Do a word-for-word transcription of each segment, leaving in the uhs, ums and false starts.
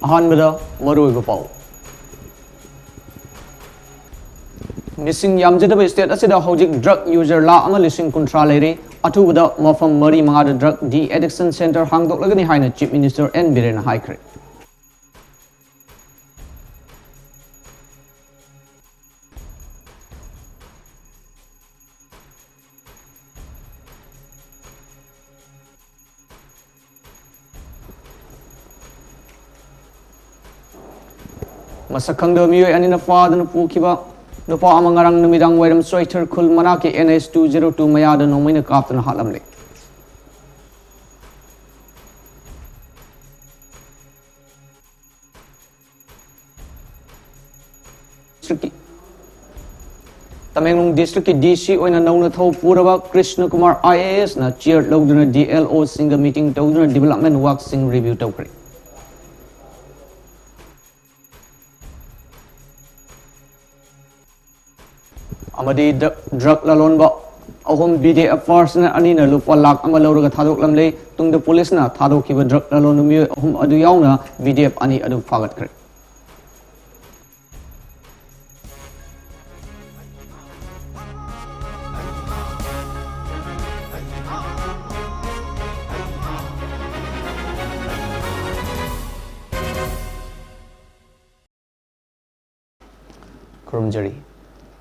ꯑꯍꯥꯟꯕꯗ ꯃꯔꯨꯑꯣꯏꯕ ꯄꯥꯎ꯫ ꯃꯤꯁꯤꯡ ꯌꯥꯝꯖꯗꯕ state ꯑꯁꯤꯗ ꯍꯧꯖꯤꯛ drug user ꯂꯥꯈ ꯑꯃ ꯂꯤꯁꯤꯡ ꯀꯨꯟꯊ꯭ꯔꯥ ꯂꯩꯔꯤ꯫ ꯑꯊꯨꯕꯗ ꯃꯐꯝ ꯃꯔꯤ ꯃꯉꯥꯗ drug de-addiction centre ꯍꯥꯡꯗꯣꯛꯂꯒꯅꯤ ꯍꯥꯏꯅ Chief Minister N ꯕꯤꯔꯦꯟꯅ ꯍꯥꯏꯈ꯭ꯔꯦ꯫ ꯃꯁꯛ ꯈꯪꯗꯕ ꯃꯤꯑꯣꯏ ꯑꯅꯤꯅ ꯐꯥꯗꯨꯅ ꯄꯨꯈꯤꯕ ꯅꯨꯄꯥ ꯑꯃ ꯉꯔꯥꯡ ꯅꯨꯃꯤꯗꯥꯡ ꯋꯥꯏꯔꯝ ꯆꯣꯏꯊꯔ ꯈꯨꯜ ꯃꯅꯥꯛꯀꯤ N H two zero two ꯃꯌꯥꯗ ꯅꯣꯡꯃꯩꯅ ꯀꯥꯞꯇꯨꯅ ꯍꯥꯠꯂꯝꯂꯦ꯫ Districtꯀꯤ, ꯇꯃꯦꯡꯂꯣꯡ districtꯀꯤ D C ꯑꯣꯏꯅ ꯅꯧꯅ ꯊꯧ ꯄꯨꯔꯕ Krishna Kumar I A S ꯅ chair ꯂꯧꯗꯨꯅ D L O ꯁꯤꯡꯒ meeting ꯇꯧꯗꯨꯅ development workꯁꯤꯡ review ꯇꯧꯈ꯭ꯔꯦ꯫ ꯑꯃꯗꯤ ꯗ-, drug ꯂꯂꯣꯟꯕ ꯑꯍꯨꯝ, B D F ꯐꯣꯔꯁꯅ ꯑꯅꯤꯅ ꯂꯨꯄꯥ ꯂꯥꯈ ꯑꯃ ꯂꯧꯔꯒ ꯊꯥꯗꯣꯛꯂꯝꯂꯦ꯫ ꯇꯨꯡꯗ ꯄꯨꯂꯤꯁꯅ ꯊꯥꯗꯣꯛꯈꯤꯕ drug ꯂꯂꯣꯟꯕ ꯃꯤꯑꯣꯏ ꯑꯍꯨꯝ ꯑꯗꯨ ꯌꯥꯎꯅ B D F ꯑꯅꯤ ꯑꯗꯨ ꯐꯥꯒꯠꯈ꯭ꯔꯦ꯫ ꯈꯨꯔꯨꯝꯖꯔꯤ꯫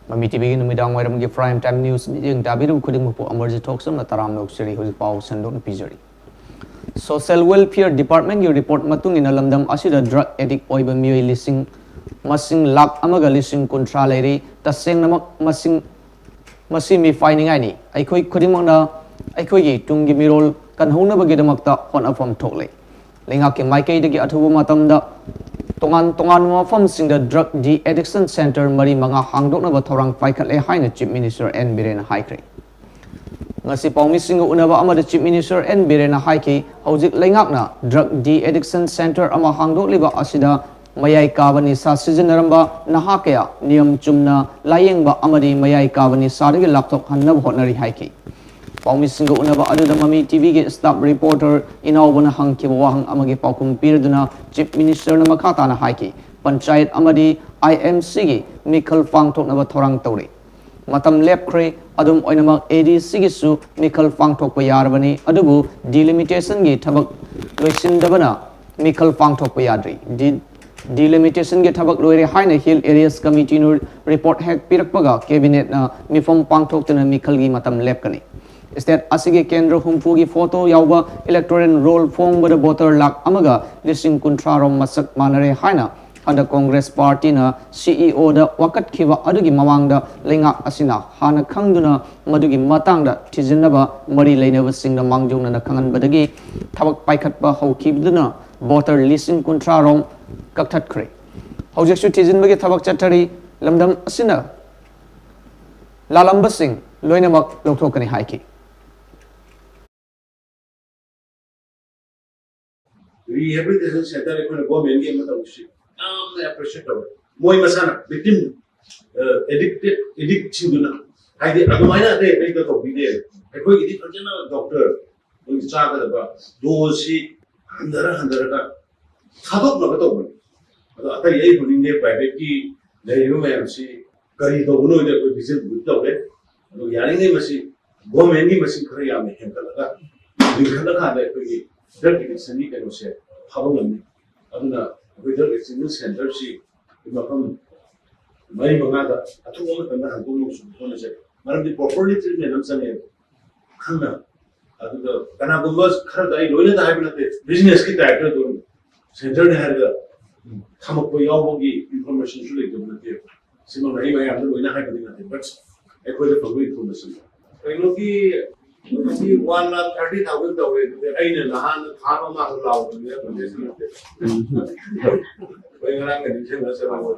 ꯃꯃꯤ ꯇꯤꯚꯤꯒꯤ ꯅꯨꯃꯤꯗꯥꯡ ꯋꯥꯏꯔꯝꯒꯤ prime time news ꯃꯤꯠꯌꯦꯡ ꯇꯥꯕꯤꯔꯤꯕ ꯈꯨꯗꯤꯡꯃꯛꯄꯨ ꯑꯃꯔꯖꯤꯠ ꯊꯣꯛꯆꯝꯅ ꯇꯔꯥꯝꯅ ꯑꯣꯛꯆꯔꯤ꯫ ꯍꯧꯖꯤꯛ ꯄꯥꯎ ꯁꯟꯗꯣꯛꯅ ꯄꯤꯖꯔꯤ꯫ Social Welfare Departmentꯀꯤ report ꯃꯇꯨꯡ ꯏꯟꯅ ꯂꯝꯗꯝ ꯑꯁꯤꯗ drug addict ꯑꯣꯏꯕ ꯃꯤꯑꯣꯏ ꯂꯤꯁꯤꯡ, ꯃꯁꯤꯡ ꯂꯥꯈ ꯑꯃꯒ ꯂꯤꯁꯤꯡ ꯀꯨꯟꯊ꯭ꯔꯥ ꯂꯩꯔꯤ꯫ ꯇꯁꯦꯡꯅꯃꯛ ꯃꯁꯤꯡ, ꯃꯁꯤ ꯃꯤꯄꯥꯏꯅꯤꯡꯉꯥꯏꯅꯤ꯫ ꯑꯩꯈꯣꯏ ꯈꯨꯗꯤꯡꯃꯛꯅ ꯑꯩꯈꯣꯏꯒꯤ ꯇꯨꯡꯒꯤ ꯃꯤꯔꯣꯜ ꯀꯟꯍꯧꯅꯕꯒꯤꯗꯃꯛꯇ ꯍꯣꯠꯅꯐꯝ ꯊꯣꯛꯂꯦ꯫ ꯂꯩꯉꯥꯛꯀꯤ ꯃꯥꯏꯀꯩꯗꯒꯤ ꯑꯊꯨꯕ ꯃꯇꯝꯗ ꯇꯣꯉꯥꯟ ꯇꯣꯉꯥꯟꯕ ꯃꯐꯝꯁꯤꯡꯗ drug de-addiction centre ꯃꯔꯤ ꯃꯉꯥ ꯍꯥꯡꯗꯣꯛꯅꯕ ꯊꯧꯔꯥꯡ ꯄꯥꯏꯈꯠꯂꯦ ꯍꯥꯏꯅ Chief Minister N ꯕꯤꯔꯦꯟꯅ ꯍꯥꯏꯈ꯭ꯔꯦ꯫ ꯉꯁꯤ ꯄꯥꯎꯃꯤꯁꯤꯡꯒ ꯎꯅꯕ ꯑꯃꯗ Chief Minister N ꯕꯤꯔꯦꯟꯅ ꯍꯥꯏꯈꯤ, ꯍꯧꯖꯤꯛ ꯂꯩꯉꯥꯛꯅ drug de-addiction centre ꯑꯃ ꯍꯥꯡꯗꯣꯛꯂꯤꯕ ꯑꯁꯤꯗ ꯃꯌꯥꯏ ꯀꯥꯕ ꯅꯤꯁꯥ ꯁꯤꯖꯤꯟꯅꯔꯝꯕ ꯅꯍꯥ ꯀꯌꯥ ꯅꯤꯌꯝ ꯆꯨꯝꯅ ꯂꯥꯌꯦꯡꯕ ꯑꯃꯗꯤ ꯃꯌꯥꯏ ꯀꯥꯕ ꯅꯤꯁꯥꯗꯒꯤ ꯂꯥꯞꯊꯣꯛꯍꯟꯅꯕ ꯍꯣꯠꯅꯔꯤ ꯍꯥꯏꯈꯤ꯫ ꯄꯥꯎꯃꯤꯁꯤꯡꯒ ꯎꯅꯕ ꯑꯗꯨꯗ ꯃꯃꯤ ꯇꯤꯚꯤꯒꯤ staff reporter ꯏꯅꯥꯎꯕꯅ ꯍꯪꯈꯤꯕ ꯋꯥꯍꯪ ꯑꯃꯒꯤ ꯄꯥꯎꯈꯨꯝ ꯄꯤꯔꯗꯨꯅ Chief Ministerꯅ ꯃꯈꯥ ꯇꯥꯅ ꯍꯥꯏꯈꯤ, ꯄꯟꯆꯥꯌꯠ ꯑꯃꯗꯤ IMCꯒꯤ ꯃꯤꯈꯜ ꯄꯥꯡꯊꯣꯛꯅꯕ ꯊꯧꯔꯥꯡ ꯇꯧꯔꯤ꯫ ꯃꯇꯝ ꯂꯦꯞꯈ꯭ꯔꯦ꯫ ꯑꯗꯨꯝ ꯑꯣꯏꯅꯃꯛ, ADCꯒꯤꯁꯨ ꯃꯤꯈꯜ ꯄꯥꯡꯊꯣꯛꯄ ꯌꯥꯔꯕꯅꯤ, ꯑꯗꯨꯕꯨ delimitation ꯒꯤ ꯊꯕꯛ ꯂꯣꯏꯁꯤꯟꯗꯕꯅ ꯃꯤꯈꯜ ꯄꯥꯡꯊꯣꯛꯄ ꯌꯥꯗ꯭ꯔꯤ꯫ Delimitation ꯒꯤ ꯊꯕꯛ ꯂꯣꯏꯔꯦ ꯍꯥꯏꯅ Hill Areas Committeeꯅ report ꯍꯦꯛ ꯄꯤꯔꯛꯄꯒ Cabinetꯅ ꯃꯤꯐꯝ ꯄꯥꯡꯊꯣꯛꯇꯨꯅ ꯃꯤꯈꯜꯒꯤ ꯃꯇꯝ ꯂꯦꯞꯀꯅꯤ꯫ State ꯑꯁꯤꯒꯤ ꯀꯦꯟꯗ꯭ꯔ ꯍꯨꯝꯐꯨꯒꯤ photo ꯌꯥꯎꯕ electoral roll ꯐꯣꯡꯕꯗ voter ꯂꯥꯈ ꯑꯃꯒ ꯂꯤꯁꯤꯡ ꯀꯨꯟꯊ꯭ꯔꯥ ꯔꯣꯝ ꯃꯁꯛ ꯃꯥꯟꯅꯔꯦ ꯍꯥꯏꯅ ꯍꯟꯗꯛ Congress Partyꯅ CEOꯗ ꯋꯥꯀꯠꯈꯤꯕ ꯑꯗꯨꯒꯤ ꯃꯃꯥꯡꯗ ꯂꯩꯉꯥꯛ ꯑꯁꯤꯅ ꯍꯥꯟꯅ ꯈꯪꯗꯨꯅ ꯃꯗꯨꯒꯤ ꯃꯇꯥꯡꯗ ꯊꯤꯖꯤꯟꯅꯕ ꯃꯔꯤ ꯂꯩꯅꯕꯁꯤꯡꯗ ꯃꯥꯡꯖꯧꯅꯅ ꯈꯪꯍꯟꯕꯗꯒꯤ ꯊꯕꯛ ꯄꯥꯏꯈꯠꯄ ꯍꯧꯈꯤꯕꯗꯨꯅ voter ꯂꯤꯁꯤꯡ ꯀꯨꯟꯊ꯭ꯔꯥ ꯔꯣꯝ ꯀꯛꯊꯠꯈ꯭ꯔꯦ꯫ ꯍꯧꯖꯤꯛꯁꯨ ꯊꯤꯖꯤꯟꯕꯒꯤ ꯊꯕꯛ ꯆꯠꯊꯔꯤ꯫ ꯂꯝꯗꯝ ꯑꯁꯤꯅ ꯂꯥꯜꯂꯝꯕꯁꯤꯡ ꯂꯣꯏꯅꯃꯛ ꯂꯧꯊꯣꯛꯀꯅꯤ ꯍꯥꯏꯈꯤ꯫ Rehabilitation Centre ꯑꯩꯈꯣꯏꯅ governmentꯀꯤ ꯑꯃ ꯇꯧꯔꯤꯁꯤ ꯌꯥꯝꯅ appreciate ꯇꯧꯋꯦ꯫ ꯃꯣꯏ ꯃꯁꯥꯅ victim, addicted, addictꯁꯤꯡꯗꯨꯅ, ꯍꯥꯏꯗꯤ ꯑꯗꯨꯃꯥꯏꯅ ꯑꯇꯩ ꯑꯇꯩꯗ ꯇꯧꯕꯤꯗꯦ꯫ ꯑꯩꯈꯣꯏꯒꯤꯗꯤ ꯐꯖꯅ doctor, ꯑꯩꯈꯣꯏꯒꯤ ꯆꯥꯒꯗꯕ doseꯁꯤ ꯍꯟꯊꯔ ꯍꯟꯊꯔꯒ ꯊꯥꯗꯣꯛꯅꯕ ꯇꯧꯕꯅꯤ꯫ ꯑꯗꯣ ꯑꯇꯩ ꯑꯩ ꯍꯨꯅꯤꯡꯗꯦ, privateꯀꯤ ꯂꯩꯔꯤꯕ ꯃꯌꯥꯝꯁꯤ ꯀꯔꯤ ꯇꯧꯕꯅꯣꯗ ꯑꯩꯈꯣꯏ vision ꯇꯧꯔꯦ꯫ ꯑꯗꯣ ꯌꯥꯔꯤꯉꯩ ꯃꯁꯤ governmentꯀꯤ ꯃꯁꯤꯡ ꯈꯔ ꯌꯥꯝꯅ ꯍꯦꯟꯒꯠꯂꯒ, ꯂꯤꯡꯈꯠꯂꯀꯥꯟꯗ ꯑꯩꯈꯣꯏꯒꯤ drug addictionꯒꯤ ꯀꯩꯅꯣꯁꯦ ꯐꯕ ꯉꯝꯃꯤ꯫ ꯑꯗꯨꯅ ꯑꯩꯈꯣꯏ drug addictionꯒꯤ centreꯁꯤ ꯃꯐꯝ ꯃꯔꯤ ꯃꯉꯥꯗ ꯑꯊꯨꯕ ꯃꯇꯝꯗ ꯍꯥꯡꯗꯣꯛꯅꯕꯁꯨ ꯍꯣꯠꯅꯖꯩ꯫ ꯃꯔꯝꯗꯤ properly treatment ꯑꯃ ꯆꯪꯉꯦꯕ, ꯈꯪꯅ꯫ ꯑꯗꯨꯒ ꯀꯅꯥꯒꯨꯝꯕ ꯈꯔꯗ, ꯑꯩ ꯂꯣꯏꯅꯗ ꯍꯥꯏꯕ ꯅꯠꯇꯦ, businessꯀꯤ typeꯇ ꯑꯗꯨꯝ centreꯅꯤ ꯍꯥꯏꯔꯒ ꯊꯝꯃꯛꯄ ꯌꯥꯎꯕꯒꯤ informationꯁꯨ ꯂꯩꯇꯕ ꯅꯠꯇꯦ꯫ ꯁꯤꯃꯛꯅ ꯑꯩ ꯃꯌꯥꯝꯗ ꯂꯣꯏꯅ ꯍꯥꯏꯕꯗꯤ ꯅꯠꯇꯦ, but ꯑꯩꯈꯣꯏꯗ ꯐꯪꯕ information꯫ ꯀꯩꯅꯣꯒꯤ, ꯀꯩꯅꯣꯒꯤ one lakh thirty thousand ꯇꯧꯔꯦ ꯑꯗꯨꯗꯤ, ꯑꯩꯅ ꯅꯍꯥꯟ ꯊꯥ ꯃꯃꯥꯡꯗ ꯂꯥꯎꯕꯅꯤꯅ ꯀꯣꯟꯇꯦꯁ ꯅꯠꯇꯦ꯫ ꯑꯩꯈꯣꯏ ꯉꯔꯥꯡꯒ ꯅꯤꯡꯁꯤꯡꯉ ꯆꯠꯂꯧꯕ꯫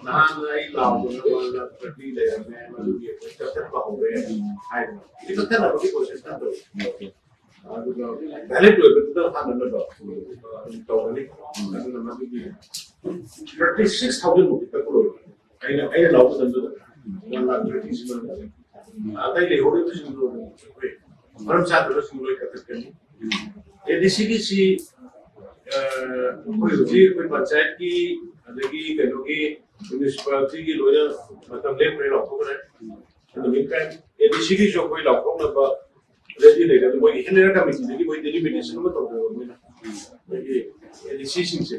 ꯅꯍꯥꯟ ꯑꯩ ꯂꯥꯎꯕꯗ one lakh thirty ꯂꯩꯔꯝꯃꯦ, ꯃꯗꯨꯒꯤ ꯑꯩꯈꯣꯏ ꯀꯛꯊꯠꯄ ꯍꯧꯔꯦ ꯍꯥꯏꯗꯅ꯫ ꯁꯤ ꯀꯛꯊꯠꯅꯕꯒꯤ process ꯅꯠꯇꯕ꯫ ꯑꯗꯨꯒ valid ꯑꯣꯏꯕꯗꯨꯗ ꯍꯥꯟꯅꯅꯕ ꯇꯧꯒꯅꯤ꯫ ꯑꯗꯨꯅ ꯃꯗꯨꯒꯤ thirty six thousand ꯃꯨꯛꯇꯤ ꯀꯛꯄ ꯂꯣꯏꯔꯦ꯫ ꯑꯩꯅ, ꯑꯩꯅ ꯂꯥꯎꯕ ꯃꯇꯝꯗꯨꯗ one lakh thirty six ꯑꯇꯩ ꯂꯩꯍꯧꯔꯤꯕꯁꯤꯡꯗꯣ ꯑꯩꯈꯣꯏ ꯃꯔꯝ ꯆꯥꯗ꯭ꯔꯒꯁꯨ ꯂꯣꯏ ꯀꯛꯊꯠꯀꯅꯤ꯫ ꯑꯦ ꯗꯤ ꯁꯤꯒꯤꯁꯤ ꯑꯩꯈꯣꯏ ꯍꯧꯖꯤꯛ ꯑꯩꯈꯣꯏ ꯄꯟꯆꯥꯌꯠꯀꯤ ꯑꯗꯒꯤ ꯀꯩꯅꯣꯒꯤ ꯃ꯭ꯌꯨꯅꯤꯁꯤꯄꯥꯂꯤꯇꯤꯒꯤ ꯂꯣꯏꯅ ꯃꯇꯝ ꯂꯦꯞꯈ꯭ꯔꯦ, ꯂꯥꯎꯊꯣꯛꯈ꯭ꯔꯦ꯫ ꯑꯗꯨ ꯃꯤꯟ ꯇꯥꯏꯝ ꯑꯦ ꯗꯤ ꯁꯤꯒꯤꯁꯨ ꯑꯩꯈꯣꯏ ꯂꯥꯎꯊꯣꯛꯅꯕ ꯔꯦꯗꯤ ꯂꯩꯔꯦ꯫ ꯑꯗꯨ ꯃꯣꯏꯒꯤ ꯍꯤꯜ ꯑꯦꯔꯤꯌꯥ ꯀꯃꯤꯇꯤꯗꯒꯤ ꯃꯣꯏ ꯗꯤꯂꯤꯃꯤꯇꯦꯁꯟ ꯑꯃ ꯇꯧꯈ꯭ꯔꯦꯕ ꯃꯣꯏꯅ꯫ ꯑꯩꯈꯣꯏꯒꯤ ꯑꯦ ꯗꯤ ꯁꯤꯁꯤꯡꯁꯦ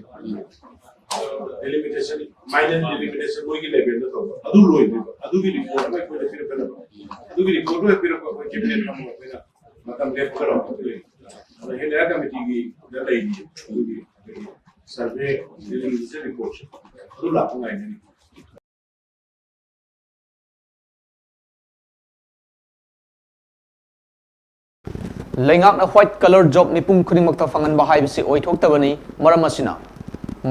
ꯗꯤꯂꯤꯃꯤꯇꯦꯁꯟ, ꯃꯥꯏꯅꯔ ꯗꯤꯂꯤꯃꯤꯇꯦꯁꯟ ꯃꯣꯏꯒꯤ ꯂꯦꯚꯦꯜꯗ ꯇꯧꯕ ꯑꯗꯨ ꯂꯣꯏꯗ꯭ꯔꯤꯕ꯫ ꯑꯗꯨꯒꯤ ꯔꯤꯄꯣꯔꯠ ꯑꯃ ꯑꯩꯈꯣꯏꯗ ꯄꯤꯔꯛꯀꯅꯕ꯫ ꯑꯗꯨꯒꯤ ꯔꯤꯄꯣꯔꯠ ꯑꯃ ꯄꯤꯔꯛꯄ ꯑꯩꯈꯣꯏ ꯀꯦꯕꯤꯅꯦꯠ ꯑꯃ ꯑꯩꯈꯣꯏꯅ ꯃꯇꯝ ꯂꯦꯞꯄꯒ ꯂꯥꯎꯊꯣꯛꯇꯣꯏꯅꯤ꯫ ꯑꯗ ꯍꯤꯜ ꯑꯦꯔꯤꯌꯥ ꯀꯃꯤꯇꯤꯒꯤꯗ ꯂꯩꯔꯤ ꯑꯗꯨꯒꯤ ꯁꯔꯚꯦ ꯗꯤꯂꯤꯃꯤꯇꯦꯁꯟ ꯔꯤꯄꯣꯔꯠꯁꯦ ꯑꯗꯨ ꯂꯥꯛꯄ ꯉꯥꯏꯅꯔꯤ꯫ ꯂꯩꯉꯥꯛꯅ ꯋꯥꯏꯠ ꯀꯂꯔ ꯖꯣꯕ ꯃꯤꯄꯨꯝ ꯈꯨꯗꯤꯡꯃꯛꯇ ꯐꯪꯍꯟꯕ ꯍꯥꯏꯕꯁꯤ ꯑꯣꯏꯊꯣꯛꯇꯕꯅꯤ꯫ ꯃꯔꯝ ꯑꯁꯤꯅ,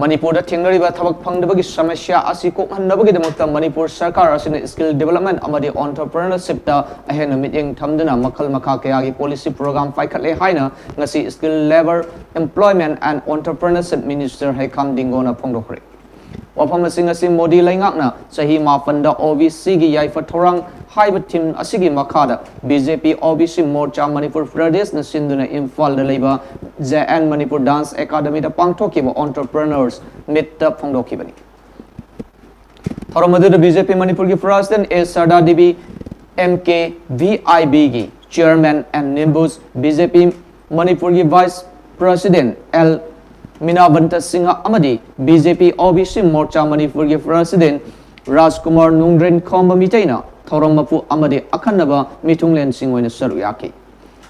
ꯃꯅꯤꯄꯨꯔꯗ ꯊꯦꯡꯅꯔꯤꯕ ꯊꯕꯛ ꯐꯪꯗꯕꯒꯤ ꯁꯃꯁ꯭ꯌꯥ ꯑꯁꯤ ꯀꯣꯛꯍꯟꯅꯕꯒꯤꯗꯃꯛꯇ ꯃꯅꯤꯄꯨꯔ ꯁꯔꯀꯥꯔ ꯑꯁꯤꯅ ꯁ꯭ꯀꯤꯜ ꯗꯤꯕꯦꯂꯞꯃꯦꯟ ꯑꯃꯗꯤ ꯑꯣꯟꯇꯔꯄ꯭ꯔꯤꯅꯔꯁꯤꯞꯇ ꯑꯍꯦꯟꯕ ꯃꯤꯠꯌꯦꯡ ꯊꯝꯗꯨꯅ ꯃꯈꯜ ꯃꯈꯥ ꯀꯌꯥꯒꯤ ꯄꯣꯂꯤꯁꯤ ꯄ꯭ꯔꯣꯒ꯭ꯔꯥꯝ ꯄꯥꯏꯈꯠꯂꯦ ꯍꯥꯏꯅ ꯉꯁꯤ skill, labour, employment and entrepreneurship minister ꯍꯩꯈꯥꯝ ꯗꯤꯡꯒꯣꯅ ꯐꯣꯡꯗꯣꯛꯈ꯭ꯔꯦ꯫ ꯋꯥꯐꯝ ꯑꯁꯤ ꯉꯁꯤ ꯃꯣꯗꯤ ꯂꯩꯉꯥꯛꯅ ꯆꯍꯤ ꯃꯥꯄꯟꯗ ꯑꯣ ꯕꯤ ꯁꯤꯒꯤ ꯌꯥꯏꯐ ꯊꯧꯔꯥꯡ ꯍꯥꯏꯕ ꯊꯤꯝ ꯑꯁꯤꯒꯤ ꯃꯈꯥꯗ ꯕꯤ ꯖꯦ ꯄꯤ ꯑꯣ ꯕꯤ ꯁꯤ ꯃꯣꯔꯆꯥ ꯃꯅꯤꯄꯨꯔ ꯄ꯭ꯔꯗꯦꯁꯅ ꯁꯤꯟꯗꯨꯅ ꯏꯝꯐꯥꯜꯗ ꯂꯩꯕ ꯖꯦ ꯑꯦꯟ ꯃꯅꯤꯄꯨꯔ ꯗꯥꯟꯁ ꯑꯦꯀꯥꯗꯃꯤꯗ ꯄꯥꯡꯊꯣꯛꯈꯤꯕ ꯑꯣꯟꯇꯔꯄ꯭ꯔꯤꯅꯔꯁ ꯃꯤꯠꯇ ꯐꯣꯡꯗꯣꯛꯈꯤꯕꯅꯤ꯫ ꯊꯧꯔꯝ ꯑꯗꯨꯗ ꯕꯤ ꯖꯦ ꯄꯤ ꯃꯅꯤꯄꯨꯔꯒꯤ president A Sharda Devi, M K V I ꯕꯤꯒꯤ chairman N Nimbus, B J P ꯃꯅꯤꯄꯨꯔꯒꯤ ꯚꯥꯏꯁ ꯄ꯭ꯔꯁꯤꯗꯦꯟ ꯑꯦꯜ ꯃꯤꯅꯥꯕꯟꯇ ꯁꯤꯡꯍ ꯑꯃꯗꯤ ꯕꯤ ꯖꯦ ꯄꯤ ꯑꯣ ꯕꯤ ꯁꯤ ꯃꯣꯔꯆꯥ ꯃꯅꯤꯄꯨꯔꯒꯤ ꯄ꯭ꯔꯁꯤꯗꯦꯟ ꯔꯥꯖꯀꯨꯃꯥꯔ ꯅꯨꯡꯗ꯭ꯔꯦꯟ ꯈꯣꯝꯕ ꯃꯤꯇꯩꯅ ꯊꯧꯔꯝ ꯃꯄꯨ ꯑꯃꯗꯤ ꯑꯈꯟꯅꯕ ꯃꯤꯊꯨꯡꯂꯦꯟꯁꯤꯡ ꯑꯣꯏꯅ ꯁꯔꯨꯛ ꯌꯥꯈꯤ꯫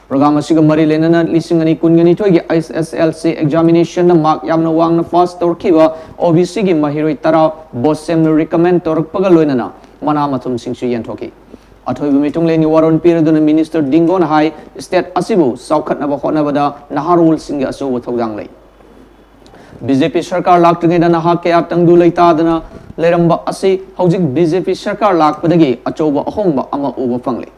ꯄ꯭ꯔꯣꯒ꯭ꯔꯥꯝ ꯑꯁꯤꯒ ꯃꯔꯤ ꯂꯩꯅꯅ ꯂꯤꯁꯤꯡ ꯑꯅꯤ ꯀꯨꯟꯒ ꯅꯤꯊꯣꯏꯒꯤ ꯑꯩꯆ ꯑꯦꯁ ꯑꯦꯜ ꯁꯤ ꯑꯦꯛꯖꯥꯃꯤꯅꯦꯁꯟꯗ ꯃꯥꯔꯛ ꯌꯥꯝꯅ ꯋꯥꯡꯅ ꯄꯥꯁ ꯇꯧꯔꯛꯈꯤꯕ ꯑꯣ ꯕꯤ ꯁꯤꯒꯤ ꯃꯍꯩꯔꯣꯏ ꯇꯔꯥ ꯕꯣꯁꯦꯝꯅ ꯔꯤꯀꯃꯦꯟ ꯇꯧꯔꯛꯄꯒ ꯂꯣꯏꯅꯅ ꯃꯅꯥ ꯃꯊꯨꯝꯁꯤꯡꯁꯨ ꯌꯦꯟꯊꯣꯛꯈꯤ꯫ ꯑꯊꯣꯏꯕ ꯃꯤꯊꯨꯡꯂꯦꯟꯒꯤ ꯋꯥꯔꯣꯜ ꯄꯤꯔꯗꯨꯅ ꯃꯤꯅꯤꯁꯇꯔ ꯗꯤꯡꯒꯣꯅ ꯍꯥꯏ, ꯁ꯭ꯇꯦꯠ ꯑꯁꯤꯕꯨ ꯆꯥꯎꯈꯠꯅꯕ ꯍꯣꯠꯅꯕꯗ ꯅꯍꯥꯔꯣꯜꯁꯤꯡꯒꯤ ꯑꯆꯧꯕ ꯊꯧꯗꯥꯡ ꯂꯩ꯫ ꯕꯤ ꯖꯦ ꯄꯤ ꯁꯔꯀꯥꯔ ꯂꯥꯛꯇ꯭ꯔꯤꯉꯩꯗ ꯅꯍꯥ ꯀꯌꯥ ꯇꯪꯗꯨ ꯂꯩꯇꯥꯗꯅ ꯂꯩꯔꯝꯕ ꯑꯁꯤ ꯍꯧꯖꯤꯛ ꯕꯤ ꯖꯦ ꯄꯤ ꯁꯔꯀꯥꯔ ꯂꯥꯛꯄꯗꯒꯤ ꯑꯆꯧꯕ ꯑꯍꯣꯡꯕ ꯑꯃ ꯎꯕ ꯐꯪꯂꯦ꯫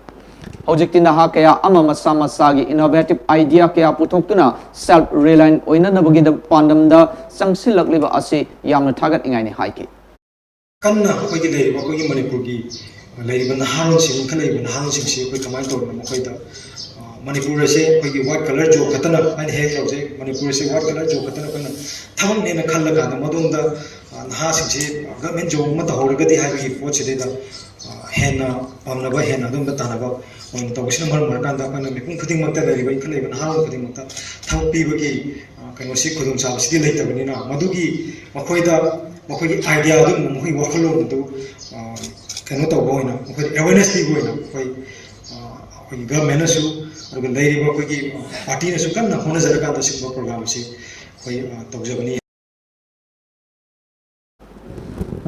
ꯍꯧꯖꯤꯛꯇꯤ ꯅꯍꯥ ꯀꯌꯥ ꯑꯃ ꯃꯁꯥ ꯃꯁꯥꯒꯤ ꯏꯅꯣꯚꯦꯇꯤꯚ ꯑꯥꯏꯗꯤꯌꯥ ꯀꯌꯥ ꯄꯨꯊꯣꯛꯇꯨꯅ ꯁꯦꯜꯐ ꯔꯤꯂꯥꯏꯟ ꯑꯣꯏꯅꯅꯕꯒꯤ ꯄꯥꯟꯗꯝꯗ ꯆꯪꯁꯤꯜꯂꯛꯂꯤꯕ ꯑꯁꯤ ꯌꯥꯝꯅ ꯊꯥꯒꯠꯅꯤꯡꯉꯥꯏꯅꯤ ꯍꯥꯏꯈꯤ꯫ ꯀꯟꯅ ꯑꯩꯈꯣꯏꯒꯤ ꯂꯩꯔꯤꯕ ꯑꯩꯈꯣꯏꯒꯤ ꯃꯅꯤꯄꯨꯔꯒꯤ ꯂꯩꯔꯤꯕ ꯅꯍꯥꯔꯣꯜꯁꯤꯡ, ꯏꯟꯈꯠꯂꯛꯏꯕ ꯅꯍꯥꯔꯣꯜꯁꯤꯡꯁꯤ ꯑꯩꯈꯣꯏ ꯀꯃꯥꯏꯅ ꯇꯧꯗꯅ ꯃꯈꯣꯏꯗ, ꯑ, ꯃꯅꯤꯄꯨꯔ ꯑꯁꯦ ꯑꯩꯈꯣꯏꯒꯤ white collar job ꯈꯛꯇꯅ, ꯑꯩꯅ ꯍꯦꯛ ꯇꯧꯖꯩ, ꯃꯅꯤꯄꯨꯔ ꯑꯁꯦ white collar job ꯈꯛꯇꯅ ꯑꯩꯈꯣꯏꯅ ꯊꯕꯛꯅꯦꯅ ꯈꯜꯂꯀꯥꯟꯗ ꯃꯗꯣꯝꯗ, ꯑ, ꯅꯍꯥꯁꯤꯡꯁꯤ government job ꯑꯃ ꯇꯧꯍꯧꯔꯒꯗꯤ ꯍꯥꯏꯕꯒꯤ ꯄꯣꯠꯁꯤꯗꯩꯗ, ꯑ, ꯍꯦꯟꯅ ꯄꯥꯝꯅꯕ, ꯍꯦꯟꯅ ꯑꯗꯣꯝꯗ ꯇꯥꯟꯅꯕ ꯑꯣꯏꯅ ꯇꯧꯕꯁꯤꯅ ꯃꯔꯝ ꯑꯣꯏꯔꯀꯥꯟꯗ ꯑꯩꯈꯣꯏꯅ ꯃꯤꯄꯨꯝ ꯈꯨꯗꯤꯡꯃꯛꯇ, ꯂꯩꯔꯤꯕ ꯏꯟꯈꯠꯂꯛꯏꯕ ꯅꯍꯥꯔꯣꯜ ꯈꯨꯗꯤꯡꯃꯛꯇ ꯊꯕꯛ ꯄꯤꯕꯒꯤ, ꯑ, ꯀꯩꯅꯣꯁꯤ, ꯈꯨꯗꯣꯡꯆꯥꯕꯁꯤꯗꯤ ꯂꯩꯇꯕꯅꯤꯅ, ꯃꯗꯨꯒꯤ ꯃꯈꯣꯏꯗ, ꯃꯈꯣꯏꯒꯤ idea ꯑꯗꯨ, ꯃꯈꯣꯏꯒꯤ ꯋꯥꯈꯜꯂꯣꯟ ꯑꯗꯨ, ꯑ, ꯀꯩꯅꯣ ꯇꯧꯕ ꯑꯣꯏꯅ, ꯃꯈꯣꯏꯗ awareness ꯄꯤꯕ ꯑꯣꯏꯅ ꯑꯩꯈꯣꯏ, ꯑ, ꯑꯩꯈꯣꯏꯒꯤ governmentꯅꯁꯨ, ꯑꯗꯨꯒ ꯂꯩꯔꯤꯕ ꯑꯩꯈꯣꯏꯒꯤ partyꯅꯁꯨ ꯀꯟꯅ ꯍꯣꯠꯅꯖꯔꯀꯥꯟꯗ ꯁꯤꯒꯨꯝꯕ program ꯑꯁꯤ ꯑꯩꯈꯣꯏ, ꯑ, ꯇꯧꯖꯕꯅꯤ꯫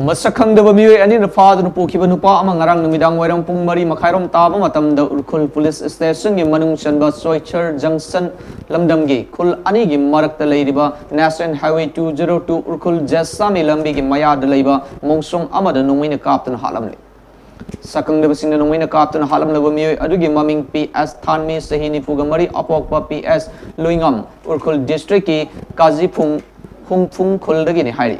ꯃꯁꯛ ꯈꯪꯗꯕ ꯃꯤꯑꯣꯏ ꯑꯅꯤꯅ ꯐꯥꯗꯨꯅ ꯄꯨꯈꯤꯕ ꯅꯨꯄꯥ ꯑꯃ ꯉꯔꯥꯡ ꯅꯨꯃꯤꯗꯥꯡ ꯋꯥꯏꯔꯝ ꯄꯨꯡ ꯃꯔꯤ ꯃꯈꯥꯏꯔꯣꯝ ꯇꯥꯕ ꯃꯇꯝꯗ ꯎꯔꯈꯨꯜ police stationꯒꯤ ꯃꯅꯨꯡ ꯆꯟꯕ ꯆꯣꯏꯆꯔ junction ꯂꯝꯗꯝꯒꯤ ꯈꯨꯜ ꯑꯅꯤꯒꯤ ꯃꯔꯛꯇ ꯂꯩꯔꯤꯕ National Highway two zero two Ukhrul ꯖꯦꯁꯥꯃꯤ ꯂꯝꯕꯤꯒꯤ ꯃꯌꯥꯗ ꯂꯩꯕ ꯃꯣꯡꯁꯣꯡ ꯑꯃꯗ ꯅꯣꯡꯃꯩꯅ ꯀꯥꯞꯇꯨꯅ ꯍꯥꯠꯂꯝꯂꯦ꯫ ꯁꯛꯈꯪꯗꯕꯁꯤꯡꯅ ꯅꯣꯡꯃꯩꯅ ꯀꯥꯞꯇꯨꯅ ꯍꯥꯠꯂꯝꯂꯕ ꯃꯤꯑꯣꯏ ꯑꯗꯨꯒꯤ ꯃꯃꯤꯡ ꯄꯤ ꯑꯦꯁ ꯊꯥꯟꯃꯤ, ꯆꯍꯤ ꯅꯤꯐꯨꯒ ꯃꯔꯤ, ꯑꯄꯣꯛꯄ ꯄꯤ ꯑꯦꯁ ꯂꯨꯏꯉꯝ, ꯎꯔꯈꯨꯜ districtꯀꯤ ꯀꯥꯖꯤꯐꯨꯡ ꯍꯨꯡꯐꯨꯡ ꯈꯨꯜꯗꯒꯤꯅꯤ ꯍꯥꯏꯔꯤ꯫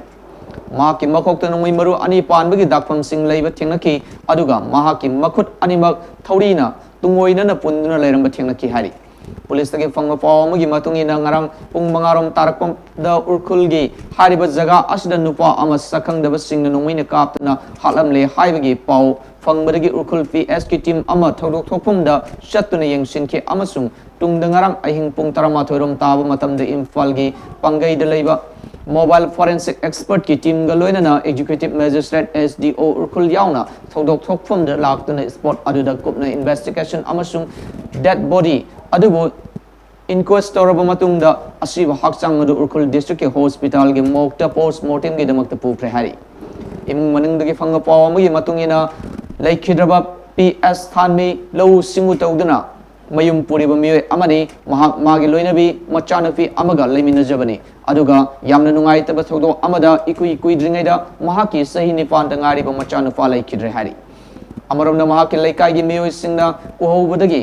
ꯃꯍꯥꯛꯀꯤ ꯃꯈꯣꯛꯇ ꯅꯣꯡꯃꯩ ꯃꯔꯨ ꯑꯅꯤ ꯄꯥꯟꯕꯒꯤ ꯗꯥꯛꯐꯝꯁꯤꯡ ꯂꯩꯕ ꯊꯦꯡꯅꯈꯤ, ꯑꯗꯨꯒ ꯃꯍꯥꯛꯀꯤ ꯃꯈꯨꯠ ꯑꯅꯤꯃꯛ ꯊꯧꯔꯤꯅ ꯇꯨꯡꯑꯣꯏꯅꯅ ꯄꯨꯟꯗꯨꯅ ꯂꯩꯔꯝꯕ ꯊꯦꯡꯅꯈꯤ ꯍꯥꯏꯔꯤ꯫ Policeꯇꯒꯤ ꯐꯪꯕ ꯄꯥꯎ ꯑꯃꯒꯤ ꯃꯇꯨꯡ ꯏꯟꯅ, ꯉꯔꯥꯡ ꯄꯨꯡ ꯃꯉꯥꯔꯣꯝ ꯇꯥꯔꯛꯄꯗ ꯎꯔꯈꯨꯜꯒꯤ ꯍꯥꯏꯔꯤꯕ ꯖꯒꯥ ꯑꯁꯤꯗ ꯅꯨꯄꯥ ꯑꯃ ꯁꯛꯈꯪꯗꯕꯁꯤꯡꯅ ꯅꯣꯡꯃꯩꯅ ꯀꯥꯞꯇꯨꯅ ꯍꯥꯠꯂꯝꯂꯦ ꯍꯥꯏꯕꯒꯤ ꯄꯥꯎ ꯐꯪꯕꯗꯒꯤ ꯎꯔꯈꯨꯜ ꯄꯤ ꯑꯦꯁꯀꯤ team ꯑꯃ ꯊꯧꯗꯣꯛ ꯊꯣꯛꯐꯝꯗ ꯆꯠꯇꯨꯅ ꯌꯦꯡꯁꯤꯟꯈꯤ ꯑꯃꯁꯨꯡ ꯇꯨꯡꯗ ꯉꯔꯥꯡ ꯑꯍꯤꯡ ꯄꯨꯡ ꯇꯔꯥꯃꯥꯊꯣꯏ ꯔꯣꯝ ꯇꯥꯕ ꯃꯇꯝꯗ ꯏꯝꯐꯥꯜꯒꯤ ꯄꯥꯡꯒꯩꯗ ꯂꯩꯕ mobile forensic expertꯀꯤ teamꯒ ꯂꯣꯏꯅꯅ executive magistrate, S D O, Ukhrul ꯌꯥꯎꯅ ꯊꯧꯗꯣꯛ ꯊꯣꯛꯐꯝꯗ ꯂꯥꯛꯇꯨꯅ spot ꯑꯗꯨꯗ ꯀꯨꯞꯅ investigation ꯑꯃꯁꯨꯡ dead body ꯑꯗꯨꯕꯨ inquest ꯇꯧꯔꯕ ꯃꯇꯨꯡꯗ ꯑꯁꯤꯕ ꯍꯛꯆꯥꯡ ꯑꯗꯨ ꯎꯔꯈꯨꯜ districtꯀꯤ hospitalꯒꯤ morgueꯇ post mortemꯒꯤꯗꯃꯛꯇ ꯄꯨꯈ꯭ꯔꯦ ꯍꯥꯏꯔꯤ꯫ ꯏꯃꯨꯡ ꯃꯅꯨꯡꯗꯒꯤ ꯐꯪꯕ ꯄꯥꯎ ꯑꯃꯒꯤ ꯃꯇꯨꯡ ꯏꯟꯅ, ꯂꯩꯈꯤꯗ꯭ꯔꯕ ꯄꯤ ꯑꯦꯁ ꯊꯥꯟꯃꯤ ꯂꯧꯎ ꯁꯤꯡꯎ ꯇꯧꯗꯨꯅ ꯃꯌꯨꯝ ꯄꯨꯔꯤꯕ ꯃꯤꯑꯣꯏ ꯑꯃꯅꯤ꯫ ꯃꯍꯥꯛ ꯃꯥꯒꯤ ꯂꯣꯏꯅꯕꯤ ꯃꯆꯥꯅꯨꯄꯤ ꯑꯃꯒ ꯂꯩꯃꯤꯟꯅꯖꯕꯅꯤ꯫ ꯑꯗꯨꯒ ꯌꯥꯝꯅ ꯅꯨꯡꯉꯥꯏꯇꯕ ꯊꯧꯗꯣꯛ ꯑꯃꯗ ꯏꯀꯨꯏ ꯀꯨꯏꯗ꯭ꯔꯤꯉꯩꯗ ꯃꯍꯥꯛꯀꯤ ꯆꯍꯤ ꯅꯤꯄꯥꯟꯗ ꯉꯥꯏꯔꯤꯕ ꯃꯆꯥꯅꯨꯄꯥ ꯂꯩꯈꯤꯗ꯭ꯔꯦ ꯍꯥꯏꯔꯤ꯫ ꯑꯃꯔꯣꯝꯗ ꯃꯍꯥꯛꯀꯤ ꯂꯩꯀꯥꯏꯒꯤ ꯃꯤꯑꯣꯏꯁꯤꯡꯅ ꯎꯍꯧꯕꯗꯒꯤ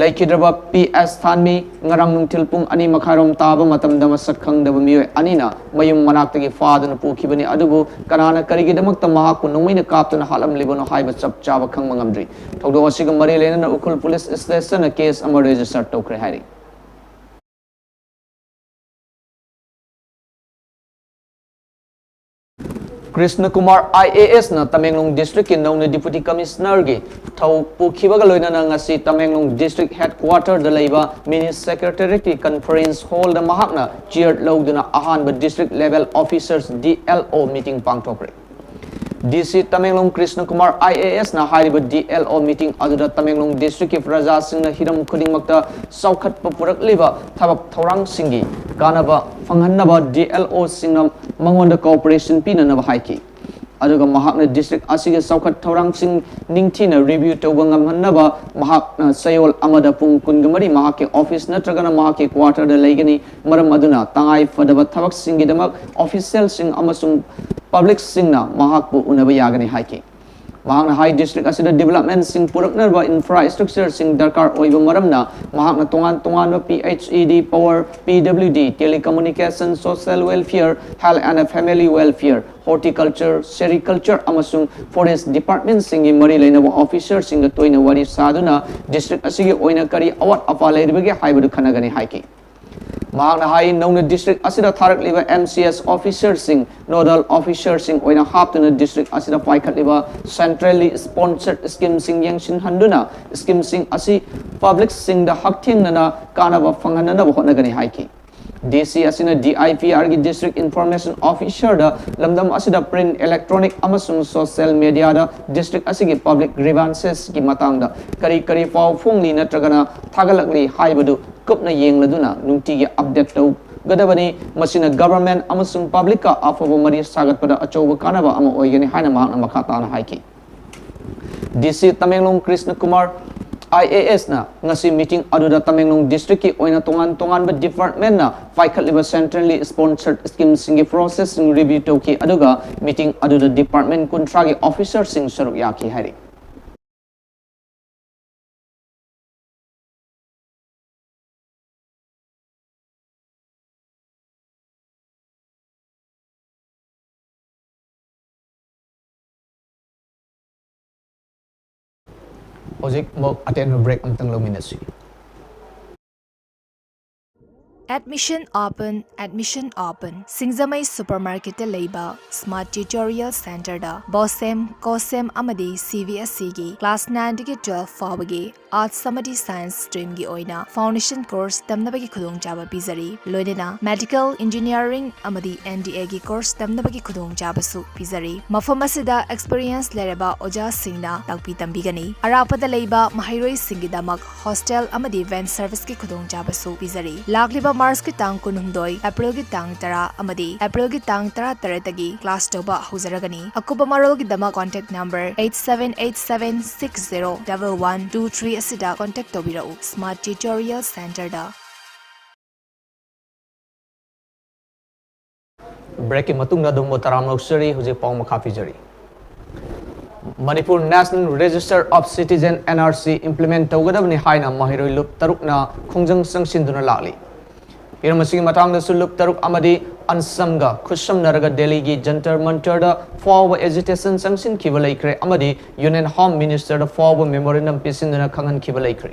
ꯂꯩꯈꯤꯗ꯭ꯔꯕ ꯄꯤ ꯑꯦꯁ ꯊꯥꯟꯃꯤ ꯉꯔꯥꯡ ꯅꯨꯡꯊꯤꯜ ꯄꯨꯡ ꯑꯅꯤ ꯃꯈꯥꯏꯔꯣꯝ ꯇꯥꯕ ꯃꯇꯝꯗ ꯃꯁꯛ ꯈꯪꯗꯕ ꯃꯤꯑꯣꯏ ꯑꯅꯤꯅ ꯃꯌꯨꯝ ꯃꯅꯥꯛꯇꯒꯤ ꯐꯥꯗꯨꯅ ꯄꯨꯈꯤꯕꯅꯤ, ꯑꯗꯨꯕꯨ ꯀꯅꯥꯅ ꯀꯔꯤꯒꯤꯗꯃꯛꯇ ꯃꯍꯥꯛꯄꯨ ꯅꯣꯡꯃꯩꯅ ꯀꯥꯞꯇꯨꯅ ꯍꯥꯠꯂꯝꯂꯤꯕꯅꯣ ꯍꯥꯏꯕ ꯆꯞ ꯆꯥꯕ ꯈꯪꯕ ꯉꯝꯗ꯭ꯔꯤ꯫ ꯊꯧꯗꯣꯛ ꯑꯁꯤꯒ ꯃꯔꯤ ꯂꯩꯅꯅ ꯎꯈ꯭ꯔꯨꯜ ꯄꯨꯂꯤꯁ ꯁ꯭ꯇꯦꯁꯟꯅ ꯀꯦꯁ ꯑꯃ ꯔꯦꯖꯤꯁꯇꯔ ꯇꯧꯈ꯭ꯔꯦ ꯍꯥꯏꯔꯤ꯫ ꯀ꯭ꯔꯤꯁꯅ ꯀꯨꯃꯥꯔ ꯑꯥꯏ ꯑꯦ ꯑꯦꯁꯅ ꯇꯃꯦꯡꯂꯣꯡ ꯗꯤꯁꯇ꯭ꯔꯤꯛꯀꯤ ꯅꯧꯅ ꯗꯤꯄꯨꯇꯤ ꯀꯃꯤꯁꯅꯔꯒꯤ ꯊꯧ ꯄꯨꯈꯤꯕꯒ ꯂꯣꯏꯅꯅ ꯉꯁꯤ ꯇꯃꯦꯡꯂꯣꯡ ꯗꯤꯁꯇ꯭ꯔꯤꯛ ꯍꯦꯗꯀ꯭ꯋꯥꯇꯔꯗ ꯂꯩꯕ ꯃꯤꯅꯤ ꯁꯦꯀ꯭ꯔꯦꯇꯔꯤꯌꯦꯠꯀꯤ ꯀꯟꯐꯔꯦꯟꯁ ꯍꯣꯜꯗ ꯃꯍꯥꯛꯅ ꯆꯤꯌꯔ ꯂꯧꯗꯨꯅ ꯑꯍꯥꯟꯕ ꯗꯤꯁꯇ꯭ꯔꯤꯛ ꯂꯦꯚꯦꯜ ꯑꯣꯐꯤꯁꯔꯁ, ꯗꯤ ꯑꯦꯜ ꯑꯣ, ꯃꯤꯇꯤꯡ ꯄꯥꯡꯊꯣꯛꯈ꯭ꯔꯦ꯫ ꯗꯤ ꯁꯤ ꯇꯃꯦꯡꯂꯣꯡ ꯀ꯭ꯔꯤꯁꯅ ꯀꯨꯃꯥꯔ ꯑꯥꯏ ꯑꯦ ꯑꯦꯁꯅ ꯍꯥꯏꯔꯤꯕ ꯗꯤ ꯑꯦꯜ ꯑꯣ ꯃꯤꯇꯤꯡ ꯑꯗꯨꯗ ꯇꯃꯦꯡꯂꯣꯡ ꯗꯤꯁꯇ꯭ꯔꯤꯛꯀꯤ ꯄ꯭ꯔꯖꯥꯁꯤꯡꯅ ꯍꯤꯔꯝ ꯈꯨꯗꯤꯡꯃꯛꯇ ꯆꯥꯎꯈꯠꯄ ꯄꯨꯔꯛꯂꯤꯕ ꯊꯕꯛ ꯊꯧꯔꯥꯡꯁꯤꯡꯒꯤ ꯀꯥꯟꯅꯕ ꯐꯪꯍꯟꯅꯕ ꯗꯤ ꯑꯦꯜ ꯑꯣꯁꯤꯡꯅ ꯃꯉꯣꯟꯗ ꯀꯣꯑꯣꯄꯔꯦꯁꯟ ꯄꯤꯅꯅꯕ ꯍꯥꯏꯈꯤ꯫ ꯑꯗꯨꯒ ꯃꯍꯥꯛꯅ ꯗꯤꯁꯇ꯭ꯔꯤꯛ ꯑꯁꯤꯒꯤ ꯆꯥꯎꯈꯠ ꯊꯧꯔꯥꯡꯁꯤꯡ ꯅꯤꯡꯊꯤꯅ ꯔꯤꯚ꯭ꯌꯨ ꯇꯧꯕ ꯉꯝꯍꯟꯅꯕ ꯃꯍꯥꯛꯅ ꯆꯌꯣꯜ ꯑꯃꯗ ꯄꯨꯡ ꯀꯨꯟꯒ ꯃꯔꯤ ꯃꯍꯥꯛꯀꯤ ꯑꯣꯐꯤꯁ ꯅꯠꯇ꯭ꯔꯒꯅ ꯃꯍꯥꯛꯀꯤ ꯀ꯭ꯋꯥꯇꯔꯗ ꯂꯩꯒꯅꯤ꯫ ꯃꯔꯝ ꯑꯗꯨꯅ ꯇꯉꯥꯏ ꯐꯗꯕ ꯊꯕꯛꯁꯤꯡꯒꯤꯗꯃꯛ ꯑꯣꯐꯤꯁꯤꯌꯦꯜꯁꯤꯡ ꯑꯃꯁꯨꯡ ꯄꯕ꯭ꯂꯤꯛꯁꯤꯡꯅ ꯃꯍꯥꯛꯄꯨ ꯎꯅꯕ ꯌꯥꯒꯅꯤ ꯍꯥꯏꯈꯤ꯫ ꯃꯍꯥꯛꯅ ꯍꯥꯏ, ꯗꯤꯁꯇ꯭ꯔꯤꯛ ꯑꯁꯤꯗ ꯗꯤꯕꯦꯂꯞꯃꯦꯟꯠꯁꯤꯡ ꯄꯨꯔꯛꯅꯕ ꯏꯟꯐ꯭ꯔꯥꯁ꯭ꯇ꯭ꯔꯛꯆꯔꯁꯤꯡ ꯗꯔꯀꯥꯔ ꯑꯣꯏꯕ ꯃꯔꯝꯅ ꯃꯍꯥꯛꯅ ꯇꯣꯉꯥꯟ ꯇꯣꯉꯥꯟꯕ P H E D, power, P W D, telecommunication, social welfare, health and family welfare, horticulture, sericulture ꯑꯃꯁꯨꯡ ꯐꯣꯔꯦꯁ꯭ꯠ ꯗꯤꯄꯥꯔꯠꯃꯦꯟꯠꯁꯤꯡꯒꯤ ꯃꯔꯤ ꯂꯩꯅꯕ ꯑꯣꯐꯤꯁꯔꯁꯤꯡꯒ ꯇꯣꯏꯅ ꯋꯥꯔꯤ ꯁꯥꯗꯨꯅ ꯗꯤꯁꯇ꯭ꯔꯤꯛ ꯑꯁꯤꯒꯤ ꯑꯣꯏꯅ ꯀꯔꯤ ꯑꯋꯥꯠ ꯑꯄꯥ ꯂꯩꯔꯤꯕꯒꯦ ꯍꯥꯏꯕꯗꯨ ꯈꯟꯅꯒꯅꯤ ꯍꯥꯏꯈꯤ꯫ ꯃꯍꯥꯛꯅ ꯍꯥꯏ, ꯅꯧꯅ ꯗꯤꯁꯇ꯭ꯔꯤꯛ ꯑꯁꯤꯗ ꯊꯥꯔꯛꯂꯤꯕ ꯑꯦꯝ ꯁꯤ ꯑꯦꯁ ꯑꯣꯐꯤꯁꯔꯁꯤꯡ, ꯅꯣꯗꯜ ꯑꯣꯐꯤꯁꯔꯁꯤꯡ ꯑꯣꯏꯅ ꯍꯥꯞꯇꯨꯅ ꯗꯤꯁꯇ꯭ꯔꯤꯛ ꯑꯁꯤꯗ ꯄꯥꯏꯈꯠꯂꯤꯕ ꯁꯦꯟꯇ꯭ꯔꯦꯜꯂꯤ ꯁ꯭ꯄꯣꯟꯁꯔꯗ ꯁ꯭ꯀꯤꯝꯁꯤꯡ ꯌꯦꯡꯁꯤꯟꯍꯟꯗꯨꯅ ꯁ꯭ꯀꯤꯝꯁꯤꯡ ꯑꯁꯤ ꯄꯕ꯭ꯂꯤꯛꯁꯤꯡꯗ ꯍꯛꯊꯦꯡꯅꯅ ꯀꯥꯟꯅꯕ ꯐꯪꯍꯟꯅꯅꯕ ꯍꯣꯠꯅꯒꯅꯤ ꯍꯥꯏꯈꯤ꯫ ꯗꯤ ꯁꯤ ꯑꯁꯤꯅ D I P ꯑꯥꯔꯒꯤ district information ꯑꯣꯐꯤꯁꯔꯗ ꯂꯝꯗꯝ ꯑꯁꯤꯗ ꯄ꯭ꯔꯤꯟꯠ, ꯏꯂꯦꯛꯇ꯭ꯔꯣꯅꯤꯛ ꯑꯃꯁꯨꯡ ꯁꯣꯁꯤꯌꯦꯜ ꯃꯦꯗꯤꯌꯥꯗ ꯗꯤꯁꯇ꯭ꯔꯤꯛ ꯑꯁꯤꯒꯤ ꯄꯕ꯭ꯂꯤꯛ ꯒ꯭ꯔꯤꯚꯥꯟꯁꯦꯁꯀꯤ ꯃꯇꯥꯡꯗ ꯀꯔꯤ ꯀꯔꯤ ꯄꯥꯎ ꯐꯣꯡꯂꯤ ꯅꯠꯇ꯭ꯔꯒꯅ ꯊꯥꯒꯠꯂꯛꯂꯤ ꯍꯥꯏꯕꯗꯨ ꯀꯨꯞꯅ ꯌꯦꯡꯂꯗꯨꯅ ꯅꯨꯡꯇꯤꯒꯤ ꯑꯞꯗꯦꯠ ꯇꯧꯒꯗꯕꯅꯤ꯫ ꯃꯁꯤꯅ ꯒꯚꯔꯟꯃꯦꯟꯠ ꯑꯃꯁꯨꯡ ꯄꯕ꯭ꯂꯤꯛꯀ ꯑꯐꯕ ꯃꯔꯤ ꯁꯥꯒꯠꯄꯗ ꯑꯆꯧꯕ ꯀꯥꯟꯅꯕ ꯑꯃ ꯑꯣꯏꯒꯅꯤ ꯍꯥꯏꯅ ꯃꯍꯥꯛꯅ ꯃꯈꯥ ꯇꯥꯅ ꯍꯥꯏꯈꯤ꯫ ꯗꯤ ꯁꯤ ꯇꯃꯦꯡꯂꯣꯡ ꯀ꯭ꯔꯤꯁꯅ ꯀꯨꯃꯥꯔ ꯑꯥꯏ ꯑꯦ ꯑꯦꯁꯅ ꯉꯁꯤ ꯃꯤꯇꯤꯡ ꯑꯗꯨꯗ ꯇꯃꯦꯡꯂꯣꯡ ꯗꯤꯁꯇ꯭ꯔꯤꯛꯀꯤ ꯑꯣꯏꯅ ꯇꯣꯉꯥꯟ ꯇꯣꯉꯥꯟꯕ ꯗꯤꯄꯥꯔꯠꯃꯦꯟꯠꯅ ꯄꯥꯏꯈꯠꯂꯤꯕ ꯁꯦꯟꯇ꯭ꯔꯦꯜꯂꯤ ꯁ꯭ꯄꯣꯟꯁꯔꯗ ꯁ꯭ꯀꯤꯝꯁꯤꯡꯒꯤ ꯄ꯭ꯔꯣꯁꯦꯁꯁꯤꯡ ꯔꯤꯚ꯭ꯌꯨ ꯇꯧꯈꯤ, ꯑꯗꯨꯒ ꯃꯤꯇꯤꯡ ꯑꯗꯨꯗ ꯗꯤꯄꯥꯔꯠꯃꯦꯟꯠ ꯀꯨꯟꯊ꯭ꯔꯥꯒꯤ ꯑꯣꯐꯤꯁꯔꯁꯤꯡ ꯁꯔꯨꯛ ꯌꯥꯈꯤ ꯍꯥꯏꯔꯤ꯫ ꯍꯧꯖꯤꯛ ꯑꯃꯨꯛ ꯑꯇꯦꯟꯕ break ꯑꯃꯇꯪ ꯂꯧꯃꯤꯟꯅꯁꯤ꯫ Admission open, admission open. ꯁꯤꯡꯖꯃꯩ supermarketꯇ ꯂꯩꯕ Smart Tutorial Centerꯗ BOSEM, COSEM ꯑꯃꯗꯤ CBSEꯒꯤ class nineꯗꯒꯤ twelve ꯐꯥꯎꯕꯒꯤ Arts ꯑꯃꯗꯤ Science streamꯒꯤ ꯑꯣꯏꯅ foundation course ꯇꯝꯅꯕꯒꯤ ꯈꯨꯗꯣꯡꯆꯥꯕ ꯄꯤꯖꯔꯤ꯫ ꯂꯣꯏꯅꯅ medical, engineering ꯑꯃꯗꯤ NDAꯒꯤ course ꯇꯝꯅꯕꯒꯤ ꯈꯨꯗꯣꯡꯆꯥꯕꯁꯨ ꯄꯤꯖꯔꯤ꯫ ꯃꯐꯝ ꯑꯁꯤꯗ experience ꯂꯩꯔꯕ ꯑꯣꯖꯥꯁꯤꯡꯅ ꯇꯥꯛꯄꯤ ꯇꯝꯕꯤꯒꯅꯤ꯫ ꯑꯔꯥꯞꯄꯗ ꯂꯩꯕ ꯃꯍꯩꯔꯣꯏꯁꯤꯡꯒꯤꯗꯃꯛ hostel ꯑꯃꯗꯤ van serviceꯀꯤ ꯈꯨꯗꯣꯡꯆꯥꯕꯁꯨ ꯄꯤꯖꯔꯤ꯫ ꯂꯥꯛꯂꯤꯕ Marchꯀꯤ ꯇꯥꯡ ꯀꯨꯟꯍꯨꯝꯗꯣꯏ, Aprilꯒꯤ ꯇꯥꯡ ꯇꯔꯥ ꯑꯃꯗꯤ Aprilꯒꯤ ꯇꯥꯡ ꯇꯔꯥꯇꯔꯦꯠꯇꯒꯤ class ꯇꯧꯕ ꯍꯧꯖꯔꯒꯅꯤ꯫ ꯑꯀꯨꯞꯄ ꯃꯔꯣꯜꯒꯤꯗꯃꯛ contact number eight seven eight seven six zero double one two three ꯑꯁꯤꯗ contact ꯇꯧꯕꯤꯔꯛꯎ꯫ Smart Tutorial Centerꯗ꯫ Breakꯀꯤ ꯃꯇꯨꯡꯗ ꯑꯗꯣꯝꯕꯨ ꯇꯔꯥꯝꯅ ꯑꯣꯛꯆꯔꯤ꯫ ꯍꯧꯖꯤꯛ ꯄꯥꯎ ꯃꯈꯥ ꯄꯤꯖꯔꯤ꯫ Manipur National Register of Citizen, NRC implement ꯇꯧꯒꯗꯕꯅꯤ ꯍꯥꯏꯅ ꯃꯍꯩꯔꯣꯏ ꯂꯨꯞ ꯇꯔꯨꯛꯅ ꯈꯣꯡꯖꯪ ꯆꯪꯁꯤꯟꯗꯨꯅ ꯂꯥꯛꯂꯤ꯫ ꯍꯤꯔꯝ ꯑꯁꯤꯒꯤ ꯃꯇꯥꯡꯗꯁꯨ ꯂꯨꯞ ꯇꯔꯨꯛ ꯑꯃꯗꯤ ANSAMꯒ ꯈꯨꯠꯁꯝꯅꯔꯒ ꯗꯦꯜꯂꯤꯒꯤ ꯖꯟꯇꯔ ꯃꯟꯇꯔꯗ ꯐꯥꯎꯕ agitation ꯆꯪꯁꯤꯟꯈꯤꯕ ꯂꯩꯈ꯭ꯔꯦ ꯑꯃꯗꯤ Union Home Ministerꯗ ꯐꯥꯎꯕ memorandum ꯄꯤꯁꯤꯟꯗꯨꯅ ꯈꯪꯍꯟꯈꯤꯕ ꯂꯩꯈ꯭ꯔꯦ꯫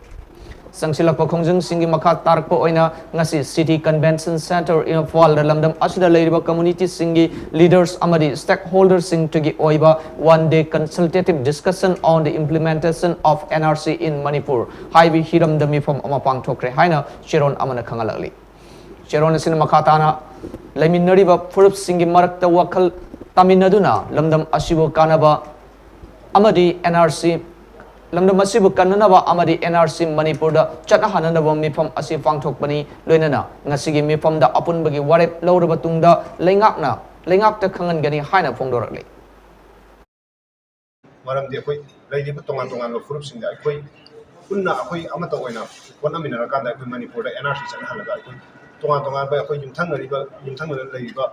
ꯆꯪꯁꯤꯜꯂꯛꯄ ꯈꯣꯡꯖꯪꯁꯤꯡꯒꯤ ꯃꯈꯥ ꯇꯥꯔꯛꯄ ꯑꯣꯏꯅ ꯉꯁꯤ City Convention Centre ꯏꯝꯐꯥꯜꯗ ꯂꯝꯗꯝ ꯑꯁꯤꯗ ꯂꯩꯔꯤꯕ communityꯁꯤꯡꯒꯤ leaders ꯑꯃꯗꯤ stakeholderꯁꯤꯡꯇꯒꯤ ꯑꯣꯏꯕ one day consultative discussion on the implementation of NRC in Manipur ꯍꯥꯏꯕ ꯍꯤꯔꯝꯗ ꯃꯤꯐꯝ ꯑꯃ ꯄꯥꯡꯊꯣꯛꯈ꯭ꯔꯦ ꯍꯥꯏꯅ ꯆꯦꯔꯣꯜ ꯑꯃꯅ ꯈꯪꯍꯜꯂꯛꯂꯤ꯫ ꯆꯦꯔꯣꯜ ꯑꯁꯤꯅ ꯃꯈꯥ ꯇꯥꯅ ꯂꯩꯃꯤꯟꯅꯔꯤꯕ ꯐꯨꯔꯨꯞꯁꯤꯡꯒꯤ ꯃꯔꯛꯇ ꯋꯥꯈꯜ ꯇꯥꯃꯤꯟꯅꯗꯨꯅ ꯂꯝꯗꯝ ꯑꯁꯤꯕꯨ ꯀꯥꯟꯅꯕ ꯑꯃꯗꯤ NRC ꯂꯝꯗꯝ ꯑꯁꯤꯕꯨ ꯀꯟꯅꯅꯕ ꯑꯃꯗꯤ NRC ꯃꯅꯤꯄꯨꯔꯗ ꯆꯠꯅꯍꯟꯅꯅꯕ ꯃꯤꯐꯝ ꯑꯁꯤ ꯄꯥꯡꯊꯣꯛꯄꯅꯤ꯫ ꯂꯣꯏꯅꯅ ꯉꯁꯤꯒꯤ ꯃꯤꯐꯝꯗ ꯑꯄꯨꯟꯕꯒꯤ ꯋꯥꯔꯦꯞ ꯂꯧꯔꯕ ꯇꯨꯡꯗ ꯂꯩꯉꯥꯛꯅ ꯂꯩꯉꯥꯛꯇ ꯈꯪꯍꯟꯒꯅꯤ ꯍꯥꯏꯅ ꯐꯣꯡꯗꯣꯔꯛꯂꯤ꯫ ꯃꯔꯝꯗꯤ ꯑꯩꯈꯣꯏ ꯂꯩꯔꯤꯕ ꯇꯣꯉꯥꯟ ꯇꯣꯉꯥꯟꯕ ꯐꯨꯔꯨꯞꯁꯤꯡꯗ ꯑꯩꯈꯣꯏ ꯄꯨꯟꯅ ꯑꯩꯈꯣꯏ ꯑꯃꯠꯇ ꯑꯣꯏꯅ ꯍꯣꯠꯅꯃꯤꯟꯅꯔꯀꯥꯟꯗ ꯑꯩꯈꯣꯏ ꯃꯅꯤꯄꯨꯔꯗ NRC ꯆꯠꯅꯍꯜꯂꯒ ꯑꯩꯈꯣꯏ ꯇꯣꯉꯥꯟ ꯇꯣꯉꯥꯟꯕ ꯑꯩꯈꯣꯏ ꯌꯨꯝꯊꯪꯅꯔꯤꯕ ꯌꯨꯝꯊꯪꯅꯅ ꯂꯩꯔꯤꯕ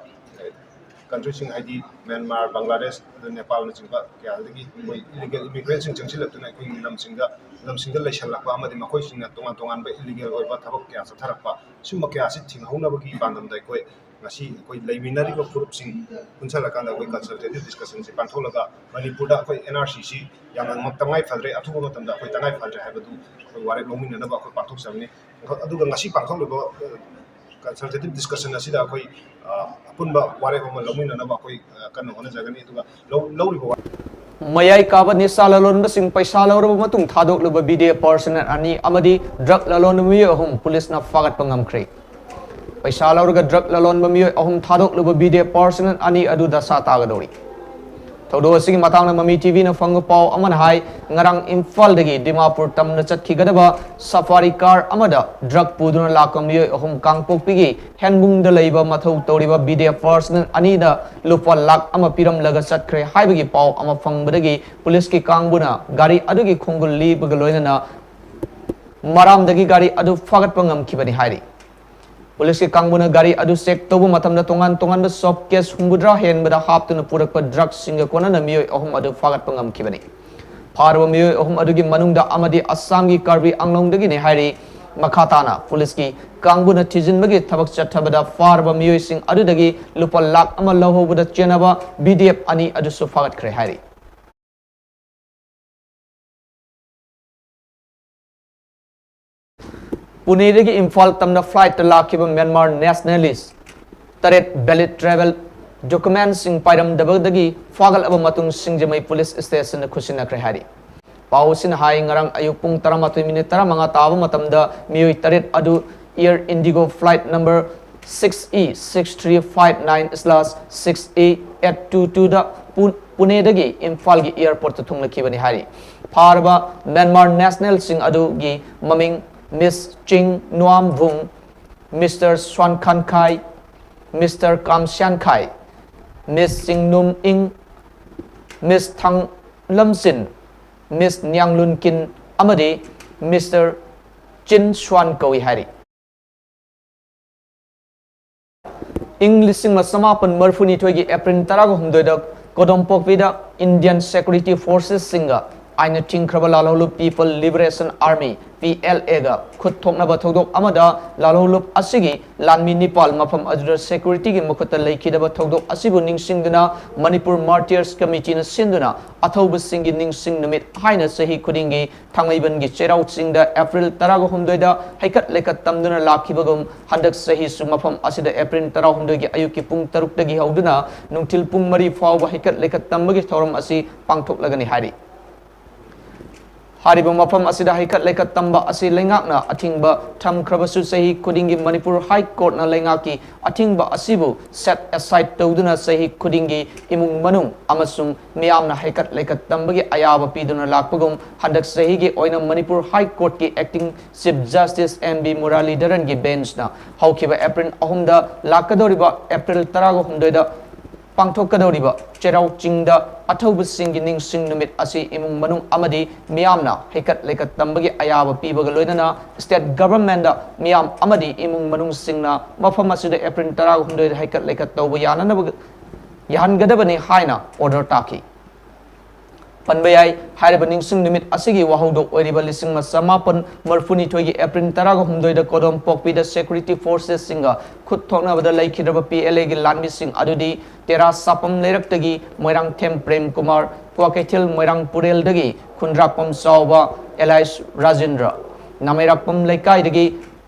countryꯁꯤꯡ ꯍꯥꯏꯗꯤ ꯃ꯭ꯌꯥꯟꯃꯥꯔ, ꯕꯪꯒ꯭ꯂꯥꯗꯦꯁ, ꯑꯗꯨ ꯅꯦꯄꯥꯜꯅꯆꯤꯡꯕ ꯀꯌꯥꯗꯒꯤ ꯑꯩꯈꯣꯏ illegal immigrantꯁꯤꯡ ꯆꯪꯁꯤꯜꯂꯛꯇꯨꯅ ꯑꯩꯈꯣꯏꯒꯤ ꯂꯝꯁꯤꯡꯗ ꯂꯝꯁꯤꯡꯗ ꯂꯩꯁꯜꯂꯛꯄ ꯑꯃꯗꯤ ꯃꯈꯣꯏꯁꯤꯡꯅ ꯇꯣꯉꯥꯟ ꯇꯣꯉꯥꯟꯕ illegal ꯑꯣꯏꯕ ꯊꯕꯛ ꯀꯌꯥ ꯆꯠꯊꯔꯛꯄ, ꯁꯨꯝꯕ ꯀꯌꯥꯁꯤ ꯊꯤꯡꯍꯧꯅꯕꯒꯤ ꯄꯥꯟꯗꯝꯗ ꯑꯩꯈꯣꯏ ꯉꯁꯤ ꯑꯩꯈꯣꯏ ꯂꯩꯃꯤꯟꯅꯔꯤꯕ ꯐꯨꯔꯨꯞꯁꯤꯡ ꯄꯨꯟꯁꯤꯜꯂꯀꯥꯟꯗ ꯑꯩꯈꯣꯏ ꯀꯟꯁꯜꯇꯦꯇꯤꯚ ꯗꯤꯁꯀꯁꯟꯁꯤ ꯄꯥꯡꯊꯣꯛꯂꯒ ꯃꯅꯤꯄꯨꯔꯗ ꯑꯩꯈꯣꯏ ꯑꯦꯟ ꯑꯥꯔ ꯁꯤꯁꯤ ꯌꯥꯝꯅ ꯇꯉꯥꯏ ꯐꯗ꯭ꯔꯦ, ꯑꯊꯨꯕ ꯃꯇꯝꯗ ꯑꯩꯈꯣꯏ ꯇꯉꯥꯏ ꯐꯗ꯭ꯔꯦ ꯍꯥꯏꯕꯗꯨ ꯑꯩꯈꯣꯏ ꯋꯥꯔꯦꯞ ꯂꯧꯃꯤꯟꯅꯅꯕ ꯑꯩꯈꯣꯏ ꯄꯥꯡꯊꯣꯛꯆꯕꯅꯤ꯫ ꯑꯗꯨꯒ ꯉꯁꯤ ꯄꯥꯡꯊꯣꯛꯂꯤꯕ ꯀꯟꯁꯜꯇꯦꯇꯤꯚ ꯗꯤꯁꯀꯁꯟ ꯑꯁꯤꯗ ꯑꯩꯈꯣꯏ ꯑꯄꯨꯟꯕ ꯋꯥꯔꯦꯞ ꯑꯃ ꯂꯧꯃꯤꯟꯅꯅꯕ ꯑꯩꯈꯣꯏ ꯀꯟꯅ ꯍꯣꯠꯅꯖꯒꯅꯤ꯫ ꯑꯗꯨꯒ ꯂꯧꯔꯤꯕ ꯋꯥꯔꯦꯞ ꯃꯌꯥꯏ ꯀꯥꯕ ꯅꯤꯁꯥ ꯂꯂꯣꯟꯕꯁꯤꯡ ꯄꯩꯁꯥ ꯂꯧꯔꯕ ꯃꯇꯨꯡ ꯊꯥꯗꯣꯛꯂꯨꯕ ꯕꯤ ꯗꯤ ꯑꯦꯐ ꯄꯥꯔꯁꯅꯦꯜ ꯑꯅꯤ ꯑꯃꯗꯤ ꯗ꯭ꯔꯒ ꯂꯂꯣꯟꯕ ꯃꯤꯑꯣꯏ ꯑꯍꯨꯝ ꯄꯨꯂꯤꯁꯅ ꯐꯥꯒꯠꯄ ꯉꯝꯈ꯭ꯔꯦ꯫ ꯄꯩꯁꯥ ꯂꯧꯔꯒ ꯗ꯭ꯔꯒ ꯂꯂꯣꯟꯕ ꯃꯤꯑꯣꯏ ꯑꯍꯨꯝ ꯊꯥꯗꯣꯛꯂꯨꯕ ꯕꯤ ꯗꯤ ꯑꯦꯐ ꯄꯥꯔꯁꯅꯦꯜ ꯑꯅꯤ ꯑꯗꯨ ꯗꯁꯥ ꯇꯥꯒꯗꯧꯔꯤ꯫ ꯊꯧꯗꯣꯛ ꯑꯁꯤꯒꯤ ꯃꯇꯥꯡꯗ ꯃꯃꯤ ꯇꯤ ꯚꯤꯅ ꯐꯪꯕ ꯄꯥꯎ ꯑꯃꯅ ꯍꯥꯏ, ꯉꯔꯥꯡ ꯏꯝꯐꯥꯜꯗꯒꯤ ꯗꯤꯃꯥꯄꯨꯔ ꯇꯝꯅ ꯆꯠꯈꯤꯒꯗꯕ ꯁꯐꯥꯔꯤ ꯀꯥꯔ ꯑꯃꯗ ꯗ꯭ꯔꯒ ꯄꯨꯗꯨꯅ ꯂꯥꯛꯄ ꯃꯤꯑꯣꯏ ꯑꯍꯨꯝ ꯀꯥꯡꯄꯣꯛꯄꯤꯒꯤ ꯍꯦꯟꯕꯨꯡꯗ ꯂꯩꯕ ꯃꯊꯧ ꯇꯧꯔꯤꯕ ꯕꯤ ꯗꯤ ꯑꯦꯐ ꯄꯥꯔꯁꯅꯦꯜ ꯑꯅꯤꯗ ꯂꯨꯄꯥ ꯂꯥꯈ ꯑꯃ ꯄꯤꯔꯝꯂꯒ ꯆꯠꯈ꯭ꯔꯦ ꯍꯥꯏꯕꯒꯤ ꯄꯥꯎ ꯑꯃ ꯐꯪꯕꯗꯒꯤ ꯄꯨꯂꯤꯁꯀꯤ ꯀꯥꯡꯕꯨꯅ ꯒꯥꯔꯤ ꯑꯗꯨꯒꯤ ꯈꯣꯡꯒꯨꯜ ꯂꯤꯕꯒ ꯂꯣꯏꯅꯅ ꯃꯔꯥꯝꯗꯒꯤ ꯒꯥꯔꯤ ꯑꯗꯨ ꯐꯥꯒꯠꯄ ꯉꯝꯈꯤꯕꯅꯤ ꯍꯥꯏꯔꯤ꯫ ꯄꯨꯂꯤꯁꯀꯤ ꯀꯥꯡꯕꯨꯅ ꯒꯥꯔꯤ ꯑꯗꯨ ꯆꯦꯛ ꯇꯧꯕ ꯃꯇꯝꯗ ꯇꯣꯉꯥꯟ ꯇꯣꯉꯥꯟꯕ ꯁꯣꯞ ꯀꯦꯁ ꯍꯨꯝꯐꯨꯇꯔꯥ ꯍꯦꯟꯕꯗ ꯍꯥꯞꯇꯨꯅ ꯄꯨꯔꯛꯄ ꯗ꯭ꯔꯒꯁꯤꯡꯒ ꯀꯣꯟꯅꯅ ꯃꯤꯑꯣꯏ ꯑꯍꯨꯝ ꯑꯗꯨ ꯐꯥꯒꯠꯄ ꯉꯝꯈꯤꯕꯅꯤ꯫ ꯐꯥꯔꯕ ꯃꯤꯑꯣꯏ ꯑꯍꯨꯝ ꯑꯗꯨꯒꯤ ꯃꯅꯨꯡꯗ ꯑꯃꯗꯤ ꯑꯁꯥꯝꯒꯤ ꯀꯥꯔꯕꯤ ꯑꯪꯂꯣꯡꯗꯒꯤꯅꯤ ꯍꯥꯏꯔꯤ꯫ ꯃꯈꯥ ꯇꯥꯅ ꯄꯨꯂꯤꯁꯀꯤ ꯀꯥꯡꯕꯨꯅ ꯊꯤꯖꯤꯟꯕꯒꯤ ꯊꯕꯛ ꯆꯠꯊꯕꯗ ꯐꯥꯔꯕ ꯃꯤꯑꯣꯏꯁꯤꯡ ꯑꯗꯨꯗꯒꯤ ꯂꯨꯄꯥ ꯂꯥꯈ ꯑꯃ ꯂꯧꯍꯧꯕꯗ ꯆꯦꯟꯅꯕ ꯕꯤ ꯗꯤ ꯑꯦꯐ ꯑꯅꯤ ꯑꯗꯨꯁꯨ ꯐꯥꯒꯠꯈ꯭ꯔꯦ ꯍꯥꯏꯔꯤ꯫ ꯄꯨꯅꯦꯗꯒꯤ ꯏꯝꯐꯥꯜ ꯇꯝꯅ ꯐ꯭ꯂꯥꯏꯠꯇ ꯂꯥꯛꯈꯤꯕ ꯃ꯭ꯌꯥꯟꯃꯥꯔ ꯅꯦꯁꯅꯦꯂꯤꯁ ꯇꯔꯦꯠ ꯚꯦꯂꯤꯗ ꯇ꯭ꯔꯥꯚꯦꯜ ꯗꯣꯀꯨꯃꯦꯟꯁꯤꯡ ꯄꯥꯏꯔꯝꯗꯕꯗꯒꯤ ꯐꯥꯒꯠꯂꯕ ꯃꯇꯨꯡ ꯁꯤꯡꯖꯃꯩ ꯄꯨꯂꯤꯁ ꯁ꯭ꯇꯦꯁꯟꯗ ꯈꯨꯠꯁꯤꯟꯅꯈ꯭ꯔꯦ ꯍꯥꯏꯔꯤ꯫ ꯄꯥꯎ ꯑꯁꯤꯅ ꯍꯥꯏ, ꯉꯔꯥꯡ ꯑꯌꯨꯛ ꯄꯨꯡ ꯇꯔꯥꯃꯥꯊꯣꯏ ꯃꯤꯅꯤꯠ ꯇꯔꯥꯃꯉꯥ ꯇꯥꯕ ꯃꯇꯝꯗ ꯃꯤꯑꯣꯏ ꯇꯔꯦꯠ ꯑꯗꯨ Air Indigo flight number six E six three five nine slash six A eight two two ꯗ ꯄꯨ-, ꯄꯨꯅꯦꯗꯒꯤ ꯏꯝꯐꯥꯜꯒꯤ ꯑꯦꯌꯔꯄꯣꯔꯠꯇ ꯊꯨꯡꯂꯈꯤꯕꯅꯤ ꯍꯥꯏꯔꯤ꯫ ꯐꯥꯔꯕ ꯃ꯭ꯌꯥꯟꯃꯥꯔ ꯅꯦꯁꯅꯦꯜꯁꯤꯡ ꯑꯗꯨꯒꯤ ꯃꯃꯤꯡ ꯃꯤꯁ ꯆꯤꯡ ꯅꯨꯌꯥꯝ ꯚꯨꯡ, ꯃꯤꯁꯇꯔ ꯁ꯭ꯋꯥꯟ ꯈꯥꯟ ꯈꯥꯏ, ꯃꯤꯁꯇꯔ ꯀꯥꯝ ꯁ꯭ꯌꯥꯟ ꯈꯥꯏ, ꯃꯤꯁ ꯆꯤꯡꯅꯨꯝ ꯏꯪ, ꯃꯤꯁ ꯊꯥꯡ ꯂꯝꯁꯤꯟ, ꯃꯤꯁ ꯅ꯭ꯌꯥꯡꯂꯨꯟ ꯀꯤꯟ ꯑꯃꯗꯤ ꯃꯤꯁꯇꯔ ꯆꯤꯟ ꯁ꯭ꯋꯥꯟ ꯀꯧꯏ ꯍꯥꯏꯔꯤ꯫ ꯏꯪ ꯂꯤꯁꯤꯡ ꯑꯃ ꯆꯃꯥꯄꯟ ꯃꯔꯤꯐꯨꯅꯤꯊꯣꯏꯒꯤ ꯑꯦꯄ꯭ꯔꯤꯜ ꯇꯔꯥꯒ ꯍꯨꯝꯗꯣꯏꯗ ꯀꯣꯗꯣꯝꯄꯣꯛꯄꯤꯗ Indian Security Forcesꯁꯤꯡꯒ ꯑꯥꯏꯟꯅ ꯊꯤꯡꯈ꯭ꯔꯕ ꯂꯥꯜꯍꯧꯂꯨꯞ People Liberation Army, P L Aꯒ ꯈꯨꯠ ꯊꯣꯛꯅꯕ ꯊꯧꯗꯣꯛ ꯑꯃꯗ ꯂꯥꯜꯍꯧꯂꯨꯞ ꯑꯁꯤꯒꯤ ꯂꯥꯟꯃꯤ ꯅꯤꯄꯥꯜ ꯃꯐꯝ ꯑꯗꯨꯗ securityꯒꯤ ꯃꯈꯨꯠꯇ ꯂꯩꯈꯤꯗꯕ ꯊꯧꯗꯣꯛ ꯑꯁꯤꯕꯨ ꯅꯤꯡꯁꯤꯡꯗꯨꯅ Manipur Martyrs Committeeꯅ ꯁꯤꯟꯗꯨꯅ ꯑꯊꯧꯕꯁꯤꯡꯒꯤ ꯅꯤꯡꯁꯤꯡ ꯅꯨꯃꯤꯠ ꯍꯥꯏꯅ ꯆꯍꯤ ꯈꯨꯗꯤꯡꯒꯤ ꯊꯥꯡꯃꯩꯕꯟꯒꯤ ꯆꯩꯔꯥꯎ ꯆꯤꯡꯗ April ꯇꯔꯥꯒ ꯍꯨꯝꯗꯣꯏꯗ ꯍꯩꯀꯠ ꯂꯩꯀꯠ ꯇꯝꯗꯨꯅ ꯂꯥꯛꯈꯤꯕꯒꯨꯝ, ꯍꯟꯗꯛ ꯆꯍꯤꯁꯨ ꯃꯐꯝ ꯑꯁꯤꯗ April ꯇꯔꯥꯍꯨꯝꯗꯣꯏꯒꯤ ꯑꯌꯨꯛꯀꯤ ꯄꯨꯡ ꯇꯔꯨꯛꯇꯒꯤ ꯍꯧꯗꯨꯅ ꯅꯨꯡꯊꯤꯜ ꯄꯨꯡ ꯃꯔꯤ ꯐꯥꯎꯕ ꯍꯩꯀꯠ ꯂꯩꯀꯠ ꯇꯝꯕꯒꯤ ꯊꯧꯔꯝ ꯑꯁꯤ ꯄꯥꯡꯊꯣꯛꯂꯒꯅꯤ ꯍꯥꯏꯔꯤ꯫ ꯍꯥꯏꯔꯤꯕ ꯃꯐꯝ ꯑꯁꯤꯗ ꯍꯩꯀꯠ ꯂꯩꯀꯠ ꯇꯝꯕ ꯑꯁꯤ ꯂꯩꯉꯥꯛꯅ ꯑꯊꯤꯡꯕ ꯊꯝꯈ꯭ꯔꯕꯁꯨ, ꯆꯍꯤ ꯈꯨꯗꯤꯡꯒꯤ ꯃꯅꯤꯄꯨꯔ High Courtꯅ ꯂꯩꯉꯥꯛꯀꯤ ꯑꯊꯤꯡꯕ ꯑꯁꯤꯕꯨ set aside ꯇꯧꯗꯨꯅ ꯆꯍꯤ ꯈꯨꯗꯤꯡꯒꯤ ꯏꯃꯨꯡ ꯃꯅꯨꯡ ꯑꯃꯁꯨꯡ ꯃꯤꯌꯥꯝꯅ ꯍꯩꯀꯠ ꯂꯩꯀꯠ ꯇꯝꯕꯒꯤ ꯑꯌꯥꯕ ꯄꯤꯗꯨꯅ ꯂꯥꯛꯄꯒꯨꯝ, ꯍꯟꯗꯛ ꯆꯍꯤꯒꯤ ꯑꯣꯏꯅ Manipur High Courtꯀꯤ Acting Chief Justice N B Muralidharanꯒꯤ benchꯅ ꯍꯧꯈꯤꯕ April ꯑꯍꯨꯝꯗ ꯂꯥꯛꯀꯗꯧꯔꯤꯕ April ꯇꯔꯥꯒ ꯍꯨꯝꯗꯣꯏꯗ ꯄꯥꯡꯊꯣꯛꯀꯗꯧꯔꯤꯕ ꯆꯩꯔꯥꯎ ꯆꯤꯡꯗ ꯑꯊꯧꯕꯁꯤꯡꯒꯤ ꯅꯤꯡꯁꯤꯡ ꯅꯨꯃꯤꯠ ꯑꯁꯤ ꯏꯃꯨꯡ ꯃꯅꯨꯡ ꯑꯃꯗꯤ ꯃꯤꯌꯥꯝꯅ ꯍꯩꯀꯠ ꯂꯩꯀꯠ ꯇꯝꯕꯒꯤ ꯑꯌꯥꯕ ꯄꯤꯕꯒ ꯂꯣꯏꯅꯅ state governmentꯗ ꯃꯤꯌꯥꯝ ꯑꯃꯗꯤ ꯏꯃꯨꯡ ꯃꯅꯨꯡꯁꯤꯡꯅ ꯃꯐꯝ ꯑꯁꯤꯗ April ꯇꯔꯥꯍꯨꯝꯗꯣꯏꯗ ꯍꯩꯀꯠ ꯂꯩꯀꯠ ꯇꯧꯕ ꯌꯥꯅꯅꯕ, ꯌꯥꯍꯟꯒꯗꯕꯅꯤ ꯍꯥꯏꯅ order ꯇꯥꯈꯤ꯫ ꯄꯟꯕ ꯌꯥꯏ, ꯍꯥꯏꯔꯤꯕ ꯅꯤꯡꯁꯤꯡ ꯅꯨꯃꯤꯠ ꯑꯁꯤꯒꯤ ꯋꯥꯍꯧꯗꯣꯛ ꯑꯣꯏꯔꯤꯕ ꯂꯤꯁꯤꯡ ꯑꯃ ꯆꯃꯥꯄꯟ ꯃꯔꯤꯐꯨꯅꯤꯊꯣꯏꯒꯤ April ꯇꯔꯥꯒ ꯍꯨꯝꯗꯣꯏꯗ ꯀꯣꯗꯣꯝꯄꯣꯛꯄꯤꯗ security forcesꯁꯤꯡꯒ ꯈꯨꯠ ꯊꯣꯛꯅꯕꯗ ꯂꯩꯈꯤꯗ꯭ꯔꯕ P L Aꯒꯤ ꯂꯥꯟꯃꯤꯁꯤꯡ ꯑꯗꯨꯗꯤ ꯇꯦꯔꯥ ꯁꯥꯄꯝ ꯂꯩꯔꯛꯇꯒꯤ ꯃꯣꯏꯔꯥꯡꯊꯦꯝ ꯄ꯭ꯔꯦꯝ ꯀꯨꯃꯥꯔ, ꯀ꯭ꯋꯥꯀꯩꯊꯦꯜ ꯃꯣꯏꯔꯥꯡ ꯄꯨꯔꯦꯜꯗꯒꯤ ꯈꯨꯟꯗ꯭ꯔꯥꯛꯄꯝ ꯆꯥꯎꯕ alias ꯔꯥꯖꯦꯟꯗ꯭ꯔ, ꯅꯥꯃꯩꯔꯥꯛꯄꯝ ꯂꯩꯀꯥꯏꯗꯒꯤ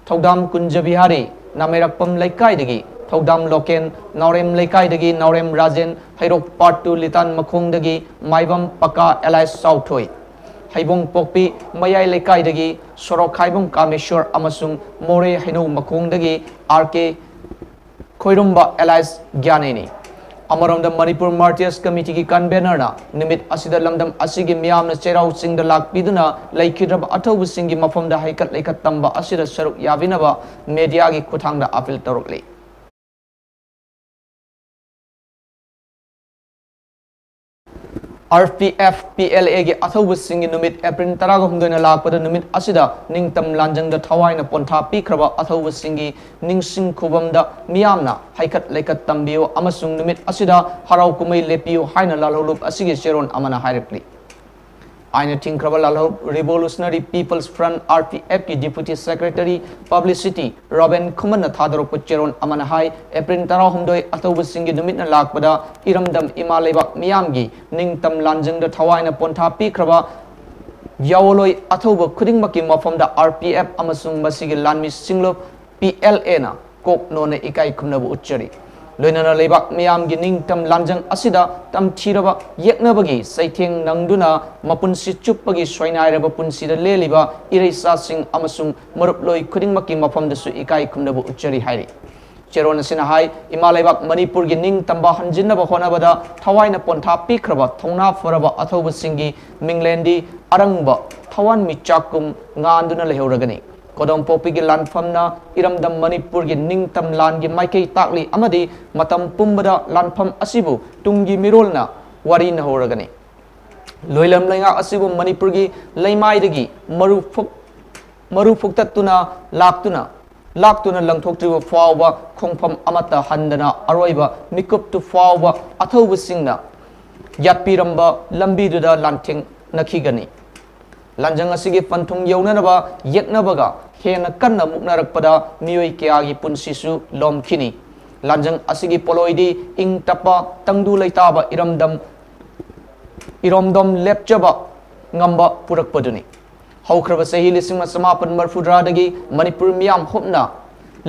ꯊꯧꯗꯥꯝ ꯀꯨꯟꯖꯕꯤꯍꯥꯔꯤ, ꯅꯥꯃꯩꯔꯥꯛꯄꯝ ꯂꯩꯀꯥꯏꯗꯒꯤ ꯊꯧꯗꯥꯝ ꯂꯣꯀꯦꯟ, ꯅꯥꯎꯔꯦꯝ ꯂꯩꯀꯥꯏꯗꯒꯤ ꯅꯥꯎꯔꯦꯝ ꯔꯥꯖꯦꯟ, ꯍꯩꯔꯣꯛ Part Two ꯂꯤꯇꯥꯟ ꯃꯈꯣꯡꯗꯒꯤ ꯃꯥꯏꯕꯝ ꯄꯀꯥ alias ꯆꯥꯎꯊꯣꯏ, ꯍꯩꯕꯣꯡ ꯄꯣꯛꯄꯤ ꯃꯌꯥꯏ ꯂꯩꯀꯥꯏꯗꯒꯤ ꯁꯣꯔꯣꯛ ꯈꯥꯏꯕꯝ ꯀꯥꯃꯦꯁꯣꯔ ꯑꯃꯁꯨꯡ ꯃꯣꯔꯦ ꯍꯩꯅꯧ ꯃꯈꯣꯡꯗꯒꯤ R K ꯈꯣꯏꯔꯨꯝꯕ alias ꯒ꯭ꯌꯥꯅꯦꯅꯤ꯫ ꯑꯃꯔꯣꯝꯗ ꯃꯅꯤꯄꯨꯔ Martyrs Committeeꯒꯤ convenerꯅ ꯅꯨꯃꯤꯠ ꯑꯁꯤꯗ ꯂꯝꯗꯝ ꯑꯁꯤꯒꯤ ꯃꯤꯌꯥꯝꯅ ꯆꯩꯔꯥꯎ ꯆꯤꯡꯗ ꯂꯥꯛꯄꯤꯗꯨꯅ ꯂꯩꯈꯤꯗ꯭ꯔꯕ ꯑꯊꯧꯕꯁꯤꯡꯒꯤ ꯃꯐꯝꯗ ꯍꯩꯀꯠ ꯂꯩꯀꯠ ꯇꯝꯕ ꯑꯁꯤꯗ ꯁꯔꯨꯛ ꯌꯥꯕꯤꯅꯕ mediaꯒꯤ ꯈꯨꯠꯊꯥꯡꯗ appeal ꯇꯧꯔꯛꯂꯤ꯫ R P F P L Aꯒꯤ ꯑꯊꯧꯕꯁꯤꯡꯒꯤ ꯅꯨꯃꯤꯠ April ꯇꯔꯥꯒ ꯍꯨꯝꯗꯣꯏꯅ ꯂꯥꯛꯄꯗ, ꯅꯨꯃꯤꯠ ꯑꯁꯤꯗ ꯅꯤꯡꯇꯝ ꯂꯥꯟꯖꯪꯗ ꯊꯋꯥꯏꯅ ꯄꯣꯟꯊꯥ ꯄꯤꯈ꯭ꯔꯕ ꯑꯊꯧꯕꯁꯤꯡꯒꯤ ꯅꯤꯡꯁꯤꯡ ꯈꯨꯕꯝꯗ ꯃꯤꯌꯥꯝꯅ ꯍꯩꯀꯠ ꯂꯩꯀꯠ ꯇꯝꯕꯤꯌꯨ ꯑꯃꯁꯨꯡ ꯅꯨꯃꯤꯠ ꯑꯁꯤꯗ ꯍꯔꯥꯎ ꯀꯨꯝꯍꯩ ꯂꯦꯞꯄꯤꯌꯨ ꯍꯥꯏꯅ ꯂꯥꯜꯍꯧꯂꯨꯞ ꯑꯁꯤꯒꯤ ꯆꯦꯔꯣꯜ ꯑꯃꯅ ꯍꯥꯏꯔꯛꯂꯤ꯫ ꯑꯥꯏꯟꯅ ꯊꯤꯡꯈ꯭ꯔꯕ ꯂꯥꯜꯍꯧ Revolutionary People's Front, R P F ꯀꯤ Deputy Secretary Publicity ꯔꯣꯕꯤꯟ ꯈꯨꯃꯟꯅ ꯊꯥꯗꯣꯔꯛꯄ ꯆꯦꯔꯣꯜ ꯑꯃꯅ ꯍꯥꯏ, ꯑꯦꯄ꯭ꯔꯤꯜ ꯇꯔꯥꯍꯨꯝꯗꯣꯏ ꯑꯊꯧꯕꯁꯤꯡꯒꯤ ꯅꯨꯃꯤꯠꯅ ꯂꯥꯛꯄꯗ ꯏꯔꯝꯗꯝ ꯏꯃꯥ ꯂꯩꯕꯥꯛ ꯃꯤꯌꯥꯝꯒꯤ ꯅꯤꯡꯇꯝ ꯂꯥꯟꯖꯪꯗ ꯊꯋꯥꯏꯅ ꯄꯣꯟꯊꯥ ꯄꯤꯈ꯭ꯔꯕ ꯌꯥꯑꯣꯜꯂꯣꯏ ꯑꯊꯧꯕ ꯈꯨꯗꯤꯡꯃꯛꯀꯤ ꯃꯐꯝꯗ R P F ꯑꯃꯁꯨꯡ ꯃꯁꯤꯒꯤ ꯂꯥꯟꯃꯤ ꯁꯤꯡꯂꯨꯞ P L Aꯅ ꯀꯣꯛ ꯅꯣꯟꯅ ꯏꯀꯥꯏ ꯈꯨꯝꯅꯕ ꯎꯠꯆꯔꯤ꯫ ꯂꯣꯏꯅꯅ ꯂꯩꯕꯥꯛ ꯃꯤꯌꯥꯝꯒꯤ ꯅꯤꯡꯇꯝ ꯂꯥꯟꯖꯪ ꯑꯁꯤꯗ ꯇꯝꯊꯤꯔꯕ ꯌꯦꯛꯅꯕꯒꯤ ꯆꯩꯊꯦꯡ ꯅꯪꯗꯨꯅ ꯃꯄꯨꯟꯁꯤ ꯆꯨꯞꯄꯒꯤ ꯁꯣꯏꯅꯥꯏꯔꯕ ꯄꯨꯟꯁꯤꯗ ꯂꯦꯜꯂꯤꯕ ꯏꯔꯩꯆꯥꯁꯤꯡ ꯑꯃꯁꯨꯡ ꯃꯔꯨꯞꯂꯣꯏ ꯈꯨꯗꯤꯡꯃꯛꯀꯤ ꯃꯐꯝꯗꯁꯨ ꯏꯀꯥꯏ ꯈꯨꯝꯅꯕ ꯎꯠꯆꯔꯤ ꯍꯥꯏꯔꯤ꯫ ꯆꯦꯔꯣꯜ ꯑꯁꯤꯅ ꯍꯥꯏ, ꯏꯃꯥ ꯂꯩꯕꯥꯛ ꯃꯅꯤꯄꯨꯔꯒꯤ ꯅꯤꯡꯇꯝꯕ ꯍꯟꯖꯤꯟꯅꯕ ꯍꯣꯠꯅꯕꯗ ꯊꯋꯥꯏꯅ ꯄꯣꯟꯊꯥ ꯄꯤꯈ꯭ꯔꯕ ꯊꯧꯅꯥ ꯐꯔꯕ ꯑꯊꯧꯕꯁꯤꯡꯒꯤ ꯃꯤꯡꯂꯦꯟꯗꯤ ꯑꯔꯪꯕ ꯊꯋꯥꯟꯃꯤꯆꯥꯛꯀꯨꯝ ꯉꯥꯟꯗꯨꯅ ꯂꯩꯍꯧꯔꯒꯅꯤ꯫ ꯀꯣꯗꯣꯝꯄꯣꯛꯄꯤꯒꯤ ꯂꯥꯟꯐꯝꯅ ꯏꯔꯝꯗꯝ ꯃꯅꯤꯄꯨꯔꯒꯤ ꯅꯤꯡꯇꯝ ꯂꯥꯟꯒꯤ ꯃꯥꯏꯀꯩ ꯇꯥꯛꯂꯤ ꯑꯃꯗꯤ ꯃꯇꯝ ꯄꯨꯝꯕꯗ ꯂꯥꯟꯐꯝ ꯑꯁꯤꯕꯨ ꯇꯨꯡꯒꯤ ꯃꯤꯔꯣꯜꯅ ꯋꯥꯔꯤꯅꯍꯧꯔꯒꯅꯤ꯫ ꯂꯣꯏꯂꯝ ꯂꯩꯉꯥꯛ ꯑꯁꯤꯕꯨ ꯃꯅꯤꯄꯨꯔꯒꯤ ꯂꯩꯃꯥꯏꯗꯒꯤ ꯃꯔꯨ ꯐꯨꯛ-, ꯃꯔꯨ ꯐꯨꯛꯇꯠꯇꯨꯅ ꯂꯥꯛꯇꯨꯅ, ꯂꯥꯛꯇꯨꯅ ꯂꯪꯊꯣꯛꯇ꯭ꯔꯤꯕ ꯐꯥꯎꯕ ꯈꯣꯡꯐꯝ ꯑꯃꯠꯇ ꯍꯟꯗꯅ ꯑꯔꯣꯏꯕ ꯃꯤꯀꯨꯞꯇꯨ ꯐꯥꯎꯕ ꯑꯊꯧꯕꯁꯤꯡꯅ ꯌꯥꯠꯄꯤꯔꯝꯕ ꯂꯝꯕꯤꯗꯨꯗ ꯂꯥꯟꯊꯦꯡꯅꯈꯤꯒꯅꯤ꯫ ꯂꯥꯟꯖꯪ ꯑꯁꯤꯒꯤ ꯄꯟꯊꯨꯡ ꯌꯧꯅꯅꯕ ꯌꯦꯛꯅꯕꯒ ꯍꯦꯟꯅ ꯀꯟꯅ ꯃꯨꯛꯅꯔꯛꯄꯗ ꯃꯤꯑꯣꯏ ꯀꯌꯥꯒꯤ ꯄꯨꯟꯁꯤꯁꯨ ꯂꯣꯝꯈꯤꯅꯤ꯫ ꯂꯥꯟꯖꯪ ꯑꯁꯤꯒꯤ ꯄꯣꯠꯂꯣꯏꯗꯤ ꯏꯪ ꯇꯞꯄ ꯇꯪꯗꯨ ꯂꯩꯇꯥꯕ ꯏꯔꯝꯗꯝ, ꯏꯔꯣꯝꯗꯣꯝ ꯂꯦꯞꯆꯕ ꯉꯝꯕ ꯄꯨꯔꯛꯄꯗꯨꯅꯤ꯫ ꯍꯧꯈ꯭ꯔꯕ ꯆꯍꯤ ꯂꯤꯁꯤꯡ ꯑꯃ ꯆꯃꯥꯄꯟ ꯃꯔꯤꯐꯨꯇꯔꯥꯗꯒꯤ ꯃꯅꯤꯄꯨꯔ ꯃꯤꯌꯥꯝ ꯍꯨꯞꯅ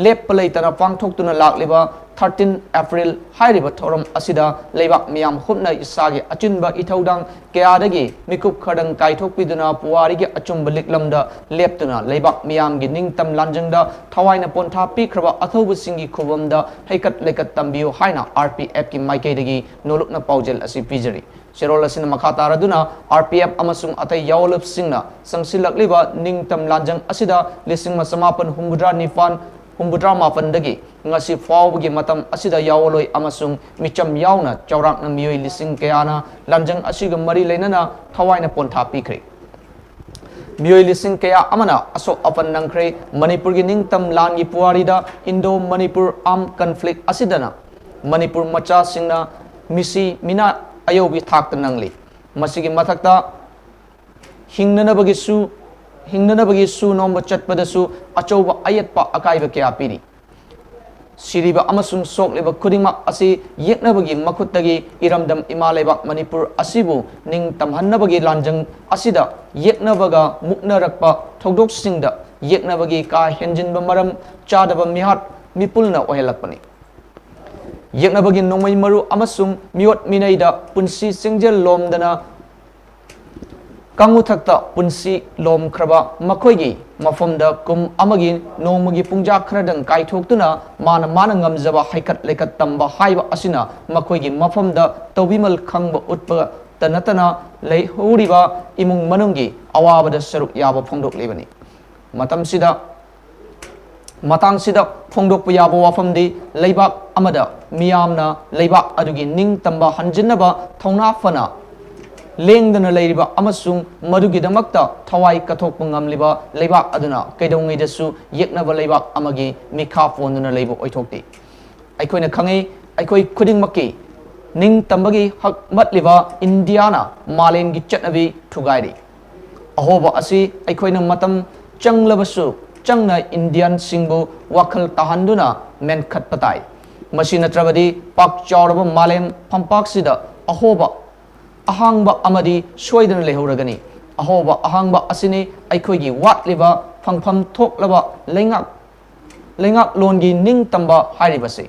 ꯂꯦꯞꯄ ꯂꯩꯇꯅ ꯄꯥꯡꯊꯣꯛꯇꯨꯅ ꯂꯥꯛꯂꯤꯕ thirteen April ꯍꯥꯏꯔꯤꯕ ꯊꯧꯔꯝ ꯑꯁꯤꯗ ꯂꯩꯕꯥꯛ ꯃꯤꯌꯥꯝ ꯍꯨꯞꯅ ꯏꯁꯥꯒꯤ ꯑꯆꯤꯟꯕ ꯏꯊꯧꯗꯥꯡ ꯀꯌꯥꯗꯒꯤ ꯃꯤꯀꯨꯞ ꯈꯔꯗꯪ ꯀꯥꯏꯊꯣꯛꯄꯤꯗꯨꯅ ꯄꯨꯋꯥꯔꯤꯒꯤ ꯑꯆꯨꯝꯕ ꯂꯤꯛꯂꯝꯗ ꯂꯦꯞꯇꯨꯅ ꯂꯩꯕꯥꯛ ꯃꯤꯌꯥꯝꯒꯤ ꯅꯤꯡꯇꯝ ꯂꯥꯟꯖꯪꯗ ꯊꯋꯥꯏꯅ ꯄꯣꯟꯊꯥ ꯄꯤꯈ꯭ꯔꯕ ꯑꯊꯧꯕꯁꯤꯡꯒꯤ ꯈꯨꯕꯝꯗ ꯍꯩꯀꯠ ꯂꯩꯀꯠ ꯇꯝꯕꯤꯌꯨ ꯍꯥꯏꯅ R P F ꯀꯤ ꯃꯥꯏꯀꯩꯗꯒꯤ ꯅꯣꯂꯨꯛꯅ ꯄꯥꯎꯖꯦꯜ ꯑꯁꯤ ꯄꯤꯖꯔꯤ꯫ ꯆꯦꯔꯣꯜ ꯑꯁꯤꯅ ꯃꯈꯥ ꯇꯥꯔꯗꯨꯅ R P F ꯑꯃꯁꯨꯡ ꯑꯇꯩ ꯌꯥꯑꯣꯟꯂꯨꯞꯁꯤꯡꯅ ꯆꯪꯁꯤꯜꯂꯛꯂꯤꯕ ꯅꯤꯡꯇꯝ ꯂꯥꯟꯖꯪ ꯑꯁꯤꯗ ꯂꯤꯁꯤꯡ ꯑꯃ ꯆꯃꯥꯄꯟ ꯍꯨꯝꯐꯨꯇꯔꯥ ꯅꯤꯄꯥꯟ, ꯍꯨꯝꯐꯨꯇꯔꯥ ꯃꯥꯄꯟꯗꯒꯤ ꯉꯁꯤ ꯐꯥꯎꯕꯒꯤ ꯃꯇꯝ ꯑꯁꯤꯗ ꯌꯥꯑꯣꯟꯂꯣꯏ ꯑꯃꯁꯨꯡ ꯃꯤꯆꯝ ꯌꯥꯎꯅ ꯆꯥꯎꯔꯥꯛꯅ ꯃꯤꯑꯣꯏ ꯂꯤꯁꯤꯡ ꯀꯌꯥꯅ ꯂꯥꯟꯖꯪ ꯑꯁꯤꯒ ꯃꯔꯤ ꯂꯩꯅꯅ ꯊꯋꯥꯏꯅ ꯄꯣꯟꯊꯥ ꯄꯤꯈ꯭ꯔꯦ꯫ ꯃꯤꯑꯣꯏ ꯂꯤꯁꯤꯡ ꯀꯌꯥ ꯑꯃꯅ ꯑꯁꯣꯛ ꯑꯄꯟ ꯅꯪꯈ꯭ꯔꯦ꯫ ꯃꯅꯤꯄꯨꯔꯒꯤ ꯅꯤꯡꯇꯝ ꯂꯥꯟꯒꯤ ꯄꯨꯋꯥꯔꯤꯗ Indo Manipur Armed Conflict ꯑꯁꯤꯗꯅ Manipur ꯃꯆꯥꯁꯤꯡꯅ ꯃꯤꯁꯤ ꯃꯤꯅꯥ ꯑꯌꯧꯕꯤ ꯊꯥꯛꯇ ꯅꯪꯂꯤ꯫ ꯃꯁꯤꯒꯤ ꯃꯊꯛꯇ ꯍꯤꯡꯅꯅꯕꯒꯤꯁꯨ, ꯍꯤꯡꯅꯅꯕꯒꯤ ꯁꯨ ꯅꯣꯝꯕ ꯆꯠꯄꯗꯁꯨ ꯑꯆꯧꯕ ꯑꯌꯦꯠꯄ ꯑꯀꯥꯏꯕ ꯀꯌꯥ ꯄꯤꯔꯤ꯫ ꯁꯤꯔꯤꯕ ꯑꯃꯁꯨꯡ ꯁꯣꯛꯂꯤꯕ ꯈꯨꯗꯤꯡꯃꯛ ꯑꯁꯤ ꯌꯦꯛꯅꯕꯒꯤ ꯃꯈꯨꯠꯇꯒꯤ ꯏꯔꯝꯗꯝ ꯏꯃꯥ ꯂꯩꯕꯥꯛ ꯃꯅꯤꯄꯨꯔ ꯑꯁꯤꯕꯨ ꯅꯤꯡ ꯇꯝꯍꯟꯅꯕꯒꯤ ꯂꯥꯟꯖꯪ ꯑꯁꯤꯗ ꯌꯦꯛꯅꯕꯒ ꯃꯨꯛꯅꯔꯛꯄ ꯊꯧꯗꯣꯛꯁꯤꯡꯗ ꯌꯦꯛꯅꯕꯒꯤ ꯀꯥ ꯍꯦꯟꯖꯤꯟꯕ ꯃꯔꯝ ꯆꯥꯗꯕ ꯃꯤꯍꯥꯠ ꯃꯤꯄꯨꯜꯅ ꯑꯣꯏꯍꯜꯂꯛꯄꯅꯤ꯫ ꯌꯦꯛꯅꯕꯒꯤ ꯅꯣꯡꯃꯩ ꯃꯔꯨ ꯑꯃꯁꯨꯡ ꯃꯤꯑꯣꯠ ꯃꯤꯅꯩꯗ ꯄꯨꯟꯁꯤ ꯆꯤꯡꯖꯦꯜ ꯂꯣꯝꯗꯅ ꯀꯥꯡꯉꯨꯊꯛꯇ ꯄꯨꯟꯁꯤ ꯂꯣꯝꯈ꯭ꯔꯕ ꯃꯈꯣꯏꯒꯤ ꯃꯐꯝꯗ ꯀꯨꯝ ꯑꯃꯒꯤ ꯅꯣꯡꯃꯒꯤ ꯄꯨꯡꯖꯥ ꯈꯔꯗꯪ ꯀꯥꯏꯊꯣꯛꯇꯨꯅ ꯃꯥꯅ ꯃꯥꯅ ꯉꯝꯖꯕ ꯍꯩꯀꯠ ꯂꯩꯀꯠ ꯇꯝꯕ ꯍꯥꯏꯕ ꯑꯁꯤꯅ ꯃꯈꯣꯏꯒꯤ ꯃꯐꯝꯗ ꯇꯧꯕꯤꯃꯜ ꯈꯪꯕ ꯎꯠꯄꯇ ꯅꯠꯇꯅ ꯂꯩꯍꯧꯔꯤꯕ ꯏꯃꯨꯡ ꯃꯅꯨꯡꯒꯤ ꯑꯋꯥꯕꯗ ꯁꯔꯨꯛ ꯌꯥꯕ ꯐꯣꯡꯗꯣꯛꯂꯤꯕꯅꯤ꯫ ꯃꯇꯝꯁꯤꯗ ꯃꯇꯥꯡꯁꯤꯗ ꯐꯣꯡꯗꯣꯛꯄ ꯌꯥꯕ ꯋꯥꯐꯝꯗꯤ, ꯂꯩꯕꯥꯛ ꯑꯃꯗ ꯃꯤꯌꯥꯝꯅ ꯂꯩꯕꯥꯛ ꯑꯗꯨꯒꯤ ꯅꯤꯡꯇꯝꯕ ꯍꯟꯖꯤꯟꯅꯕ ꯊꯧꯅꯥ ꯐꯅ ꯂꯦꯡꯗꯅ ꯂꯩꯔꯤꯕ ꯑꯃꯁꯨꯡ ꯃꯗꯨꯒꯤꯗꯃꯛꯇ ꯊꯋꯥꯏ ꯀꯠꯊꯣꯛꯄ ꯉꯝꯂꯤꯕ ꯂꯩꯕꯥꯛ ꯑꯗꯨꯅ ꯀꯩꯗꯧꯉꯩꯗꯁꯨ ꯌꯦꯛꯅꯕ ꯂꯩꯕꯥꯛ ꯑꯃꯒꯤ ꯃꯤꯈꯥ ꯄꯣꯟꯗꯨꯅ ꯂꯩꯕ ꯑꯣꯏꯊꯣꯛꯇꯦ꯫ ꯑꯩꯈꯣꯏꯅ ꯈꯪꯏ, ꯑꯩꯈꯣꯏ ꯈꯨꯗꯤꯡꯃꯛꯀꯤ ꯅꯤꯡꯇꯝꯕꯒꯤ ꯍꯛ ꯃꯠꯂꯤꯕ ꯏꯟꯗꯤꯌꯥꯅ ꯃꯥꯂꯦꯝꯒꯤ ꯆꯠꯅꯕꯤ ꯊꯨꯒꯥꯏꯔꯤ꯫ ꯑꯍꯣꯕ ꯑꯁꯤ ꯑꯩꯈꯣꯏꯅ ꯃꯇꯝ ꯆꯪꯂꯕꯁꯨ ꯆꯪꯅ ꯏꯟꯗꯤꯌꯟꯁꯤꯡꯕꯨ ꯋꯥꯈꯜ ꯇꯥꯍꯟꯗꯨꯅ ꯃꯦꯟꯈꯠꯄ ꯇꯥꯏ꯫ ꯃꯁꯤ ꯅꯠꯇ꯭ꯔꯕꯗꯤ ꯄꯥꯛ ꯆꯥꯎꯔꯕ ꯃꯥꯂꯦꯝ ꯐꯝꯄꯥꯛꯁꯤꯗ ꯑꯍꯣꯕ ꯑꯍꯥꯡꯕ ꯑꯃꯗꯤ ꯁꯣꯏꯗꯅ ꯂꯩꯍꯧꯔꯒꯅꯤ꯫ ꯑꯍꯣꯕ ꯑꯍꯥꯡꯕ ꯑꯁꯤꯅꯤ ꯑꯩꯈꯣꯏꯒꯤ ꯋꯥꯠꯂꯤꯕ ꯐꯪꯐꯝ ꯊꯣꯛꯂꯕ ꯂꯩꯉꯥꯛ ꯂꯩꯉꯥꯛꯂꯣꯟꯒꯤ ꯅꯤꯡꯇꯝꯕ ꯍꯥꯏꯔꯤꯕꯁꯤ꯫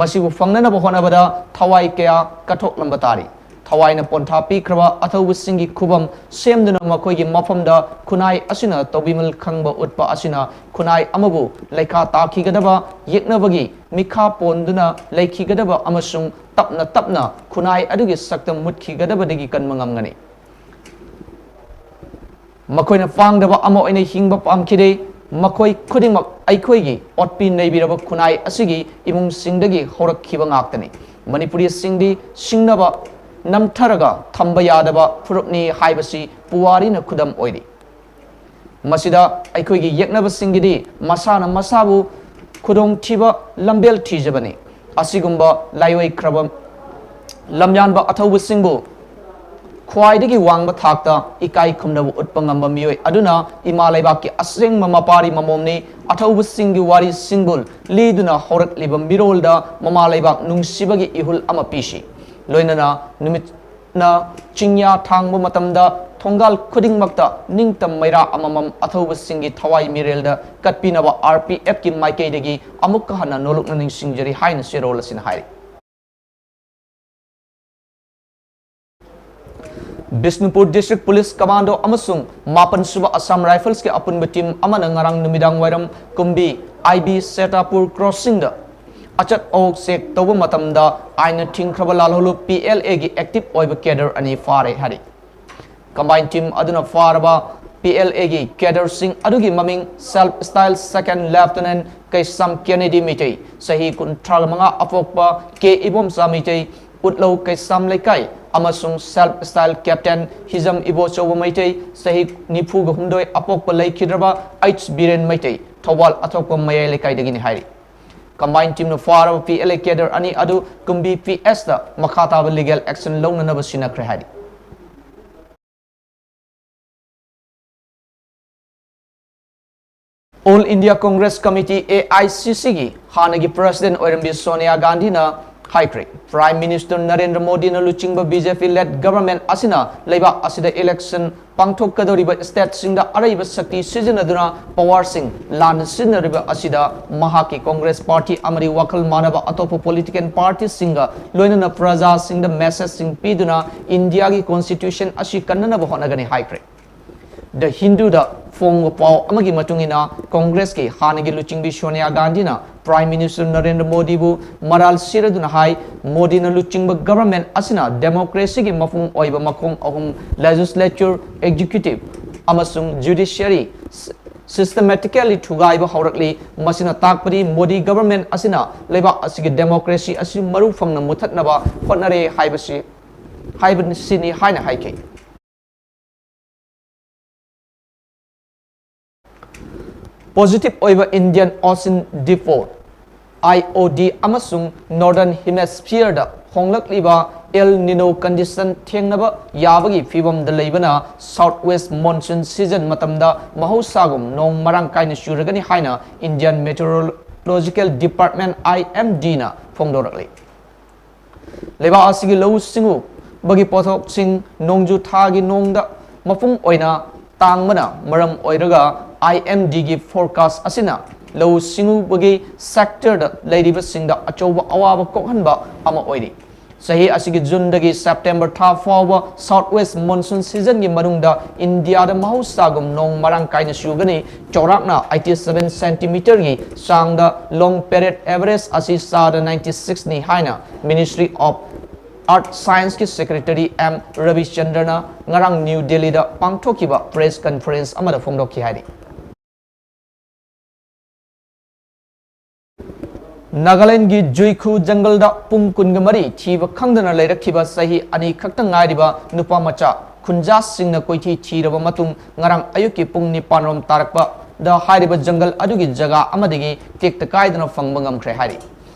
ꯃꯁꯤꯕꯨ ꯐꯪꯅꯅꯕ ꯍꯣꯠꯅꯕꯗ ꯊꯋꯥꯏ ꯀꯌꯥ ꯀꯠꯊꯣꯛꯂꯝꯕ ꯇꯥꯔꯤ꯫ ꯊꯋꯥꯏꯅ ꯄꯣꯟꯊꯥ ꯄꯤꯈ꯭ꯔꯕ ꯑꯊꯧꯕꯁꯤꯡꯒꯤ ꯈꯨꯕꯝ ꯁꯦꯝꯗꯨꯅ ꯃꯈꯣꯏꯒꯤ ꯃꯐꯝꯗ ꯈꯨꯟꯅꯥꯏ ꯑꯁꯤꯅ ꯇꯧꯕꯤꯃꯜ ꯈꯪꯕ ꯎꯠꯄ ꯑꯁꯤꯅ ꯈꯨꯟꯅꯥꯏ ꯑꯃꯕꯨ ꯂꯩꯈꯥ ꯇꯥꯈꯤꯒꯗꯕ, ꯌꯦꯛꯅꯕꯒꯤ ꯃꯤꯈꯥ ꯄꯣꯟꯗꯨꯅ ꯂꯩꯈꯤꯒꯗꯕ ꯑꯃꯁꯨꯡ ꯇꯞꯅ ꯇꯞꯅ ꯈꯨꯟꯅꯥꯏ ꯑꯗꯨꯒꯤ ꯁꯛꯇꯝ ꯃꯨꯠꯈꯤꯒꯗꯕꯗꯒꯤ ꯀꯟꯕ ꯉꯝꯒꯅꯤ꯫ ꯃꯈꯣꯏꯅ ꯄꯥꯡꯗꯕ ꯑꯃ ꯑꯣꯏꯅ ꯍꯤꯡꯕ ꯄꯥꯝꯈꯤꯗꯦ꯫ ꯃꯈꯣꯏ ꯈꯨꯗꯤꯡꯃꯛ ꯑꯩꯈꯣꯏꯒꯤ ꯑꯣꯠꯄꯤ ꯅꯩꯕꯤꯔꯕ ꯈꯨꯟꯅꯥꯏ ꯑꯁꯤꯒꯤ ꯏꯃꯨꯡꯁꯤꯡꯗꯒꯤ ꯍꯧꯔꯛꯈꯤꯕ ꯉꯥꯛꯇꯅꯤ꯫ ꯃꯅꯤꯄꯨꯔꯤꯁꯤꯡꯗꯤ ꯁꯤꯡꯅꯕ ꯅꯝꯊꯔꯒ ꯊꯝꯕ ꯌꯥꯗꯕ ꯐꯨꯔꯨꯞꯅꯤ ꯍꯥꯏꯕꯁꯤ ꯄꯨꯋꯥꯔꯤꯅ ꯈꯨꯗꯝ ꯑꯣꯏꯔꯤ꯫ ꯃꯁꯤꯗ ꯑꯩꯈꯣꯏꯒꯤ ꯌꯦꯛꯅꯕꯁꯤꯡꯒꯤꯗꯤ ꯃꯁꯥꯅ ꯃꯁꯥꯕꯨ ꯈꯨꯗꯣꯡꯊꯤꯕ ꯂꯝꯕꯦꯜ ꯊꯤꯖꯕꯅꯤ꯫ ꯑꯁꯤꯒꯨꯝꯕ ꯂꯥꯏꯑꯣꯏꯈ꯭ꯔꯕ ꯂꯝꯌꯥꯟꯕ ꯑꯊꯧꯕꯁꯤꯡꯕꯨ ꯈ꯭ꯋꯥꯏꯗꯒꯤ ꯋꯥꯡꯕ ꯊꯥꯛꯇ ꯏꯀꯥꯏ ꯈꯨꯝꯅꯕ ꯎꯠꯄ ꯉꯝꯕ ꯃꯤꯑꯣꯏ ꯑꯗꯨꯅ ꯏꯃꯥ ꯂꯩꯕꯥꯛꯀꯤ ꯑꯁꯦꯡꯕ ꯃꯄꯥꯔꯤ ꯃꯃꯣꯝꯅꯤ꯫ ꯑꯊꯧꯕꯁꯤꯡꯒꯤ ꯋꯥꯔꯤ ꯁꯤꯡꯕꯨꯜ ꯂꯤꯗꯨꯅ ꯍꯧꯔꯛꯂꯤꯕ ꯃꯤꯔꯣꯜꯗ ꯃꯃꯥ ꯂꯩꯕꯥꯛ ꯅꯨꯡꯁꯤꯕꯒꯤ ꯏꯍꯨꯜ ꯑꯃ ꯄꯤꯁꯤ꯫ ꯂꯣꯏꯅꯅ ꯅꯨꯃꯤꯠꯅ ꯆꯤꯡꯌꯥ ꯊꯥꯡꯕ ꯃꯇꯝꯗ ꯊꯣꯡꯒꯥꯜ ꯈꯨꯗꯤꯡꯃꯛꯇ ꯅꯤꯡꯇꯝ ꯃꯩꯔꯥ ꯑꯃꯃꯝ ꯑꯊꯧꯕꯁꯤꯡꯒꯤ ꯊꯋꯥꯏ ꯃꯤꯔꯦꯜꯗ ꯀꯠꯄꯤꯅꯕ ꯑꯥꯔ ꯄꯤ ꯑꯦꯐꯀꯤ ꯃꯥꯏꯀꯩꯗꯒꯤ ꯑꯃꯨꯛꯀ ꯍꯟꯅ ꯅꯣꯂꯨꯛꯅ ꯅꯤꯡꯁꯤꯡꯖꯔꯤ ꯍꯥꯏꯅ ꯆꯦꯔꯣꯜ ꯑꯁꯤꯅ ꯍꯥꯏꯔꯤ꯫ ꯕꯤꯁꯅꯨꯄꯨꯔ District Police Commando ꯑꯃꯁꯨꯡ ꯃꯥꯄꯟ ꯁꯨꯕ Assam Riflesꯀꯤ ꯑꯄꯨꯟꯕ team ꯑꯃꯅ ꯉꯔꯥꯡ ꯅꯨꯃꯤꯗꯥꯡ ꯋꯥꯏꯔꯝ ꯀꯨꯝꯕꯤ ꯑꯥꯏ ꯕꯤ ꯁꯦꯇꯥꯄꯨꯔ crossingꯗ ꯑꯆꯠ ꯑꯋꯣꯛ check ꯇꯧꯕ ꯃꯇꯝꯗ ꯑꯥꯏꯟꯅ ꯊꯤꯡꯈ꯭ꯔꯕ ꯂꯥꯜꯍꯧꯂꯨꯞ P L Aꯒꯤ active ꯑꯣꯏꯕ cadre ꯑꯅꯤ ꯐꯥꯔꯦ ꯍꯥꯏꯔꯤ꯫ Combined team ꯑꯗꯨꯅ ꯐꯥꯔꯕ P L Aꯒꯤ cadreꯁꯤꯡ ꯑꯗꯨꯒꯤ ꯃꯃꯤꯡ Self Style Second Lieutenant ꯀꯩꯁꯥꯝ ꯀꯦꯅꯦꯗꯤ ꯃꯩꯇꯩ, ꯆꯍꯤ ꯀꯨꯟꯊ꯭ꯔꯥ ꯃꯉꯥ ꯑꯄꯣꯛꯄ ꯀꯦ ꯏꯕꯣꯝꯆꯥ ꯃꯩꯇꯩ, ꯎꯠꯂꯧ ꯀꯩꯁꯥꯝ ꯂꯩꯀꯥꯏ, ꯑꯃꯁꯨꯡ Self Style Captain ꯍꯤꯖꯝ ꯏꯕꯣꯆꯧꯕ ꯃꯩꯇꯩ, ꯆꯍꯤ ꯅꯤꯐꯨꯒ ꯍꯨꯝꯗꯣꯏ ꯑꯄꯣꯛꯄ ꯂꯩꯈꯤꯗ꯭ꯔꯕ ꯑꯩꯆ ꯕꯤꯔꯦꯟ ꯃꯩꯇꯩ, ꯊꯧꯕꯥꯜ ꯑꯊꯣꯛꯄ ꯃꯌꯥꯏ ꯂꯩꯀꯥꯏꯗꯒꯤꯅꯤ ꯍꯥꯏꯔꯤ꯫ Combined teamꯅ ꯐꯥꯔꯕ P L A cadre ꯑꯅꯤ ꯑꯗꯨ ꯀꯨꯝꯕꯤ P S ꯇ ꯃꯈꯥ ꯇꯥꯕ legal action ꯂꯧꯅꯅꯕ ꯁꯤꯟꯅꯈ꯭ꯔꯦ ꯍꯥꯏꯔꯤ꯫ All India Congress Committee, A I C C ꯒꯤ ꯍꯥꯟꯅꯒꯤ president ꯑꯣꯏꯔꯝꯕꯤ ꯁꯣꯅꯤꯌꯥ ꯒꯥꯟꯙꯤꯅ ꯍꯥꯏꯈ꯭ꯔꯦ, Prime Minister ꯅꯔꯦꯟꯗ꯭ꯔ ꯃꯣꯗꯤꯅ ꯂꯨꯆꯤꯡꯕ B J P led government ꯑꯁꯤꯅ ꯂꯩꯕꯥꯛ ꯑꯁꯤꯗ election ꯄꯥꯡꯊꯣꯛꯀꯗꯧꯔꯤꯕ stateꯁꯤꯡꯗ ꯑꯔꯩꯕ ꯁꯛꯇꯤ ꯁꯤꯖꯤꯟꯅꯗꯨꯅ powerꯁꯤꯡ ꯂꯥꯟꯅ ꯁꯤꯖꯤꯟꯅꯔꯤꯕ ꯑꯁꯤꯗ ꯃꯍꯥꯛꯀꯤ Congress party ꯑꯃꯗꯤ ꯋꯥꯈꯜ ꯃꯥꯟꯅꯕ ꯑꯇꯣꯞꯄ political partyꯁꯤꯡꯒ ꯂꯣꯏꯅꯅ ꯄ꯭ꯔꯖꯥꯁꯤꯡꯗ messageꯁꯤꯡ ꯄꯤꯗꯨꯅ Indiaꯒꯤ constitution ꯑꯁꯤ ꯀꯟꯅꯅꯕ ꯍꯣꯠꯅꯒꯅꯤ ꯍꯥꯏꯈ꯭ꯔꯦ꯫ The Hinduꯗ ꯐꯣꯡꯕ ꯄꯥꯎ ꯑꯃꯒꯤ ꯃꯇꯨꯡ ꯏꯟꯅ, Congressꯀꯤ ꯍꯥꯟꯅꯒꯤ ꯂꯨꯆꯤꯡꯕꯤ ꯁꯣꯅꯤꯌꯥ ꯒꯥꯟꯙꯤꯅ Prime Minister ꯅꯔꯦꯟꯗ꯭ꯔ ꯃꯣꯗꯤꯕꯨ ꯃꯔꯥꯜ ꯁꯤꯔꯗꯨꯅ ꯍꯥꯏ, ꯃꯣꯗꯤꯅ ꯂꯨꯆꯤꯡꯕ government ꯑꯁꯤꯅ democracyꯒꯤ ꯃꯄꯨꯡ ꯑꯣꯏꯕ ꯃꯈꯣꯡ ꯑꯍꯨꯝ, legislature, executive ꯑꯃꯁꯨꯡ judiciary, systematically ꯊꯨꯒꯥꯏꯕ ꯍꯧꯔꯛꯂꯤ꯫ ꯃꯁꯤꯅ ꯇꯥꯛꯄꯗꯤ ꯃꯣꯗꯤ government ꯑꯁꯤꯅ ꯂꯩꯕꯥꯛ ꯑꯁꯤꯒꯤ democracy ꯑꯁꯤ ꯃꯔꯨ ꯐꯪꯅ ꯃꯨꯊꯠꯅꯕ ꯍꯣꯠꯅꯔꯦ ꯍꯥꯏꯕꯁꯤ, ꯍꯥꯏꯕꯁꯤꯅꯤ ꯍꯥꯏꯅ ꯍꯥꯏꯈꯤ꯫ Positive ꯑꯣꯏꯕ Indian Ocean Depot, I O D, ꯑꯃꯁꯨꯡ Northern Hemisphereꯗ ꯍꯣꯡꯂꯛꯂꯤꯕ El Nino condition ꯊꯦꯡꯅꯕ ꯌꯥꯕꯒꯤ ꯐꯤꯕꯝꯗ ꯂꯩꯕꯅ South West monsoon season ꯃꯇꯝꯗ ꯃꯍꯧꯁꯥꯒꯨꯝ ꯅꯣꯡ ꯃꯔꯥꯡ ꯀꯥꯏꯅ ꯆꯨꯔꯒꯅꯤ ꯍꯥꯏꯅ Indian Meteorological Department, I M D ꯅ ꯐꯣꯡꯗꯣꯔꯛꯂꯤ꯫ ꯂꯩꯕꯥꯛ ꯑꯁꯤꯒꯤ ꯂꯧꯎ ꯁꯤꯡꯎꯕꯒꯤ ꯄꯣꯠꯊꯣꯛꯁꯤꯡ ꯅꯣꯡꯖꯨ ꯊꯥꯒꯤ ꯅꯣꯡꯗ ꯃꯄꯨꯡ ꯑꯣꯏꯅ ꯇꯥꯡꯕꯅ ꯃꯔꯝ ꯑꯣꯏꯔꯒ, I M D ꯒꯤ forecast ꯑꯁꯤꯅ ꯂꯧꯎ ꯁꯤꯡꯎꯕꯒꯤ sector ꯗ ꯂꯩꯔꯤꯕꯁꯤꯡꯗ ꯑꯆꯧꯕ ꯑꯋꯥꯕ ꯀꯣꯛꯍꯟꯕ ꯑꯃ ꯑꯣꯏꯔꯤ꯫ ꯆꯍꯤ ꯑꯁꯤꯒꯤ ꯖꯨꯟꯗꯒꯤ ꯁꯦꯞꯇꯦꯝꯕꯔ ꯊꯥ ꯐꯥꯎꯕ South West monsoon season ꯒꯤ ꯃꯅꯨꯡꯗ ꯏꯟꯗꯤꯌꯥꯗ ꯃꯍꯧꯁꯥꯒꯨꯝ ꯅꯣꯡ ꯃꯔꯥꯡ ꯀꯥꯏꯅ ꯆꯨꯒꯅꯤ꯫ ꯆꯥꯎꯔꯥꯛꯅ eighty seven centimeter ꯒꯤ ꯆꯥꯡꯗ long period average ꯑꯁꯤ ꯆꯥꯗ ninety six ꯅꯤ ꯍꯥꯏꯅ Ministry of Earth Science ꯀꯤ Secretary M ꯔꯕꯤꯆꯟꯗ꯭ꯔꯅ ꯉꯔꯥꯡ ꯅ꯭ꯌꯨ ꯗꯦꯜꯂꯤꯗ ꯄꯥꯡꯊꯣꯛꯈꯤꯕ press conference ꯑꯃꯗ ꯐꯣꯡꯗꯣꯛꯈꯤ ꯍꯥꯏꯔꯤ꯫ ꯅꯥꯒꯥꯂꯦꯟꯒꯤ ꯖꯨꯏꯈꯨ ꯖꯪꯒꯜꯗ ꯄꯨꯡ ꯀꯨꯟꯒ ꯃꯔꯤ ꯊꯤꯕ ꯈꯪꯗꯅ ꯂꯩꯔꯛꯈꯤꯕ ꯆꯍꯤ ꯑꯅꯤ ꯈꯛꯇ ꯉꯥꯏꯔꯤꯕ ꯅꯨꯄꯥ ꯃꯆꯥ ꯈꯨꯟꯖꯥꯁꯤꯡꯅ ꯀꯣꯏꯊꯤ ꯊꯤꯔꯕ ꯃꯇꯨꯡ, ꯉꯔꯥꯡ ꯑꯌꯨꯛꯀꯤ ꯄꯨꯡ ꯅꯤꯄꯥꯟ ꯔꯣꯝ ꯇꯥꯔꯛꯄꯗ ꯍꯥꯏꯔꯤꯕ ꯖꯪꯒꯜ ꯑꯗꯨꯒꯤ ꯖꯒꯥ ꯑꯃꯗꯒꯤ ꯇꯦꯛꯇ ꯀꯥꯏꯗꯅ ꯐꯪꯕ ꯉꯝꯈ꯭ꯔꯦ ꯍꯥꯏꯔꯤ꯫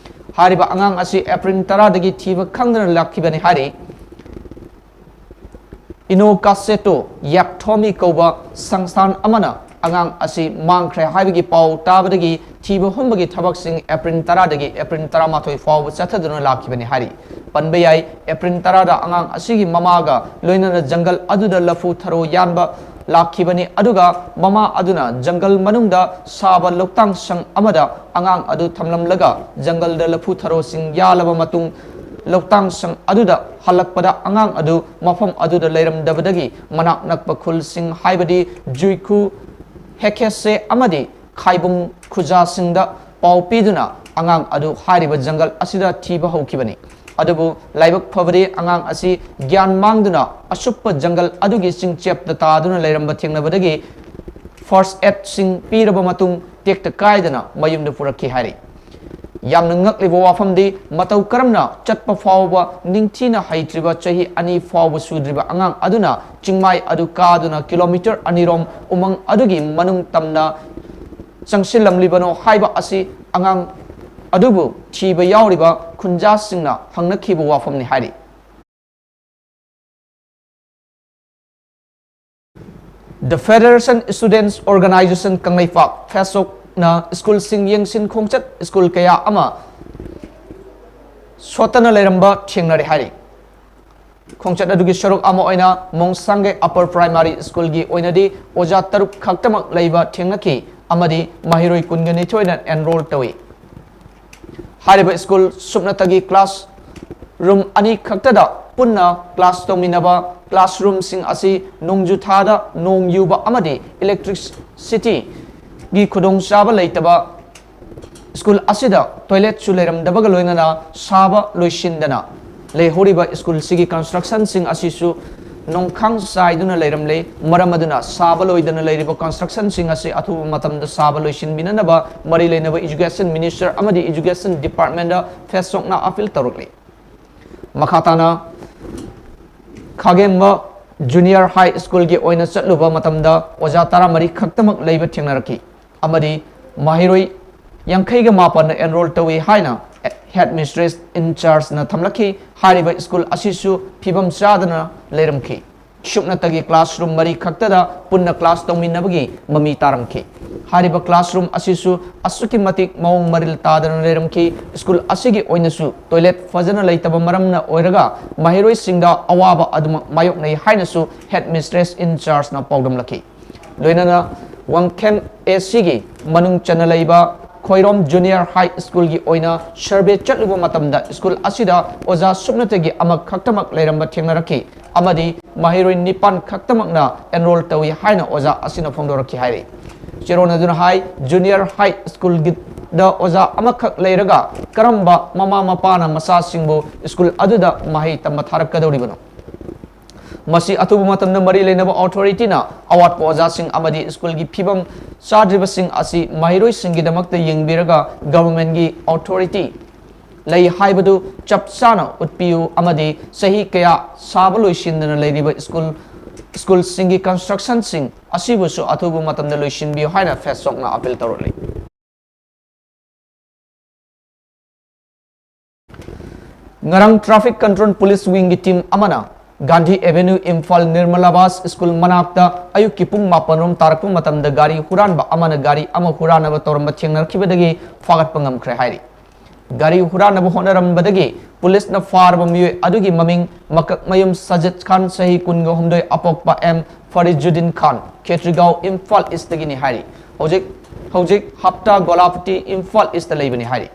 ꯍꯥꯏꯔꯤꯕ ꯑꯉꯥꯡ ꯑꯁꯤ ꯑꯦꯄ꯭ꯔꯤꯜ ꯇꯔꯥꯗꯒꯤ ꯊꯤꯕ ꯈꯪꯗꯅ ꯂꯥꯛꯈꯤꯕꯅꯤ ꯍꯥꯏꯔꯤ꯫ ꯏꯅꯣꯀꯥꯁꯦꯇꯣ ꯌꯥꯞꯊꯣꯃꯤ ꯀꯧꯕ ꯁꯪꯁꯊꯥꯟ ꯑꯃꯅ ꯑꯉꯥꯡ ꯑꯁꯤ ꯃꯥꯡꯈ꯭ꯔꯦ ꯍꯥꯏꯕꯒꯤ ꯄꯥꯎ ꯇꯥꯕꯗꯒꯤ ꯊꯤꯕ ꯍꯨꯝꯕꯒꯤ ꯊꯕꯛꯁꯤꯡ ꯑꯦꯄ꯭ꯔꯤꯜ ꯇꯔꯥꯗꯒꯤ ꯑꯦꯄ꯭ꯔꯤꯜ ꯇꯔꯥꯃꯥꯊꯣꯏ ꯐꯥꯎꯕ ꯆꯠꯊꯗꯨꯅ ꯂꯥꯛꯈꯤꯕꯅꯤ ꯍꯥꯏꯔꯤ꯫ ꯄꯟꯕ ꯌꯥꯏ, ꯑꯦꯄ꯭ꯔꯤꯜ ꯇꯔꯥꯗ ꯑꯉꯥꯡ ꯑꯁꯤꯒꯤ ꯃꯃꯥꯒ ꯂꯣꯏꯅꯅ ꯖꯪꯒꯜ ꯑꯗꯨꯗ ꯂꯐꯨ ꯊꯔꯣ ꯌꯥꯟꯕ ꯂꯥꯛꯈꯤꯕꯅꯤ, ꯑꯗꯨꯒ ꯃꯃꯥ ꯑꯗꯨꯅ ꯖꯪꯒꯜ ꯃꯅꯨꯡꯗ ꯁꯥꯕ ꯂꯧꯇꯥꯡ ꯁꯪ ꯑꯃꯗ ꯑꯉꯥꯡ ꯑꯗꯨ ꯊꯝꯂꯝꯂꯒ ꯖꯪꯒꯜꯗ ꯂꯐꯨ ꯊꯔꯣꯁꯤꯡ ꯌꯥꯜꯂꯕ ꯃꯇꯨꯡ, ꯂꯧꯇꯥꯡ ꯁꯪ ꯑꯗꯨꯗ ꯍꯜꯂꯛꯄꯗ ꯑꯉꯥꯡ ꯑꯗꯨ ꯃꯐꯝ ꯑꯗꯨꯗ ꯂꯩꯔꯝꯗꯕꯗꯒꯤ ꯃꯅꯥꯛ ꯅꯛꯄ ꯈꯨꯜꯁꯤꯡ, ꯍꯥꯏꯕꯗꯤ ꯖꯨꯏꯈꯨ, ꯍꯦꯈꯦꯁꯦ ꯑꯃꯗꯤ ꯈꯥꯏꯕꯨꯡ ꯈꯨꯖꯥꯁꯤꯡꯗ ꯄꯥꯎ ꯄꯤꯗꯨꯅ ꯑꯉꯥꯡ ꯑꯗꯨ ꯍꯥꯏꯔꯤꯕ ꯖꯪꯒꯜ ꯑꯁꯤꯗ ꯊꯤꯕ ꯍꯧꯈꯤꯕꯅꯤ꯫ ꯑꯗꯨꯕꯨ ꯂꯥꯏꯕꯛ ꯐꯕꯗꯤ, ꯑꯉꯥꯡ ꯑꯁꯤ ꯒ꯭ꯌꯥꯟ ꯃꯥꯡꯗꯨꯅ ꯑꯁꯨꯞꯄ ꯖꯪꯒꯜ ꯑꯗꯨꯒꯤ ꯆꯤꯡꯆꯦꯞꯇ ꯇꯥꯗꯨꯅ ꯂꯩꯔꯝꯕ ꯊꯦꯡꯅꯕꯗꯒꯤ first aid ꯁꯤꯡ ꯄꯤꯔꯕ ꯃꯇꯨꯡ ꯇꯦꯛꯇ ꯀꯥꯏꯗꯅ ꯃꯌꯨꯝꯗ ꯄꯨꯔꯛꯈꯤ ꯍꯥꯏꯔꯤ꯫ ꯌꯥꯝꯅ ꯉꯛꯂꯤꯕ ꯋꯥꯐꯝꯗꯤ, ꯃꯇꯧ ꯀꯔꯝꯅ ꯆꯠꯄ ꯐꯥꯎꯕ ꯅꯤꯡꯊꯤꯅ ꯍꯩꯇ꯭ꯔꯤꯕ ꯆꯍꯤ ꯑꯅꯤ ꯐꯥꯎꯕ ꯁꯨꯗ꯭ꯔꯤꯕ ꯑꯉꯥꯡ ꯑꯗꯨꯅ ꯆꯤꯡꯃꯥꯏ ꯑꯗꯨ ꯀꯥꯗꯨꯅ ꯀꯤꯂꯣꯃꯤꯇꯔ ꯑꯅꯤꯔꯣꯝ ꯎꯃꯪ ꯑꯗꯨꯒꯤ ꯃꯅꯨꯡ ꯇꯝꯅ ꯆꯪꯁꯤꯜꯂꯝꯂꯤꯕꯅꯣ ꯍꯥꯏꯕ ꯑꯁꯤ ꯑꯉꯥꯡ ꯑꯗꯨꯕꯨ ꯊꯤꯕ ꯌꯥꯎꯔꯤꯕ ꯈꯨꯟꯖꯥꯁꯤꯡꯅ ꯍꯪꯅꯈꯤꯕ ꯋꯥꯐꯝꯅꯤ ꯍꯥꯏꯔꯤ꯫ The Federation Students Organization Kangleipak, ꯐꯦꯁꯣꯛꯅ ꯁ꯭ꯀꯨꯜꯁꯤꯡ ꯌꯦꯡꯁꯤꯟ ꯈꯣꯡꯆꯠ ꯁ꯭ꯀꯨꯜ ꯀꯌꯥ ꯑꯃ ꯁꯣꯠꯇꯅ ꯂꯩꯔꯝꯕ ꯊꯦꯡꯅꯔꯦ ꯍꯥꯏꯔꯤ꯫ ꯈꯣꯡꯆꯠ ꯑꯗꯨꯒꯤ ꯁꯔꯨꯛ ꯑꯃ ꯑꯣꯏꯅ ꯃꯣꯡꯁꯥꯡꯒꯩ ꯑꯄꯔ ꯄ꯭ꯔꯥꯏꯃꯥꯔꯤ ꯁ꯭ꯀꯨꯜꯒꯤ ꯑꯣꯏꯅꯗꯤ ꯑꯣꯖꯥ ꯇꯔꯨꯛ ꯈꯛꯇꯃꯛ ꯂꯩꯕ ꯊꯦꯡꯅꯈꯤ ꯑꯃꯗꯤ ꯃꯍꯩꯔꯣꯏ ꯀꯨꯟꯒ ꯅꯤꯊꯣꯏꯅ ꯑꯦꯟꯔꯣꯜ ꯇꯧꯏ꯫ ꯍꯥꯏꯔꯤꯕ ꯁ꯭ꯀꯨꯜ ꯁꯨꯞꯅꯇꯒꯤ ꯀ꯭ꯂꯥꯁ ꯔꯨꯝ ꯑꯅꯤ ꯈꯛꯇꯗ ꯄꯨꯟꯅ ꯀ꯭ꯂꯥꯁ ꯇꯧꯃꯤꯟꯅꯕ ꯀ꯭ꯂꯥꯁꯔꯨꯝꯁꯤꯡ ꯑꯁꯤ ꯅꯣꯡꯖꯨ ꯊꯥꯗ ꯅꯣꯡ ꯌꯨꯕ ꯑꯃꯗꯤ ꯏꯂꯦꯛꯇ꯭ꯔꯤꯁꯤꯇꯤꯒꯤ ꯈꯨꯗꯣꯡꯆꯥꯕ ꯂꯩꯇꯕ ꯁ꯭ꯀꯨꯜ ꯑꯁꯤꯗ ꯇꯣꯏꯂꯦꯠꯁꯨ ꯂꯩꯔꯝꯗꯕꯒ ꯂꯣꯏꯅꯅ ꯁꯥꯕ ꯂꯣꯏꯁꯤꯟꯗꯅ ꯂꯩꯍꯧꯔꯤꯕ ꯁ꯭ꯀꯨꯜꯁꯤꯒꯤ ꯀꯟꯁꯇ꯭ꯔꯛꯁꯟꯁꯤꯡ ꯑꯁꯤꯁꯨ ꯅꯣꯡꯈꯥꯡ ꯆꯥꯏꯗꯨꯅ ꯂꯩꯔꯝꯂꯦ꯫ ꯃꯔꯝ ꯑꯗꯨꯅ ꯁꯥꯕ ꯂꯣꯏꯗꯅ ꯂꯩꯔꯤꯕ ꯀꯟꯁꯇ꯭ꯔꯛꯁꯟꯁꯤꯡ ꯑꯁꯤ ꯑꯊꯨꯕ ꯃꯇꯝꯗ ꯁꯥꯕ ꯂꯣꯏꯁꯤꯟꯕꯤꯅꯅꯕ ꯃꯔꯤ ꯂꯩꯅꯕ ꯏꯖꯨꯀꯦꯁꯟ ꯃꯤꯅꯤꯁꯇꯔ ꯑꯃꯗꯤ ꯏꯖꯨꯀꯦꯁꯟ ꯗꯤꯄꯥꯔꯠꯃꯦꯟꯗ ꯐꯦꯁꯣꯛꯅ ꯑꯄꯤꯜ ꯇꯧꯔꯛꯂꯤ꯫ ꯃꯈꯥ ꯇꯥꯅ ꯈꯥꯒꯦꯝꯕ ꯖꯨꯅꯤꯌꯔ ꯍꯥꯏ ꯁ꯭ꯀꯨꯜꯒꯤ ꯑꯣꯏꯅ ꯆꯠꯂꯨꯕ ꯃꯇꯝꯗ ꯑꯣꯖꯥ ꯇꯔꯥꯃꯔꯤ ꯈꯛꯇꯃꯛ ꯂꯩꯕ ꯊꯦꯡꯅꯔꯛꯈꯤ ꯑꯃꯗꯤ ꯃꯍꯩꯔꯣꯏ ꯌꯥꯡꯈꯩꯒ ꯃꯥꯄꯟꯅ ꯑꯦꯟꯔꯣꯜ ꯇꯧꯏ ꯍꯥꯏꯅ ꯍꯦꯗ ꯃꯤꯁꯇ꯭ꯔꯦꯁ ꯏꯟ ꯆꯥꯔꯖꯅ ꯊꯝꯂꯛꯈꯤ꯫ ꯍꯥꯏꯔꯤꯕ ꯁ꯭ꯀꯨꯜ ꯑꯁꯤꯁꯨ ꯐꯤꯕꯝ ꯆꯥꯗꯅ ꯂꯩꯔꯝꯈꯤ꯫ ꯁꯨꯞꯅꯇꯒꯤ ꯀ꯭ꯂꯥꯁꯔꯨꯝ ꯃꯔꯤ ꯈꯛꯇꯗ ꯄꯨꯟꯅ ꯀ꯭ꯂꯥꯁ ꯇꯧꯃꯤꯟꯅꯕꯒꯤ ꯃꯃꯤ ꯇꯥꯔꯝꯈꯤ꯫ ꯍꯥꯏꯔꯤꯕ ꯀ꯭ꯂꯥꯁꯔꯨꯝ ꯑꯁꯤꯁꯨ ꯑꯁꯨꯛꯀꯤ ꯃꯇꯤꯛ ꯃꯑꯣꯡ ꯃꯔꯤꯜ ꯇꯥꯗꯅ ꯂꯩꯔꯝꯈꯤ꯫ ꯁ꯭ꯀꯨꯜ ꯑꯁꯤꯒꯤ ꯑꯣꯏꯅꯁꯨ ꯇꯣꯏꯂꯦꯠ ꯐꯖꯅ ꯂꯩꯇꯕ ꯃꯔꯝꯅ ꯑꯣꯏꯔꯒ ꯃꯍꯩꯔꯣꯏꯁꯤꯡꯗ ꯑꯋꯥꯕ ꯑꯗꯨꯃꯛ ꯃꯥꯌꯣꯛꯅꯩ ꯍꯥꯏꯅꯁꯨ ꯍꯦꯗ ꯃꯤꯁꯇ꯭ꯔꯦꯁ ꯏꯟ ꯆꯥꯔꯖꯅ ꯄꯥꯎꯗꯝꯂꯛꯈꯤ꯫ ꯂꯣꯏꯅꯅ ꯋꯥꯡꯈꯦꯝ ꯑꯦ ꯁꯤꯒꯤ ꯃꯅꯨꯡ ꯆꯟꯅ ꯂꯩꯕ ꯈꯣꯏꯔꯣꯝ ꯖꯨꯅꯤꯌꯔ ꯍꯥꯏ ꯁ꯭ꯀꯨꯜꯒꯤ ꯑꯣꯏꯅ ꯁꯔꯚꯦ ꯆꯠꯂꯨꯕ ꯃꯇꯝꯗ ꯁ꯭ꯀꯨꯜ ꯑꯁꯤꯗ ꯑꯣꯖꯥ ꯁꯨꯞꯅꯇꯒꯤ ꯑꯃꯈꯛꯇꯃꯛ ꯂꯩꯔꯝꯕ ꯊꯦꯡꯅꯔꯛꯈꯤ ꯑꯃꯗꯤ ꯃꯍꯩꯔꯣꯏ ꯅꯤꯄꯥꯟ ꯈꯛꯇꯃꯛꯅ ꯑꯦꯟꯔꯣꯜ ꯇꯧꯏ ꯍꯥꯏꯅ ꯑꯣꯖꯥ ꯑꯁꯤꯅ ꯐꯣꯡꯗꯣꯔꯛꯈꯤ ꯍꯥꯏꯔꯤ꯫ ꯆꯦꯔꯣꯟ ꯑꯗꯨꯅ ꯍꯥꯏ, ꯖꯨꯅꯤꯌꯔ ꯍꯥꯏ ꯁ꯭ꯀꯨꯜꯒꯤꯗ ꯑꯣꯖꯥ ꯑꯃꯈꯛ ꯂꯩꯔꯒ ꯀꯔꯝꯕ ꯃꯃꯥ ꯃꯄꯥꯅ ꯃꯆꯥꯁꯤꯡꯕꯨ ꯁ꯭ꯀꯨꯜ ꯑꯗꯨꯗ ꯃꯍꯩ ꯇꯝꯕ ꯊꯥꯔꯛꯀꯗꯧꯔꯤꯕꯅꯣ? ꯃꯁꯤ ꯑꯊꯨꯕ ꯃꯇꯝꯗ ꯃꯔꯤ ꯂꯩꯅꯕ ꯑꯣꯊꯣꯔꯤꯇꯤꯅ ꯑꯋꯥꯠꯄ ꯑꯣꯖꯥꯁꯤꯡ ꯑꯃꯗꯤ ꯁ꯭ꯀꯨꯜꯒꯤ ꯐꯤꯕꯝ ꯆꯥꯗ꯭ꯔꯤꯕꯁꯤꯡ ꯑꯁꯤ ꯃꯍꯩꯔꯣꯏꯁꯤꯡꯒꯤꯗꯃꯛꯇ ꯌꯦꯡꯕꯤꯔꯒ ꯒꯚꯔꯟꯃꯦꯟꯠꯀꯤ ꯑꯣꯊꯣꯔꯤꯇꯤ ꯂꯩ ꯍꯥꯏꯕꯗꯨ ꯆꯞ ꯆꯥꯅ ꯎꯠꯄꯤꯌꯨ ꯑꯃꯗꯤ ꯆꯍꯤ ꯀꯌꯥ ꯁꯥꯕ ꯂꯣꯏꯁꯤꯟꯗꯅ ꯂꯩꯔꯤꯕ ꯁ꯭ꯀꯨꯜ, ꯁ꯭ꯀꯨꯜꯁꯤꯡꯒꯤ ꯀꯟꯁꯇ꯭ꯔꯛꯁꯟꯁꯤꯡ ꯑꯁꯤꯕꯨꯁꯨ ꯑꯊꯨꯕ ꯃꯇꯝꯗ ꯂꯣꯏꯁꯤꯟꯕꯤꯌꯨ ꯍꯥꯏꯅ ꯐꯦꯁꯣꯛꯅ ꯑꯄꯤꯜ ꯇꯧꯔꯛꯂꯤ꯫ ꯉꯔꯥꯡ ꯇ꯭ꯔꯥꯐꯤꯛ ꯀꯟꯇ꯭ꯔꯣꯜ ꯄꯨꯂꯤꯁ ꯋꯤꯡꯒꯤ ꯇꯤꯝ ꯑꯃꯅ ꯒꯥꯟꯙꯤ ꯑꯦꯚꯦꯅ꯭ꯌꯨ, ꯏꯝꯐꯥꯜ, ꯅꯤꯔꯃꯂꯥꯕꯥꯁ ꯁ꯭ꯀꯨꯜ ꯃꯅꯥꯛꯇ ꯑꯌꯨꯛꯀꯤ ꯄꯨꯡ ꯃꯥꯄꯟ ꯔꯣꯝ ꯇꯥꯔꯛꯄ ꯃꯇꯝꯗ ꯒꯥꯔꯤ ꯍꯨꯔꯥꯟꯕ ꯑꯃꯅ ꯒꯥꯔꯤ ꯑꯃ ꯍꯨꯔꯥꯟꯅꯕ ꯇꯧꯔꯝꯕ ꯊꯦꯡꯅꯔꯛꯈꯤꯕꯗꯒꯤ ꯐꯥꯒꯠꯄ ꯉꯝꯈ꯭ꯔꯦ ꯍꯥꯏꯔꯤ꯫ ꯒꯥꯔꯤ ꯍꯨꯔꯥꯟꯅꯕ ꯍꯣꯠꯅꯔꯝꯕꯗꯒꯤ ꯄꯨꯂꯤꯁꯅ ꯐꯥꯔꯕ ꯃꯤꯑꯣꯏ ꯑꯗꯨꯒꯤ ꯃꯃꯤꯡ ꯃꯀꯛꯃꯌꯨꯝ ꯁꯖꯤꯗ ꯈꯥꯟ, ꯆꯍꯤ ꯀꯨꯟꯒ ꯍꯨꯝꯗꯣꯏ, ꯑꯄꯣꯛꯄ ꯑꯦꯝ ꯐꯔꯤꯖꯨꯗꯤꯟ ꯈꯥꯟ, ꯈꯦꯇ꯭ꯔꯤꯒꯥꯎ, ꯏꯝꯐꯥꯜ ꯏꯁꯇꯒꯤꯅꯤ ꯍꯥꯏꯔꯤ꯫ ꯍꯧꯖꯤꯛ, ꯍꯧꯖꯤꯛ ꯍꯞꯇꯥ ꯒꯣꯂꯥꯄꯇꯤ, ꯏꯝꯐꯥꯜ ꯏꯁꯇ ꯂꯩꯕꯅꯤ ꯍꯥꯏꯔꯤ꯫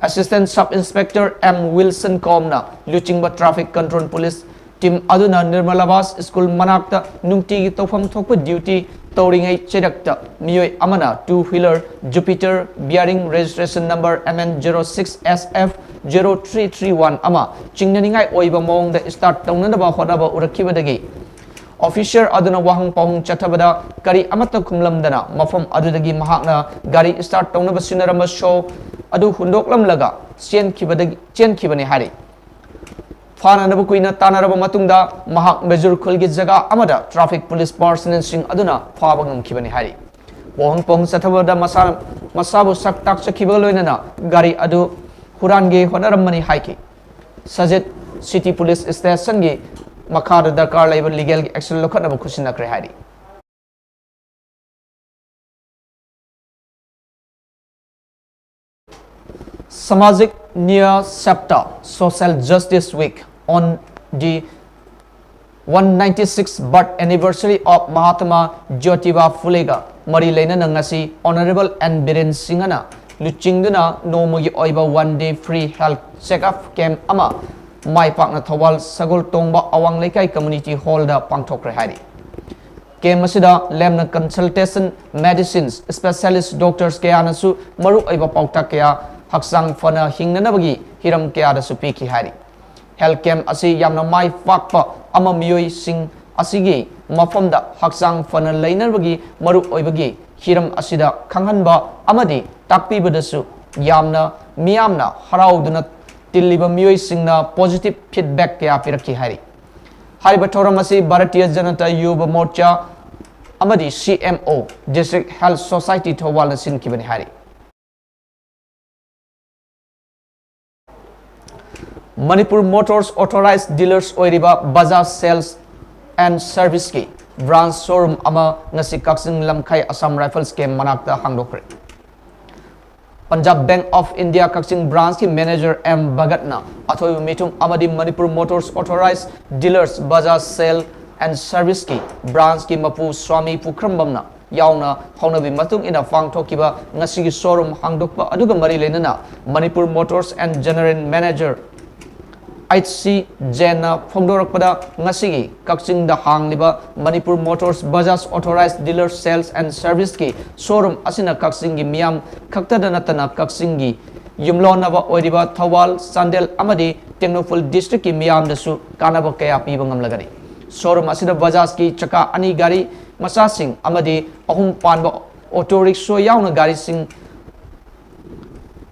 Assistant sub inspector M Wilson ꯀꯣꯝꯅ ꯂꯨꯆꯤꯡꯕ ꯇ꯭ꯔꯥꯐꯤꯛ ꯀꯟꯇ꯭ꯔꯣꯜ ꯄꯨꯂꯤꯁ ꯇꯤꯝ ꯑꯗꯨꯅ ꯅꯤꯔꯃꯂꯥꯕꯥꯁ ꯁ꯭ꯀꯨꯜ ꯃꯅꯥꯛꯇ ꯅꯨꯡꯇꯤꯒꯤ ꯇꯧꯐꯝ ꯊꯣꯛꯄ ꯗ꯭ꯌꯨꯇꯤ ꯇꯧꯔꯤꯉꯩ ꯆꯩꯔꯛꯇ ꯃꯤꯑꯣꯏ ꯑꯃꯅ two wheeler Jupiter bearing registration number M N zero six S F zero three three one ꯑꯃ ꯆꯤꯡꯅꯅꯤꯡꯉꯥꯏ ꯑꯣꯏꯕ ꯃꯑꯣꯡꯗ start ꯇꯧꯅꯅꯕ ꯍꯣꯠꯅꯕ ꯎꯔꯛꯈꯤꯕꯗꯒꯤ, officer ꯑꯗꯨꯅ ꯋꯥꯍꯪ ꯄꯥꯎꯍꯪ ꯆꯠꯊꯕꯗ ꯀꯔꯤ ꯑꯃꯠꯇ ꯈꯨꯝꯂꯝꯗꯅ ꯃꯐꯝ ꯑꯗꯨꯗꯒꯤ ꯃꯍꯥꯛꯅ ꯒꯥꯔꯤ start ꯇꯧꯅꯕ ꯁꯤꯟꯅꯔꯝꯕ shoe ꯑꯗꯨ ꯍꯨꯟꯗꯣꯛꯂꯝꯂꯒ ꯆꯦꯟꯈꯤꯕꯗꯒꯤ, ꯆꯦꯟꯈꯤꯕꯅꯤ ꯍꯥꯏꯔꯤ꯫ ꯐꯥꯅꯅꯕ ꯀꯨꯏꯅ ꯇꯥꯟꯅꯔꯕ ꯃꯇꯨꯡꯗ ꯃꯍꯥꯛ ꯃꯦꯖꯨꯔ ꯈꯨꯜꯒꯤ ꯖꯒꯥ ꯑꯃꯗ traffic police personnelꯁꯤꯡ ꯑꯗꯨꯅ ꯐꯥꯕ ꯉꯝꯈꯤꯕꯅꯤ ꯍꯥꯏꯔꯤ꯫ ꯋꯥꯍꯪ ꯄꯥꯎꯍꯪ ꯆꯠꯊꯕꯗ ꯃꯁꯥ, ꯃꯁꯥꯕꯨ ꯁꯛ ꯇꯥꯛꯆꯈꯤꯕꯒ ꯂꯣꯏꯅꯅ ꯒꯥꯔꯤ ꯑꯗꯨ ꯍꯨꯔꯥꯟꯒꯦ ꯍꯣꯠꯅꯔꯝꯕꯅꯤ ꯍꯥꯏꯈꯤ꯫ ꯁꯖꯤꯗ City Police Stationꯒꯤ ꯃꯈꯥꯗ ꯗꯔꯀꯥꯔ ꯂꯩꯕ legal action ꯂꯧꯈꯠꯅꯕ ꯈꯨꯠꯁꯤꯟꯅꯈ꯭ꯔꯦ ꯍꯥꯏꯔꯤ꯫ Samajik Nyaya Saptah, Social Justice Week on the one ninety-sixth birth anniversary of Mahatma Jyotiba Phulega ꯃꯔꯤ ꯂꯩꯅꯅ ꯉꯁꯤ Honourable N Biren Singhꯅ ꯂꯨꯆꯤꯡꯗꯨꯅ ꯅꯣꯡꯃꯒꯤ ꯑꯣꯏꯕ one day free health checkup camp ꯑꯃ ꯃꯥꯏ ꯄꯥꯛꯅ ꯊꯧꯕꯥꯜ ꯁꯒꯣꯜ ꯇꯣꯡꯕ ꯑꯋꯥꯡ ꯂꯩꯀꯥꯏ community hallꯗ ꯄꯥꯡꯊꯣꯛꯈ꯭ꯔꯦ ꯍꯥꯏꯔꯤ꯫ Camp ꯑꯁꯤꯗ ꯂꯦꯝꯅ consultation, medicines, specialist doctors ꯀꯌꯥꯅꯁꯨ ꯃꯔꯨꯑꯣꯏꯕ ꯄꯥꯎꯇꯥꯛ ꯀꯌꯥ, ꯍꯛꯆꯥꯡ ꯐꯅ ꯍꯤꯡꯅꯅꯕꯒꯤ ꯍꯤꯔꯝ ꯀꯌꯥꯗꯁꯨ ꯄꯤꯈꯤ ꯍꯥꯏꯔꯤ꯫ Health camp ꯑꯁꯤ ꯌꯥꯝꯅ ꯃꯥꯏ ꯄꯥꯛꯄ ꯑꯃ ꯃꯤꯑꯣꯏꯁꯤꯡ ꯑꯁꯤꯒꯤ ꯃꯐꯝꯗ ꯍꯛꯆꯥꯡ ꯐꯅ ꯂꯩꯅꯕꯒꯤ ꯃꯔꯨꯑꯣꯏꯕꯒꯤ ꯍꯤꯔꯝ ꯑꯁꯤꯗ ꯈꯪꯍꯟꯕ ꯑꯃꯗꯤ ꯇꯥꯛꯄꯤꯕꯗꯁꯨ ꯌꯥꯝꯅ ꯃꯤꯌꯥꯝꯅ ꯍꯔꯥꯎꯗꯨꯅ ꯇꯤꯜꯂꯤꯕ ꯃꯤꯑꯣꯏꯁꯤꯡꯅ positive feedback ꯀꯌꯥ ꯄꯤꯔꯛꯈꯤ ꯍꯥꯏꯔꯤ꯫ ꯍꯥꯏꯔꯤꯕ ꯊꯧꯔꯝ ꯑꯁꯤ ꯚꯥꯔꯇꯤꯌ ꯖꯅꯇꯥ ꯌꯨꯕ ꯃꯣꯔꯆꯥ ꯑꯃꯗꯤ C M O, District Health Society ꯊꯧꯕꯥꯜꯅ ꯁꯤꯟꯈꯤꯕꯅꯤ ꯍꯥꯏꯔꯤ꯫ Manipur Motors Authorized Dealers ꯑꯣꯏꯔꯤꯕ Bajaj Sales and Serviceꯀꯤ branch showroom ꯑꯃ ꯉꯁꯤ ꯀꯛꯆꯤꯡ ꯂꯝꯈꯥꯏ Assam Rifles camp ꯃꯅꯥꯛꯇ ꯍꯥꯡꯗꯣꯛꯈ꯭ꯔꯦ꯫ Punjab Bank of India Kakching branchꯀꯤ manager M ꯚꯒꯠꯅ ꯑꯊꯣꯏꯕ ꯃꯤꯊꯨꯡ ꯑꯃꯗꯤ Manipur Motors Authorized Dealers Bajaj Sale and Serviceꯀꯤ branchꯀꯤ ꯃꯄꯨ ꯁ꯭ꯋꯥꯃꯤ ꯄꯨꯈ꯭ꯔꯝꯕꯝꯅ ꯌꯥꯎꯅ ꯍꯧꯅꯕꯤ ꯃꯇꯨꯡ ꯏꯟꯅ ꯄꯥꯡꯊꯣꯛꯈꯤꯕ ꯉꯁꯤꯒꯤ showroom ꯍꯥꯡꯗꯣꯛꯄ ꯑꯗꯨꯒ ꯃꯔꯤ ꯂꯩꯅꯅ Manipur Motors and General Manager H C ꯖꯦꯟꯅ ꯐꯣꯡꯗꯣꯔꯛꯄꯗ, ꯉꯁꯤꯒꯤ ꯀꯛꯆꯤꯡꯗ ꯍꯥꯡꯂꯤꯕ Manipur Motors Bajaj Authorized Dealer Sales and Serviceꯀꯤ showroom ꯑꯁꯤꯅ ꯀꯛꯆꯤꯡꯒꯤ ꯃꯤꯌꯥꯝ ꯈꯛꯇꯗ ꯅꯠꯇꯅ ꯀꯛꯆꯤꯡꯒꯤ ꯌꯨꯝꯂꯣꯟꯅꯕ ꯑꯣꯏꯔꯤꯕ ꯊꯧꯕꯥꯜ, ꯆꯥꯟꯗꯦꯜ ꯑꯃꯗꯤ ꯇꯦꯡꯅꯧꯄꯜ districtꯀꯤ ꯃꯤꯌꯥꯝꯗꯁꯨ ꯀꯥꯟꯅꯕ ꯀꯌꯥ ꯄꯤꯕ ꯉꯝꯂꯒꯅꯤ꯫ Showroom ꯑꯁꯤꯗ Bajajꯀꯤ ꯆꯀꯥ ꯑꯅꯤ ꯒꯥꯔꯤ ꯃꯆꯥꯁꯤꯡ ꯑꯃꯗꯤ ꯑꯍꯨꯝ ꯄꯥꯟꯕ auto rickshaw ꯌꯥꯎꯅ ꯒꯥꯔꯤꯁꯤꯡ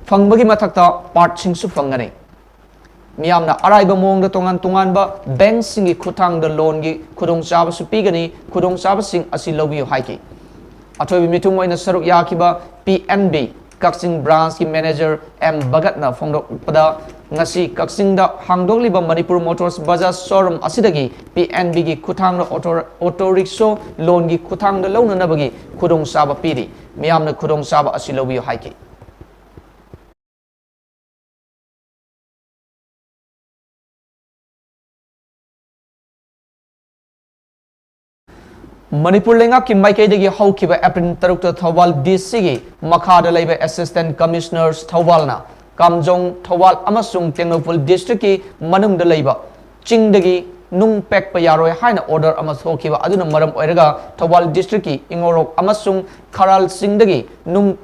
ꯐꯪꯕꯒꯤ ꯃꯊꯛꯇ partꯁꯤꯡꯁꯨ ꯐꯪꯒꯅꯤ꯫ ꯃꯤꯌꯥꯝꯅ ꯑꯔꯥꯏꯕ ꯃꯑꯣꯡꯗ ꯇꯣꯉꯥꯟ ꯇꯣꯉꯥꯟꯕ bankꯁꯤꯡꯒꯤ ꯈꯨꯠꯊꯥꯡꯗ loanꯒꯤ ꯈꯨꯗꯣꯡꯆꯥꯕꯁꯨ ꯄꯤꯒꯅꯤ, ꯈꯨꯗꯣꯡꯆꯥꯕꯁꯤꯡ ꯑꯁꯤ ꯂꯧꯕꯤꯌꯨ ꯍꯥꯏꯈꯤ꯫ ꯑꯊꯣꯏꯕ ꯃꯤꯊꯨꯡ ꯑꯣꯏꯅ ꯁꯔꯨꯛ ꯌꯥꯈꯤꯕ P N B ꯀꯛꯆꯤꯡ branchꯀꯤ manager M ꯚꯒꯠꯅ ꯐꯣꯡꯗꯣꯛꯄꯗ, ꯉꯁꯤ ꯀꯛꯆꯤꯡꯗ ꯍꯥꯡꯗꯣꯛꯂꯤꯕ Manipur Motors Bajaj showroom ꯑꯁꯤꯗꯒꯤ P N Bꯒꯤ ꯈꯨꯠꯊꯥꯡꯗ auto, auto rickshaw loanꯒꯤ ꯈꯨꯠꯊꯥꯡꯗ ꯂꯧꯅꯅꯕꯒꯤ ꯈꯨꯗꯣꯡꯆꯥꯕ ꯄꯤꯔꯤ꯫ ꯃꯤꯌꯥꯝꯅ ꯈꯨꯗꯣꯡꯆꯥꯕ ꯑꯁꯤ ꯂꯧꯕꯤꯌꯨ ꯍꯥꯏꯈꯤ꯫ ꯃꯅꯤꯄꯨꯔ ꯂꯩꯉꯥꯛꯀꯤ ꯃꯥꯏꯀꯩꯗꯒꯤ ꯍꯧꯈꯤꯕ April ꯇꯔꯨꯛꯇ ꯊꯧꯕꯥꯜ DCꯒꯤ ꯃꯈꯥꯗ ꯂꯩꯕ Assistant Commissioners ꯊꯧꯕꯥꯜꯅ ꯀꯥꯝꯖꯣꯡ, ꯊꯧꯕꯥꯜ ꯑꯃꯁꯨꯡ ꯇꯦꯡꯅꯧꯄꯜ districtꯀꯤ ꯃꯅꯨꯡꯗ ꯂꯩꯕ ꯆꯤꯡꯗꯒꯤ ꯅꯨꯡ ꯄꯦꯛꯄ ꯌꯥꯔꯣꯏ ꯍꯥꯏꯅ order ꯑꯃ ꯊꯣꯛꯈꯤꯕ ꯑꯗꯨꯅ ꯃꯔꯝ ꯑꯣꯏꯔꯒ ꯊꯧꯕꯥꯜ districtꯀꯤ ꯏꯉꯧꯔꯣꯛ ꯑꯃꯁꯨꯡ ꯈꯔꯥꯜ ꯆꯤꯡꯗꯒꯤ ꯅꯨꯡ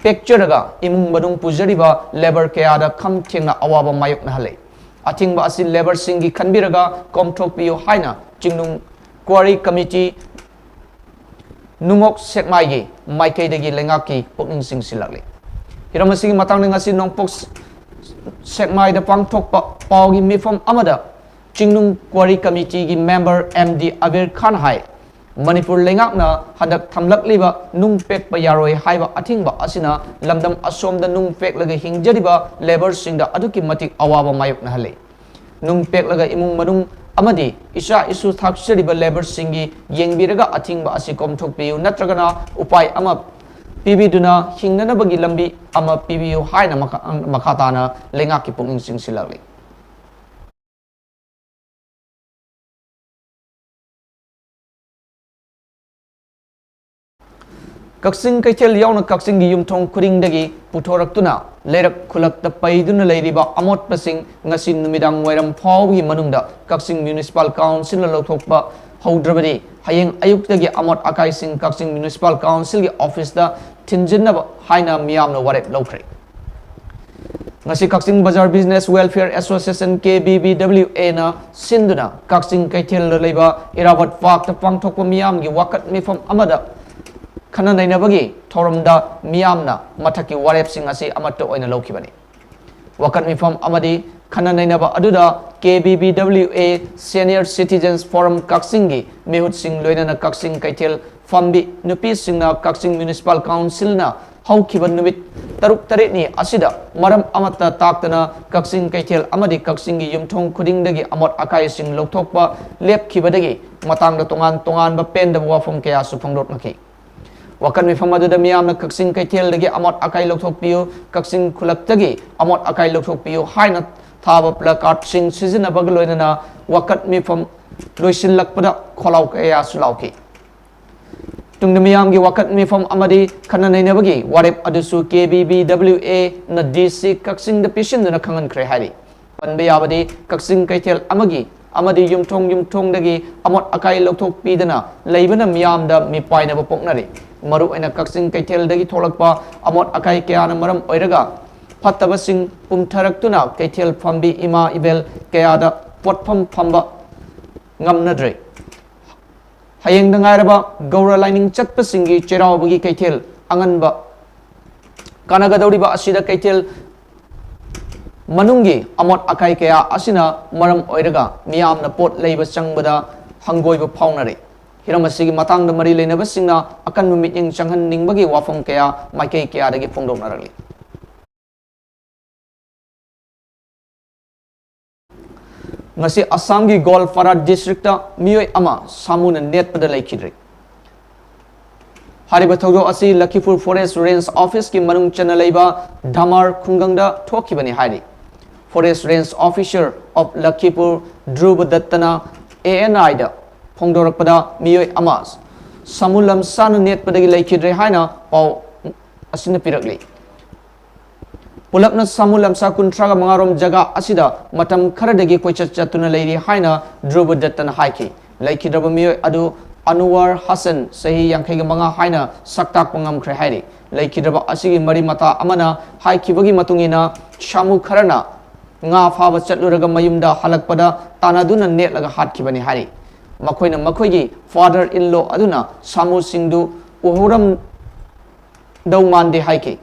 ꯄꯦꯛꯆꯔꯒ ꯏꯃꯨꯡ ꯃꯅꯨꯡ ꯄꯨꯖꯔꯤꯕ labour ꯀꯌꯥꯗ ꯈꯝ ꯊꯦꯡꯅ ꯑꯋꯥꯕ ꯃꯥꯌꯣꯛꯅꯍꯜꯂꯦ꯫ ꯑꯊꯤꯡꯕ ꯑꯁꯤ labourꯁꯤꯡꯒꯤ ꯈꯟꯕꯤꯔꯒ ꯀꯣꯝꯊꯣꯛꯄꯤꯌꯨ ꯍꯥꯏꯅ ꯆꯤꯡꯅꯨꯡ quarry committee ꯅꯨꯡꯉꯣꯛ ꯁꯦꯛꯃꯥꯏꯒꯤ ꯃꯥꯏꯀꯩꯗꯒꯤ ꯂꯩꯉꯥꯛꯀꯤ ꯄꯨꯛꯅꯤꯡ ꯆꯤꯡꯁꯤꯜꯂꯛꯂꯤ꯫ ꯍꯤꯔꯝ ꯑꯁꯤꯒꯤ ꯃꯇꯥꯡꯗ ꯉꯁꯤ ꯅꯣꯡꯄꯣꯛ ꯁꯦꯛꯃꯥꯏꯗ ꯄꯥꯡꯊꯣꯛꯄ ꯄꯥꯎꯒꯤ ꯃꯤꯐꯝ ꯑꯃꯗ ꯆꯤꯡꯅꯨꯡ quarry committeeꯒꯤ member M D ꯑꯕꯤꯔ ꯈꯥꯟ ꯍꯥꯏ, ꯃꯅꯤꯄꯨꯔ ꯂꯩꯉꯥꯛꯅ ꯍꯟꯗꯛ ꯊꯝꯂꯛꯂꯤꯕ ꯅꯨꯡ ꯄꯦꯛꯄ ꯌꯥꯔꯣꯏ ꯍꯥꯏꯕ ꯑꯊꯤꯡꯕ ꯑꯁꯤꯅ ꯂꯝꯗꯝ ꯑꯁꯣꯝꯗ ꯅꯨꯡ ꯄꯦꯛꯂꯒ ꯍꯤꯡꯖꯔꯤꯕ labourꯁꯤꯡꯗ ꯑꯗꯨꯛꯀꯤ ꯃꯇꯤꯛ ꯑꯋꯥꯕ ꯃꯥꯌꯣꯛꯅꯍꯜꯂꯤ꯫ ꯅꯨꯡ ꯄꯦꯛꯂꯒ ꯏꯃꯨꯡ ꯃꯅꯨꯡ ꯑꯃꯗꯤ ꯏꯆꯥ ꯏꯁꯨ ꯊꯥꯛꯆꯔꯤꯕ labourꯁꯤꯡꯒꯤ ꯌꯦꯡꯕꯤꯔꯒ ꯑꯊꯤꯡꯕ ꯑꯁꯤ ꯀꯣꯝꯊꯣꯛꯄꯤꯌꯨ, ꯅꯠꯇ꯭ꯔꯒꯅ ꯎꯄꯥꯏ ꯑꯃ ꯄꯤꯕꯤꯗꯨꯅ ꯍꯤꯡꯅꯅꯕꯒꯤ ꯂꯝꯕꯤ ꯑꯃ ꯄꯤꯕꯤꯌꯨ ꯍꯥꯏꯅ ꯃꯈꯥ, ꯃꯈꯥ ꯇꯥꯅ ꯂꯩꯉꯥꯛꯀꯤ ꯄꯨꯛꯅꯤꯡ ꯆꯤꯡꯁꯤꯜꯂꯛꯂꯤ꯫ ꯀꯛꯆꯤꯡ ꯀꯩꯊꯦꯜ ꯌꯥꯎꯅ ꯀꯛꯆꯤꯡꯒꯤ ꯌꯨꯝꯊꯣꯡ ꯈꯨꯗꯤꯡꯗꯒꯤ ꯄꯨꯊꯣꯔꯛꯇꯨꯅ ꯂꯩꯔꯛ ꯈꯨꯜꯂꯛꯇ ꯄꯩꯗꯨꯅ ꯂꯩꯔꯤꯕ ꯑꯃꯣꯠꯄꯁꯤꯡ ꯉꯁꯤ ꯅꯨꯃꯤꯗꯥꯡ ꯋꯥꯏꯔꯝ ꯐꯥꯎꯕꯒꯤ ꯃꯅꯨꯡꯗ ꯀꯛꯆꯤꯡ Municipal Councilꯅ ꯂꯧꯊꯣꯛꯄ ꯍꯧꯗ꯭ꯔꯕꯗꯤ ꯍꯌꯦꯡ ꯑꯌꯨꯛꯇꯒꯤ ꯑꯃꯣꯠ ꯑꯀꯥꯏꯁꯤꯡ ꯀꯛꯆꯤꯡ Municipal Councilꯒꯤ officeꯇ ꯊꯤꯟꯖꯤꯟꯅꯕ ꯍꯥꯏꯅ ꯃꯤꯌꯥꯝꯅ ꯋꯥꯔꯦꯞ ꯂꯧꯈ꯭ꯔꯦ꯫ ꯉꯁꯤ ꯀꯛꯆꯤꯡ ꯕꯖꯥꯔ Business Welfare Association, KBBWAꯅ ꯁꯤꯟꯗꯨꯅ ꯀꯛꯆꯤꯡ ꯀꯩꯊꯦꯜꯗ ꯂꯩꯕ ꯏꯔꯥꯕꯣꯠ Parkꯇ ꯄꯥꯡꯊꯣꯛꯄ ꯃꯤꯌꯥꯝꯒꯤ ꯋꯥꯀꯠ ꯃꯤꯐꯝ ꯑꯃꯗ ꯈꯟꯅ ꯅꯩꯅꯕꯒꯤ ꯊꯧꯔꯝꯗ ꯃꯤꯌꯥꯝꯅ ꯃꯊꯛꯀꯤ ꯋꯥꯔꯦꯞꯁꯤꯡ ꯑꯁꯤ ꯑꯃꯠꯇ ꯑꯣꯏꯅ ꯂꯧꯈꯤꯕꯅꯤ꯫ ꯋꯥꯀꯠ ꯃꯤꯐꯝ ꯑꯃꯗꯤ ꯈꯟꯅ ꯅꯩꯅꯕ ꯑꯗꯨꯗ KBBWA Senior Citizens Forum ꯀꯛꯆꯤꯡꯒꯤ ꯃꯤꯍꯨꯠꯁꯤꯡ ꯂꯣꯏꯅꯅ ꯀꯛꯆꯤꯡ ꯀꯩꯊꯦꯜ ꯐꯝꯕꯤ ꯅꯨꯄꯤꯁꯤꯡꯅ ꯀꯛꯆꯤꯡ Municipal Councilꯅ ꯍꯧꯈꯤꯕ ꯅꯨꯃꯤꯠ ꯇꯔꯨꯛ ꯇꯔꯦꯠꯅꯤ ꯑꯁꯤꯗ ꯃꯔꯝ ꯑꯃꯠꯇ ꯇꯥꯛꯇꯅ ꯀꯛꯆꯤꯡ ꯀꯩꯊꯦꯜ ꯑꯃꯗꯤ ꯀꯛꯆꯤꯡꯒꯤ ꯌꯨꯝꯊꯣꯡ ꯈꯨꯗꯤꯡꯗꯒꯤ ꯑꯃꯣꯠ ꯑꯀꯥꯏꯁꯤꯡ ꯂꯧꯊꯣꯛꯄ ꯂꯦꯞꯈꯤꯕꯗꯒꯤ ꯃꯇꯥꯡꯗ ꯇꯣꯉꯥꯟ ꯇꯣꯉꯥꯟꯕ ꯄꯦꯟꯗꯕ ꯋꯥꯐꯝ ꯀꯌꯥꯁꯨ ꯐꯣꯡꯗꯣꯛꯅꯈꯤ꯫ ꯋꯥꯀꯠ ꯃꯤꯐꯝ ꯑꯗꯨꯗ ꯃꯤꯌꯥꯝꯅ ꯀꯛꯆꯤꯡ ꯀꯩꯊꯦꯜꯗꯒꯤ ꯑꯃꯣꯠ ꯑꯀꯥꯏ ꯂꯧꯊꯣꯛꯄꯤꯌꯨ, ꯀꯛꯆꯤꯡ ꯈꯨꯜꯂꯛꯇꯒꯤ ꯑꯃꯣꯠ ꯑꯀꯥꯏ ꯂꯧꯊꯣꯛꯄꯤꯌꯨ ꯍꯥꯏꯅ ꯊꯥꯕ placardꯁꯤꯡ ꯁꯤꯖꯤꯟꯅꯕꯒ ꯂꯣꯏꯅꯅ ꯋꯥꯀꯠ ꯃꯤꯐꯝ ꯂꯣꯏꯁꯤꯜꯂꯛꯄꯗ ꯈꯣꯜꯂꯥꯎ ꯀꯌꯥꯁꯨ ꯂꯥꯎꯈꯤ꯫ ꯇꯨꯡꯗ ꯃꯤꯌꯥꯝꯒꯤ ꯋꯥꯀꯠ ꯃꯤꯐꯝ ꯑꯃꯗꯤ ꯈꯟꯅ ꯅꯩꯅꯕꯒꯤ ꯋꯥꯔꯦꯞ ꯑꯗꯨꯁꯨ KBBWAꯅ DC ꯀꯛꯆꯤꯡꯗ ꯄꯤꯁꯤꯟꯗꯨꯅ ꯈꯪꯍꯟꯈ꯭ꯔꯦ ꯍꯥꯏꯔꯤ꯫ ꯄꯟꯕ ꯌꯥꯕꯗꯤ ꯀꯛꯆꯤꯡ ꯀꯩꯊꯦꯜ ꯑꯃꯒꯤ ꯑꯃꯗꯤ ꯌꯨꯝꯊꯣꯡ ꯌꯨꯝꯊꯣꯡꯗꯒꯤ ꯑꯃꯣꯠ ꯑꯀꯥꯏ ꯂꯧꯊꯣꯛꯄꯤꯗꯅ ꯂꯩꯕꯅ ꯃꯤꯌꯥꯝꯗ ꯃꯤꯄꯥꯏꯅꯕ ꯄꯣꯛꯅꯔꯤ꯫ ꯃꯔꯨꯑꯣꯏꯅ ꯀꯛꯆꯤꯡ ꯀꯩꯊꯦꯜꯗꯒꯤ ꯊꯣꯛꯂꯛꯄ ꯑꯃꯣꯠ ꯑꯀꯥꯏ ꯀꯌꯥꯅ ꯃꯔꯝ ꯑꯣꯏꯔꯒ ꯐꯠꯇꯕꯁꯤꯡ ꯄꯨꯝꯊꯔꯛꯇꯨꯅ ꯀꯩꯊꯦꯜ ꯐꯝꯕꯤ ꯏꯃꯥ ꯏꯕꯦꯜ ꯀꯌꯥꯗ ꯄꯣꯠꯐꯝ ꯐꯝꯕ ꯉꯝꯅꯗ꯭ꯔꯦ꯫ ꯍꯌꯦꯡꯗ ꯉꯥꯏꯔꯕ ꯒꯧꯔ ꯂꯥꯏꯅꯤꯡ ꯆꯠꯄꯁꯤꯡꯒꯤ ꯆꯩꯔꯥꯎꯕꯒꯤ ꯀꯩꯊꯦꯜ ꯑꯉꯟꯕ ꯀꯥꯟꯅꯒꯗꯧꯔꯤꯕ ꯑꯁꯤꯗ ꯀꯩꯊꯦꯜ ꯃꯅꯨꯡꯒꯤ ꯑꯃꯣꯠ ꯑꯀꯥꯏ ꯀꯌꯥ ꯑꯁꯤꯅ ꯃꯔꯝ ꯑꯣꯏꯔꯒ ꯃꯤꯌꯥꯝꯅ ꯄꯣꯠ ꯂꯩꯕ ꯆꯪꯕꯗ ꯍꯪꯒꯣꯏꯕ ꯐꯥꯎꯅꯔꯤ꯫ ꯍꯤꯔꯝ ꯑꯁꯤꯒꯤ ꯃꯇꯥꯡꯗ ꯃꯔꯤ ꯂꯩꯅꯕꯁꯤꯡꯅ ꯑꯀꯟꯕ ꯃꯤꯠꯌꯦꯡ ꯆꯪꯍꯟꯅꯤꯡꯕꯒꯤ ꯋꯥꯐꯝ ꯀꯌꯥ ꯃꯥꯏꯀꯩ ꯀꯌꯥꯗꯒꯤ ꯐꯣꯡꯗꯣꯛꯅꯔꯛꯂꯤ꯫ ꯉꯁꯤ ꯑꯁꯥꯝꯒꯤ ꯒꯣꯜꯄꯥꯔꯥ ꯗꯤꯁꯇ꯭ꯔꯤꯛꯇ ꯃꯤꯑꯣꯏ ꯑꯃ ꯁꯥꯃꯨꯅ ꯅꯦꯠꯄꯗ ꯂꯩꯈꯤꯗ꯭ꯔꯦ꯫ ꯍꯥꯏꯔꯤꯕ ꯊꯧꯗꯣꯛ ꯑꯁꯤ ꯂꯈꯤꯄꯨꯔ ꯐꯣꯔꯦꯁ ꯔꯦꯟꯖ ꯑꯣꯐꯤꯁꯀꯤ ꯃꯅꯨꯡ ꯆꯟꯅ ꯂꯩꯕ ꯙꯃꯥꯔ ꯈꯨꯡꯒꯪꯗ ꯊꯣꯛꯈꯤꯕꯅꯤ ꯍꯥꯏꯔꯤ꯫ Forest Range Officer of Lakhipur Dhruba ꯗꯠꯇꯅ ꯑꯦ ꯑꯦꯟ ꯑꯥꯏꯗ ꯐꯣꯡꯗꯣꯔꯛꯄꯗ, ꯃꯤꯑꯣꯏ ꯑꯃ ꯁꯥꯃꯨ ꯂꯝꯁꯥꯅ ꯅꯦꯠꯄꯗꯒꯤ ꯂꯩꯈꯤꯗ꯭ꯔꯦ ꯍꯥꯏꯅ ꯄꯥꯎ ꯑꯁꯤꯅ ꯄꯤꯔꯛꯂꯤ꯫ ꯄꯨꯂꯞꯅ ꯁꯥꯃꯨ ꯂꯝꯁꯥ ꯀꯨꯟꯊ꯭ꯔꯥꯒ ꯃꯉꯥꯔꯣꯝ ꯖꯒꯥ ꯑꯁꯤꯗ ꯃꯇꯝ ꯈꯔꯗꯒꯤ ꯀꯣꯏꯆꯠ ꯆꯠꯇꯨꯅ ꯂꯩꯔꯤ ꯍꯥꯏꯅ ꯙ꯭ꯔꯨꯕ ꯗꯠꯇꯅ ꯍꯥꯏꯈꯤ꯫ ꯂꯩꯈꯤꯗ꯭ꯔꯕ ꯃꯤꯑꯣꯏ ꯑꯗꯨ ꯑꯅꯨꯋꯥꯔ ꯍꯁꯟ, ꯆꯍꯤ ꯌꯥꯡꯈꯩꯒ ꯃꯉꯥ ꯍꯥꯏꯅ ꯁꯛ ꯇꯥꯛꯄ ꯉꯝꯈ꯭ꯔꯦ ꯍꯥꯏꯔꯤ꯫ ꯂꯩꯈꯤꯗ꯭ꯔꯕ ꯑꯁꯤꯒꯤ ꯃꯔꯤ ꯃꯇꯥ ꯑꯃꯅ ꯍꯥꯏꯈꯤꯕꯒꯤ ꯃꯇꯨꯡ ꯏꯟꯅ, ꯁꯥꯃꯨ ꯈꯔꯅ ꯉꯥ ꯐꯥꯕ ꯆꯠꯂꯨꯔꯒ ꯃꯌꯨꯝꯗ ꯍꯜꯂꯛꯄꯗ ꯇꯥꯟꯅꯗꯨꯅ ꯅꯦꯠꯂꯒ ꯍꯥꯠꯈꯤꯕꯅꯤ ꯍꯥꯏꯔꯤ꯫ ꯃꯈꯣꯏꯅ ꯃꯈꯣꯏꯒꯤ father in law ꯑꯗꯨꯅ ꯁꯥꯃꯨꯁꯤꯡꯗꯨ ꯎꯍꯧꯔꯝ ꯗꯧ ꯃꯥꯟꯗꯦ ꯍꯥꯏꯈꯤ꯫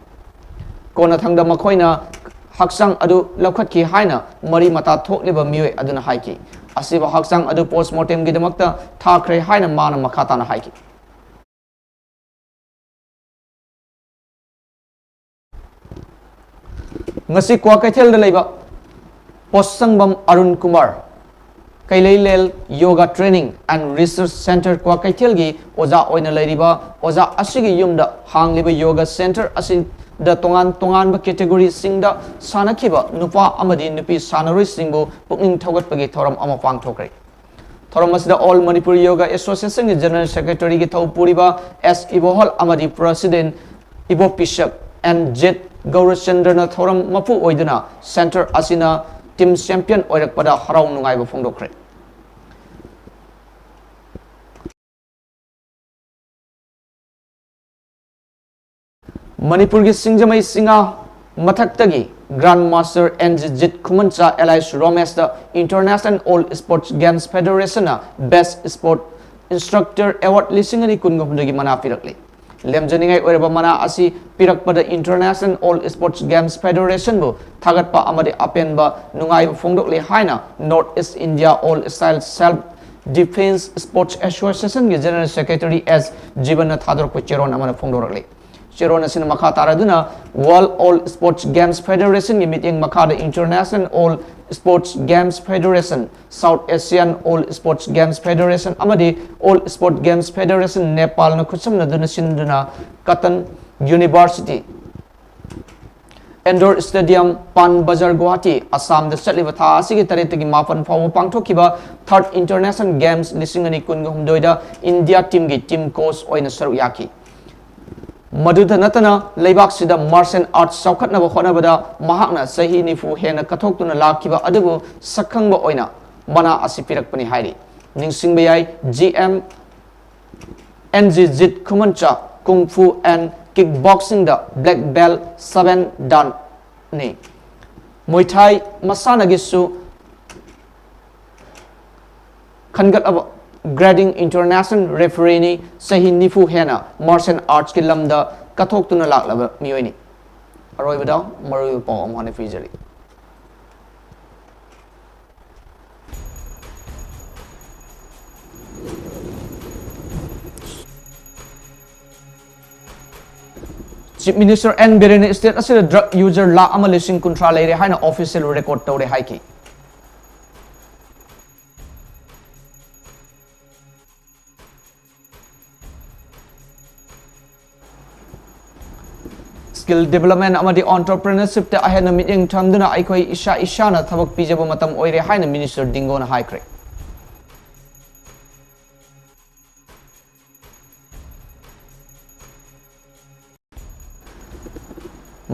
ꯀꯣꯟꯅꯊꯪꯗ ꯃꯈꯣꯏꯅ ꯍꯛꯆꯥꯡ ꯑꯗꯨ ꯂꯧꯈꯠꯈꯤ ꯍꯥꯏꯅ ꯃꯔꯤ ꯃꯇꯥ ꯊꯣꯛꯂꯤꯕ ꯃꯤꯑꯣꯏ ꯑꯗꯨꯅ ꯍꯥꯏꯈꯤ꯫ ꯑꯁꯤꯕ ꯍꯛꯆꯥꯡ ꯑꯗꯨ ꯄꯣꯁꯃꯣꯔꯇꯦꯝꯒꯤꯗꯃꯛꯇ ꯊꯥꯈ꯭ꯔꯦ ꯍꯥꯏꯅ ꯃꯥꯅ ꯃꯈꯥ ꯇꯥꯅ ꯍꯥꯏꯈꯤ꯫ ꯉꯁꯤ ꯀ꯭ꯋꯥꯀꯩꯊꯦꯜꯗ ꯂꯩꯕ ꯄꯣꯠꯁꯪꯕꯝ Arun Kumar ꯀꯩꯂꯩꯂꯦꯜ Yoga Training and Research Center ꯀ꯭ꯋꯥꯀꯩꯊꯦꯜꯒꯤ ꯑꯣꯖꯥ ꯑꯣꯏꯅ ꯂꯩꯔꯤꯕ ꯑꯣꯖꯥ ꯑꯁꯤꯒꯤ ꯌꯨꯝꯗ ꯍꯥꯡꯂꯤꯕ yoga center ꯑꯁꯤꯗ ꯇꯣꯉꯥꯟ ꯇꯣꯉꯥꯟꯕ categoryꯁꯤꯡꯗ ꯁꯥꯟꯅꯈꯤꯕ ꯅꯨꯄꯥ ꯑꯃꯗꯤ ꯅꯨꯄꯤ ꯁꯥꯟꯅꯔꯣꯏꯁꯤꯡꯕꯨ ꯄꯨꯛꯅꯤꯡ ꯊꯧꯒꯠꯄꯒꯤ ꯊꯧꯔꯝ ꯑꯃ ꯄꯥꯡꯊꯣꯛꯈ꯭ꯔꯦ꯫ ꯊꯧꯔꯝ ꯑꯁꯤꯗ All Manipur Yoga Associationꯒꯤ General Secretaryꯒꯤ ꯊꯧ ꯄꯨꯔꯤꯕ ꯑꯦꯁ ꯏꯕꯣꯍꯜ ꯑꯃꯗꯤ President ꯏꯕꯣ ꯄꯤꯁꯛ ꯑꯦꯟ ꯖꯦꯠ ꯒꯧꯔꯆꯟꯗ꯭ꯔꯅ ꯊꯧꯔꯝ ꯃꯄꯨ ꯑꯣꯏꯗꯨꯅ center ꯑꯁꯤꯅ team champion ꯑꯣꯏꯔꯛꯄꯗ ꯍꯔꯥꯎ ꯅꯨꯡꯉꯥꯏꯕ ꯐꯣꯡꯗꯣꯛꯈ꯭ꯔꯦ꯫ ꯃꯅꯤꯄꯨꯔꯒꯤ ꯁꯤꯡꯖꯃꯩ ꯁꯤꯡꯉꯥ ꯃꯊꯛꯇꯒꯤ Grandmaster N G Jit Khumancha ꯑꯦꯂꯥꯏꯁ ꯔꯣꯃꯦꯁꯇ International All Sports Games Federationꯅ Best Sport Instructor Award ꯂꯤꯁꯤꯡ ꯑꯅꯤ ꯀꯨꯟꯒ ꯍꯨꯝꯗꯣꯏꯒꯤ ꯃꯅꯥ ꯄꯤꯔꯛꯂꯤ꯫ ꯂꯦꯝꯖꯅꯤꯡꯉꯥꯏ ꯑꯣꯏꯔꯕ ꯃꯅꯥ ꯑꯁꯤ ꯄꯤꯔꯛꯄꯗ International All Sports Games Federationꯕꯨ ꯊꯥꯒꯠꯄ ꯑꯃꯗꯤ ꯑꯄꯦꯟꯕ ꯅꯨꯡꯉꯥꯏꯕ ꯐꯣꯡꯗꯣꯛꯂꯤ ꯍꯥꯏꯅ North East India All Style Self Defence Sports Associationꯒꯤ General Secretary S ꯖꯤꯕꯟꯅ ꯊꯥꯗꯣꯔꯛꯄ ꯆꯦꯔꯣꯜ ꯑꯃꯅ ꯐꯣꯡꯗꯣꯔꯛꯂꯤ꯫ ꯆꯦꯔꯣꯜ ꯑꯁꯤꯅ ꯃꯈꯥ ꯇꯥꯔꯗꯨꯅ World All Sports Games Federationꯒꯤ ꯃꯤꯠꯌꯦꯡ ꯃꯈꯥꯗ International All Sports Games Federation, South Asian All Sports Games Federation ꯑꯃꯗꯤ All Sports Games Federation ꯅꯦꯄꯥꯜꯅ ꯈꯨꯠꯁꯝꯅꯗꯨꯅ ꯁꯤꯟꯗꯨꯅ Cotton University Indoor Stadium, ꯄꯥꯟ ꯕꯖꯥꯔ, ꯒꯨꯋꯥꯍꯥꯇꯤ, ꯑꯁꯥꯝꯗ ꯆꯠꯂꯤꯕ ꯊꯥ ꯑꯁꯤꯒꯤ ꯇꯔꯦꯠꯇꯒꯤ ꯃꯥꯄꯟ ꯐꯥꯎꯕ ꯄꯥꯡꯊꯣꯛꯈꯤꯕ Third International Games ꯂꯤꯁꯤꯡ ꯑꯅꯤ ꯀꯨꯟꯒ ꯍꯨꯝꯗꯣꯏꯗ ꯏꯟꯗꯤꯌꯥ ꯇꯤꯝꯒꯤ ꯇꯤꯝ ꯀꯣꯆ ꯑꯣꯏꯅ ꯁꯔꯨꯛ ꯌꯥꯈꯤ꯫ ꯃꯗꯨꯇ ꯅꯠꯇꯅ ꯂꯩꯕꯥꯛꯁꯤꯗ martial arts ꯆꯥꯎꯈꯠꯅꯕ ꯍꯣꯠꯅꯕꯗ ꯃꯍꯥꯛꯅ ꯆꯍꯤ ꯅꯤꯐꯨ ꯍꯦꯟꯅ ꯀꯠꯊꯣꯛꯇꯨꯅ ꯂꯥꯛꯈꯤꯕ ꯑꯗꯨꯕꯨ ꯁꯛꯈꯪꯕ ꯑꯣꯏꯅ ꯃꯅꯥ ꯑꯁꯤ ꯄꯤꯔꯛꯄꯅꯤ ꯍꯥꯏꯔꯤ꯫ ꯅꯤꯡꯁꯤꯡꯕ ꯌꯥꯏ, G M N G Jit Khumancha Kung Fu and Kick Boxingꯗ black belt seven danni꯫ Muay Thai ꯃꯁꯥꯟꯅꯒꯤꯁꯨ ꯈꯟꯒꯠꯂꯕ grading international refereeꯅꯤ꯫ ꯆꯍꯤ ꯅꯤꯐꯨ ꯍꯦꯟꯅ martial artsꯀꯤ ꯂꯝꯗ ꯀꯠꯊꯣꯛꯇꯨꯅ ꯂꯥꯛꯂꯕ ꯃꯤꯑꯣꯏꯅꯤ꯫ ꯑꯔꯣꯏꯕꯗ ꯃꯔꯨꯑꯣꯏꯕ ꯄꯥꯎ ꯑꯃ ꯍꯥꯟꯅ ꯄꯤꯖꯔꯤ꯫ Chief Minister N ꯕꯤꯔꯦꯟꯅ state ꯑꯁꯤꯗ drug user ꯂꯥꯈ ꯑꯃ ꯂꯤꯁꯤꯡ ꯀꯨꯟꯊ꯭ꯔꯥ ꯂꯩꯔꯦ ꯍꯥꯏꯅ official record ꯇꯧꯔꯦ ꯍꯥꯏꯈꯤ꯫ Skill development ꯑꯃꯗꯤ entrepreneurshipꯇ ꯑꯍꯦꯟꯕ ꯃꯤꯠꯌꯦꯡ ꯊꯝꯗꯨꯅ ꯑꯩꯈꯣꯏ ꯏꯁꯥ ꯏꯁꯥꯅ ꯊꯕꯛ ꯄꯤꯖꯕ ꯃꯇꯝ ꯑꯣꯏꯔꯦ ꯍꯥꯏꯅ Minister ꯗꯤꯡꯒꯣꯅ ꯍꯥꯏꯈ꯭ꯔꯦ꯫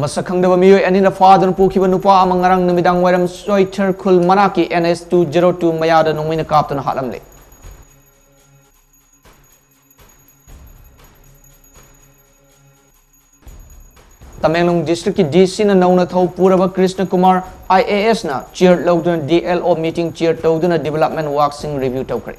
ꯃꯁꯛ ꯈꯪꯗꯕ ꯃꯤꯑꯣꯏ ꯑꯅꯤꯅ ꯐꯥꯗꯨꯅ ꯄꯨꯈꯤꯕ ꯅꯨꯄꯥ ꯑꯃ ꯉꯔꯥꯡ ꯅꯨꯃꯤꯗꯥꯡ ꯋꯥꯏꯔꯝ ꯆꯣꯏꯊꯔ ꯈꯨꯜ ꯃꯅꯥꯛꯀꯤ N H two zero two ꯃꯌꯥꯗ ꯅꯣꯡꯃꯩꯅ ꯀꯥꯞꯇꯨꯅ ꯍꯥꯠꯂꯝꯂꯦ꯫ ꯇꯃꯦꯡꯂꯣꯡ districtꯀꯤ D Cꯅ ꯅꯧꯅ ꯊꯧ ꯄꯨꯔꯕ Krishna Kumar I A S ꯅ chair ꯂꯧꯗꯨꯅ D L O meeting chair ꯇꯧꯗꯨꯅ development workꯁꯤꯡ review ꯇꯧꯈ꯭ꯔꯦ꯫